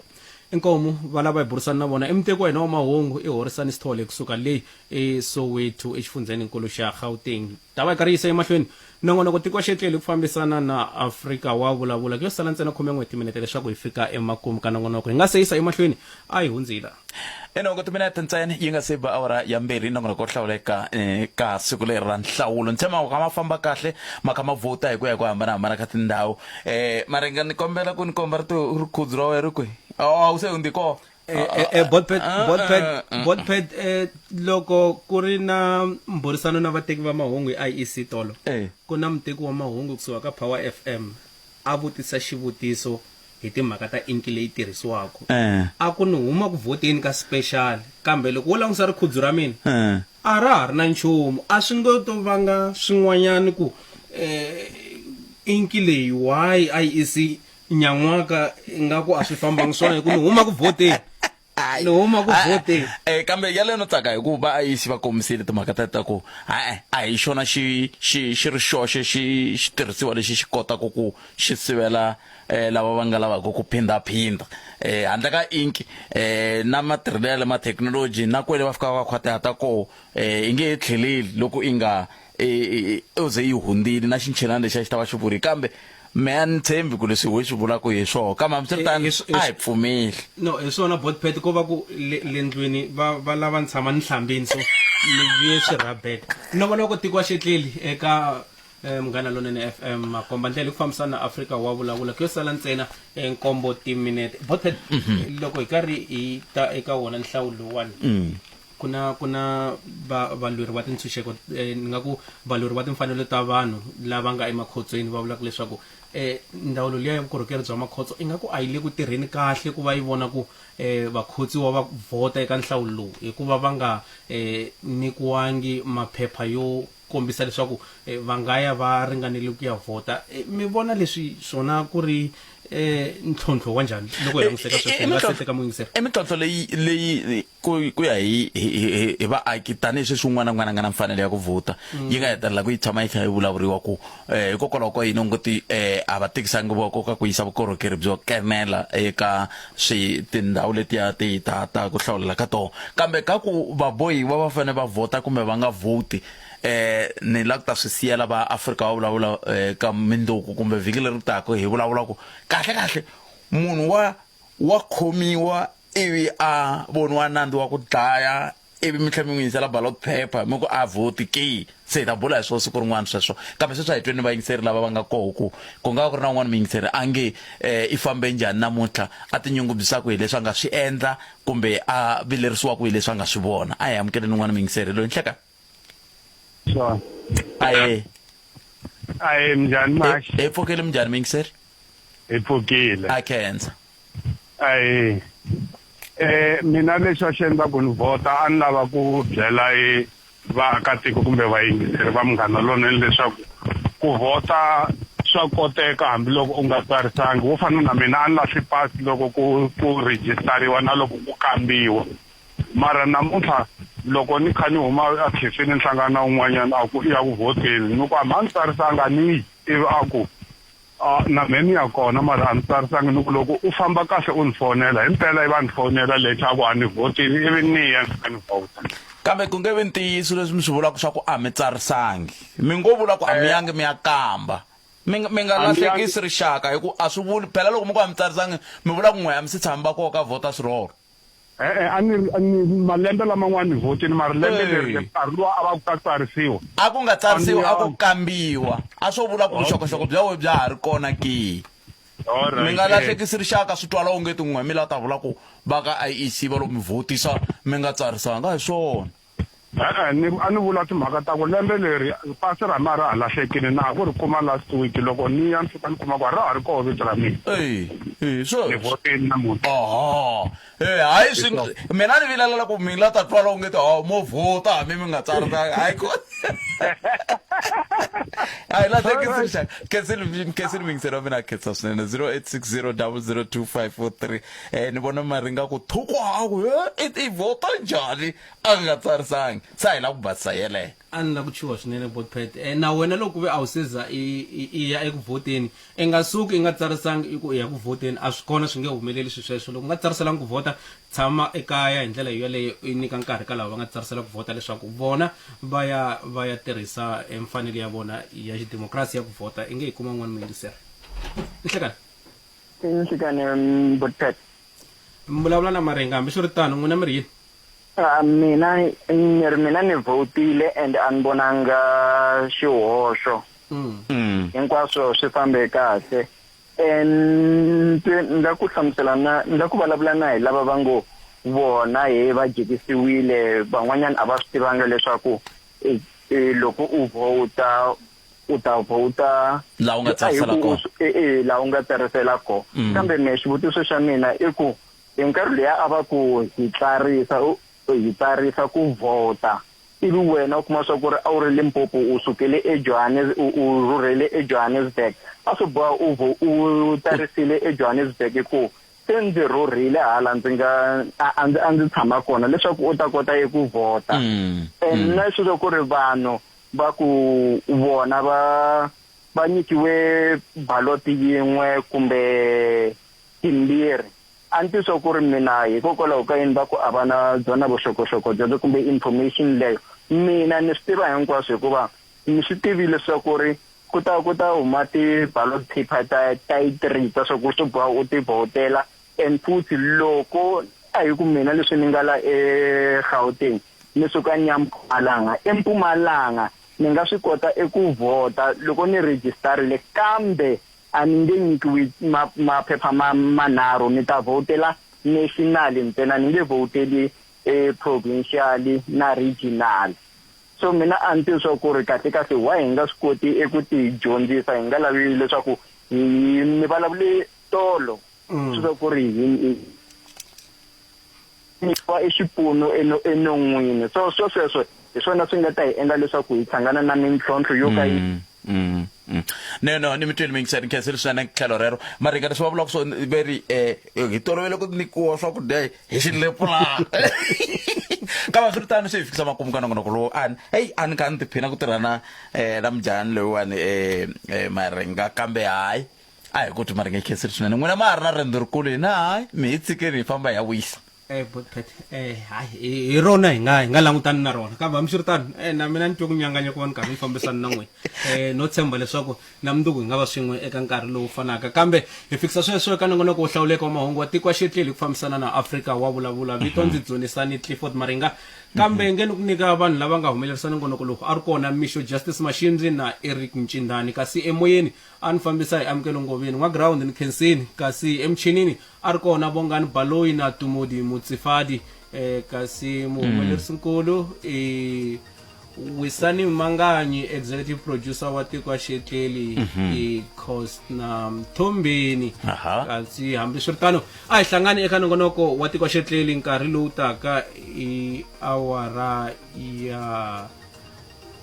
Inkomu, va lava hi burisana na vona i muteki wa hina wa mahungu i Horisani Sithole kusuka le eSoweto exifundzheninkulu xa Gauteng. Ta va yi karhi yi yisa emahlweni nongonoko Tiko Xetlele ku fambisana na Afrika wa vulavula. Ku yo sala ntsena 11 timinete leswaku hi fika emakumu ka nongonoko. Hi nga se yisa emahlweni a hi hundzila. Enongo timinete ntsena yi nga se ba awara ya mbirhi nongonoko wo hlawuleka eh, ka siku leri ra nhlawulo. Ni tshemba ka ma famba kahle ma kha ma vhota hi ku ya hi ku hambanahambana ka tindhawu. Eh, Maringa ni kombela ku ni komba ri rikhudzu ra wena ri kwihi? Oh, se u ndzi koho. Eh, eh, eh, Botpet, Botpet, Botpet, eh, loko ku ri na mbhurisano na vateki va mahungu hi IEC tolo ku na muteki wa mahungu kusuka ka Power FM a vutisa xivutiso hi timhaka ta inki leyi tirhisiwaka a ku ni huma ku vhoteni ka special kambe loko wo langutisa rikhudzu ra mina a ra ha ri na nchumu a swi ngo to vanga swin'wanyani ku eh, inki leyi why IEC nyan'waka ingaku a swi fambangi swona hi ku ni huma ku vhoteni ni huma ku vhoteni Eh, kambe yaleyo no tsaka hikuva va IEC va kombisile timhaka ta ta ku e a hi xona xi xi xi ri xoxe xi xitirhisiwa lexi xi kotaka ku xi sivela eh, lava va nga lavaka ku phindhaphindha eh, handle ka inki eh, na matirhelo ya le ma thekinoloji na kwele va fikaka va khwatihata koho eh, i nge he tlheleli loko i nga u ze yi hundzile na xinchelana lexi a xi ta va xi vurile kambe me a ni tshembi ku leswi we swi vulaka hi swoho kambe hambiswiritano a hi pfumeli no hi swona botpet ko va ku le le ndlwini va va lava ni tshama ni hlambini so ni vuye swirhabeta nongonoko tiko wa xetleli eka eh, munghana lonene fm makomba ndlela hi ku fambisana na afrika wa vulavula ku yo sala ntsena eh, nkombo timinete botpet loko hi karhi hi ta eka wona nhlawulo lowuwani Ku na ku na va valweri va tintshunxeko eh, ni nga ku valweri va timfanelo ta vanhu lava nga emakhotsweni va vulaka leswaku eh, ndzawulo liya ya vukorhokeri bya makhotso ingaku a yi le ku tirheni kahle ku va yi vona ku eh, vakhotsiwa va vhota eka nhlawulo lowu hikuva va nga eh, nyikiwangi maphepha yo kombisa leswaku eh, va nga ya va ringanele ku ya vhota. Eh, mi vona leswi swona ku ri eh, ntlhontlho wa njhani loko hi langutisa eka sweswo hi nga se teka muyingiseri? I mintlhontlho leyi leyi ku ku ya hi hi hi hi vaaki tanihi sweswi un'wana na un'wana a nga na mfanelo ya ku vhota yi nga hetelela ku yi tshama yi kha yi vulavuriwa ku eh, hikokwalaho ka yini u ngo ti eh, a va tikisangi voko ka ku yisa vukorhokeri byo kenela eka swi tindhawu letiya ti ta ta ku hlawulela ka toho kambe ka ku vabohiwa va fanele va vhota kumbe va nga vhoti eh ni la ku ta swi siyela va Afrika va vulavula eh, ka mindzuku kumbe vhiki leri taka hi vulavula ku kahle kahle munhu wa wa khomiwa ivi a voniwa nandzu wa ku dlaya ivi mi tlhela mi n'wi yisela ballot paper mi ku a vhoti ke se hi ta bula hi swona siku rin'wana sweswo kambe sweswi a hi tweni vayingiseri lava va nga koho ku ku nga va ku ri na un'wana muyingiseri a nge um i fambe njhani namuntlha a tinyungubyisaka hi leswi a nga swi endla kumbe a vilerisiwaka hi leswi a nga swi vona a hi amukeleni un'wana muyingiseri loyi nhleka Sure. Aye. Aye mnjani mashi? Hi pfukile mnjhani muyingiseri? Hi pfukile. A khensa. Aye. Eh mina lexi a xi endla ku ni vhota a ni lava ku byela e vaakatiko kumbe vayingiseri va munghana lonene leswaku ku vhota swa koteka hambiloko u nga tsarisangi wo fana na mina a ni lahli pasi loko ku ku rejistariwa na loko ku kambiwa mara namuntlha loko ni kha ni huma akhefini ni hlangana na un'wanyana a ku i ya ku vhoteni ni ku a ni tsarisanga ni yi ivi a ku a na me ni ya kona mara a ni tsarisangi ni ku loko u famba kahle u ni fonela himpela i va ni fonela later a ku a ni vhotini ivi ni ya ni fika ni vhota kambe ku nge vi ntiyiso leswi mi swi vulaka swa ku a mi tsarisangi mi ngo vula ku a mi yangi mi ya kamba mi nga mi nga lahlekisi rixaka hi ku a swi vuli phela loko mi ku a mi tsarisangi mi vula ku n'we a mi si tshama va koka voters roll E-e, a ni a ni malembe laman'wana ni vhotini mara lembe leri Ee. nkarhi luwa a va ku ka tsarisiwa a ku nga tsarisiwi a ku A ni kambiwa a swo vula ku vuxokoxoko bya wena bya ha ri kona ke mi nga lahlekisi rixaka swi twala onge tin'we mi la ta vula ku va ka IEC va lo mi vhotisa mi nga tsarisanga a hi swona E-e, ni a ni vula timhaka ta ku lembe leri pasi ra mina ra ha lahlekile na ha ku ri kuma last week loko ni ya ni fika ni kuma ku ra ha ri koho vito ra mina Ee, ee, sweswo. ni vhotini namuntlha Aha. Eh, hayi swi mina ni vilela ku mi la ta twala onge ti ho mo vhota hambi mi nga tsarisanga hayi ko A hi lahlekisi rixaka. Khensile khensile muyingiseri wa mina a khensa swinene 0860002543. Eh ni vona Maringa ku thukwa a ku i i vhota njhani a nga tsarisangi. Se a hi lava ku basisa yeleyo. A ni la ku chuha swinene Botpet. Eh, na wena loko ku ve a wu se za i i ya eku vhoteni, i nga suki i nga tsarisangi i ku i ya ku vhoteni. A swi kona swi nge humeleli swi sweswo. Loko u nga tsariselangi ku vhota, tshama ekaya hi ndlela yoleyo i nyika nkarhi ka lava va nga tsarisela ku vhota leswaku vona va ya va ya tirhisa e mfanelo ya vona ya xidemokirasi ya ku vhota. I nge hi kuma un'wana muyingiseri. Nhlekani. Nhlekani Botpet. Mi vulavula na Maringa hambiswiritano n'wina mi ri yini? Ah, mina ni ri mina ni vhotile and a ni vonanga xihoxo. Hinkwaswo swi fambe kahle. And ni la ku hlamusela na ni la ku vulavula na hi lava va ngo vona he va jikisiwile van'wanyana a va swi tivanga leswaku loko u vhota u ta vhota laha u nga tsarisela kona e laha u nga tsarisela kona kambe me xivutiso xa mina i ku hi nkarhi luya a va ku hi tsarisa hi tsarisa ku vhota ivi wena u kuma swa ku ri a wu ri Limpopo u sukele eJohannes u u rhurhele eJohannesburg a swi boha u vho u tsarisile eJohannesburg ku se ndzi rhurhile hala ndzi nga a ndzi a ndzi tshama kona leswaku u ta kota eku vhota and na sweswo ku ri vanhu va ku vona va va nyikiwe ballot yin'we kumbe timbirhi A ni tivi swa ku ri mina hikokwalaho ka yini va ku a va na byona vuxokoxoko byebyo kumbe information leyo. Mina ni swi tiva hinkwaswo hikuva ni swi tivile swa ku ri ku ta ku ta huma ti-ballot paper ta ta yi three ta swa ku swi boha u ti vhotela and futhi loko a hi ku mina leswi ni nga la eGauteng ni suka ni ya Mpumalanga, eMpumalanga ni nga swi kota eku vhota loko ni register-ile kambe A ni nge nyikiwi ma, maphepha ma, manharhu, ni ta vhotela national ntsena, ni nge vhoteli e provincial na regional. So mina a ni tivi swa ku ri kahle kahle why hi nga swi koti eku ti dyondzisa, hi nga lavi leswaku hi, ni vulavule tolo swa ku ri hi, hi nyikiwa e xipfuno eno, enon'wini. So swo sweswo hi swona swi nga ta hi endla leswaku hi hlangana na mintlhontlho yo ka yi Mm, mm, mm. No, no, ni mi twile miyingiseri nkhensile swinene tlhelo rero marika leswi va vulaka swona ve ri um hi tolovele ku nyikiwa swakudya hi xilepulana kambe swi ri tano swi hi fikisa makumu ka nongonoko lowu ani eyi a ni kha ni tiphina ku tirha na um na mujhani loyiwani um maringa kambe hayi a hi kuti mara nge khensile swinene n'wina ma ha ri na riendzo rikulu hina hayi mi hi tshikeni hi famba hi ya wisa Eh, Botpet, eh, hayi hi hi rona hi nga hi nga langutani na rona kambe hambiswiritano eh, na mina ni twe ku nyanganya ku va ni karhi ni fambisana na n'wina eh, no tshemba leswaku na mundzuku hi nga va swin'we eka nkarhi lowu fanaka kambe hi fikisa sweswo eka nongonoko wo hlawuleka wa mahungu wa tiko wa xetleli hi ku fambisana na Afrika wa vulavula vito ndzi dzunisani Clifford Maringa kambe nge ni ku nyika vanhu lava nga humelerisa nongonoko lowu a ri kona Misho Justice Mashimzi na Eric Mchindani kasi emoyeni A ni fambisa hi Amukelo Ngoveni, n'wagirawundi ni Khenseni, kasi emichinini a ri kona Bongani Baloyi na Tumodi Mutsifadi, kasi muhumelerisinkulu i Wisani Manganyi, executive producer wa Tiko Xetleli i Cosna Mthombeni. Kasi hambiswiritano a hi hlangani eka nongonoko wa Tiko Xetleli nkarhi lowu taka i awara ya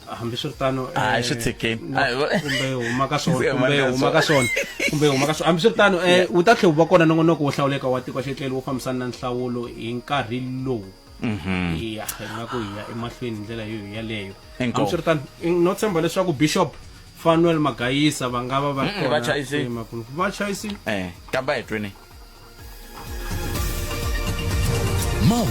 hambiswiritano Hayi, swi tshikeni. kumbe huma ka swona kumbe huma ka swona kumbe huma ka swona hambiswiritano um wu ta tlhela wu va kona nongonoko wo hlawuleka wa tiko xetlele wo fambisana na nhlawulo hi nkarhi lowu ya hi nga ku hi ya emahlweni hi ndlela yo yaleyo hambiswiritano no tshemba leswaku bishop fanuel magayisa va nga va va ri kona va chayisile kambe a hi tweni.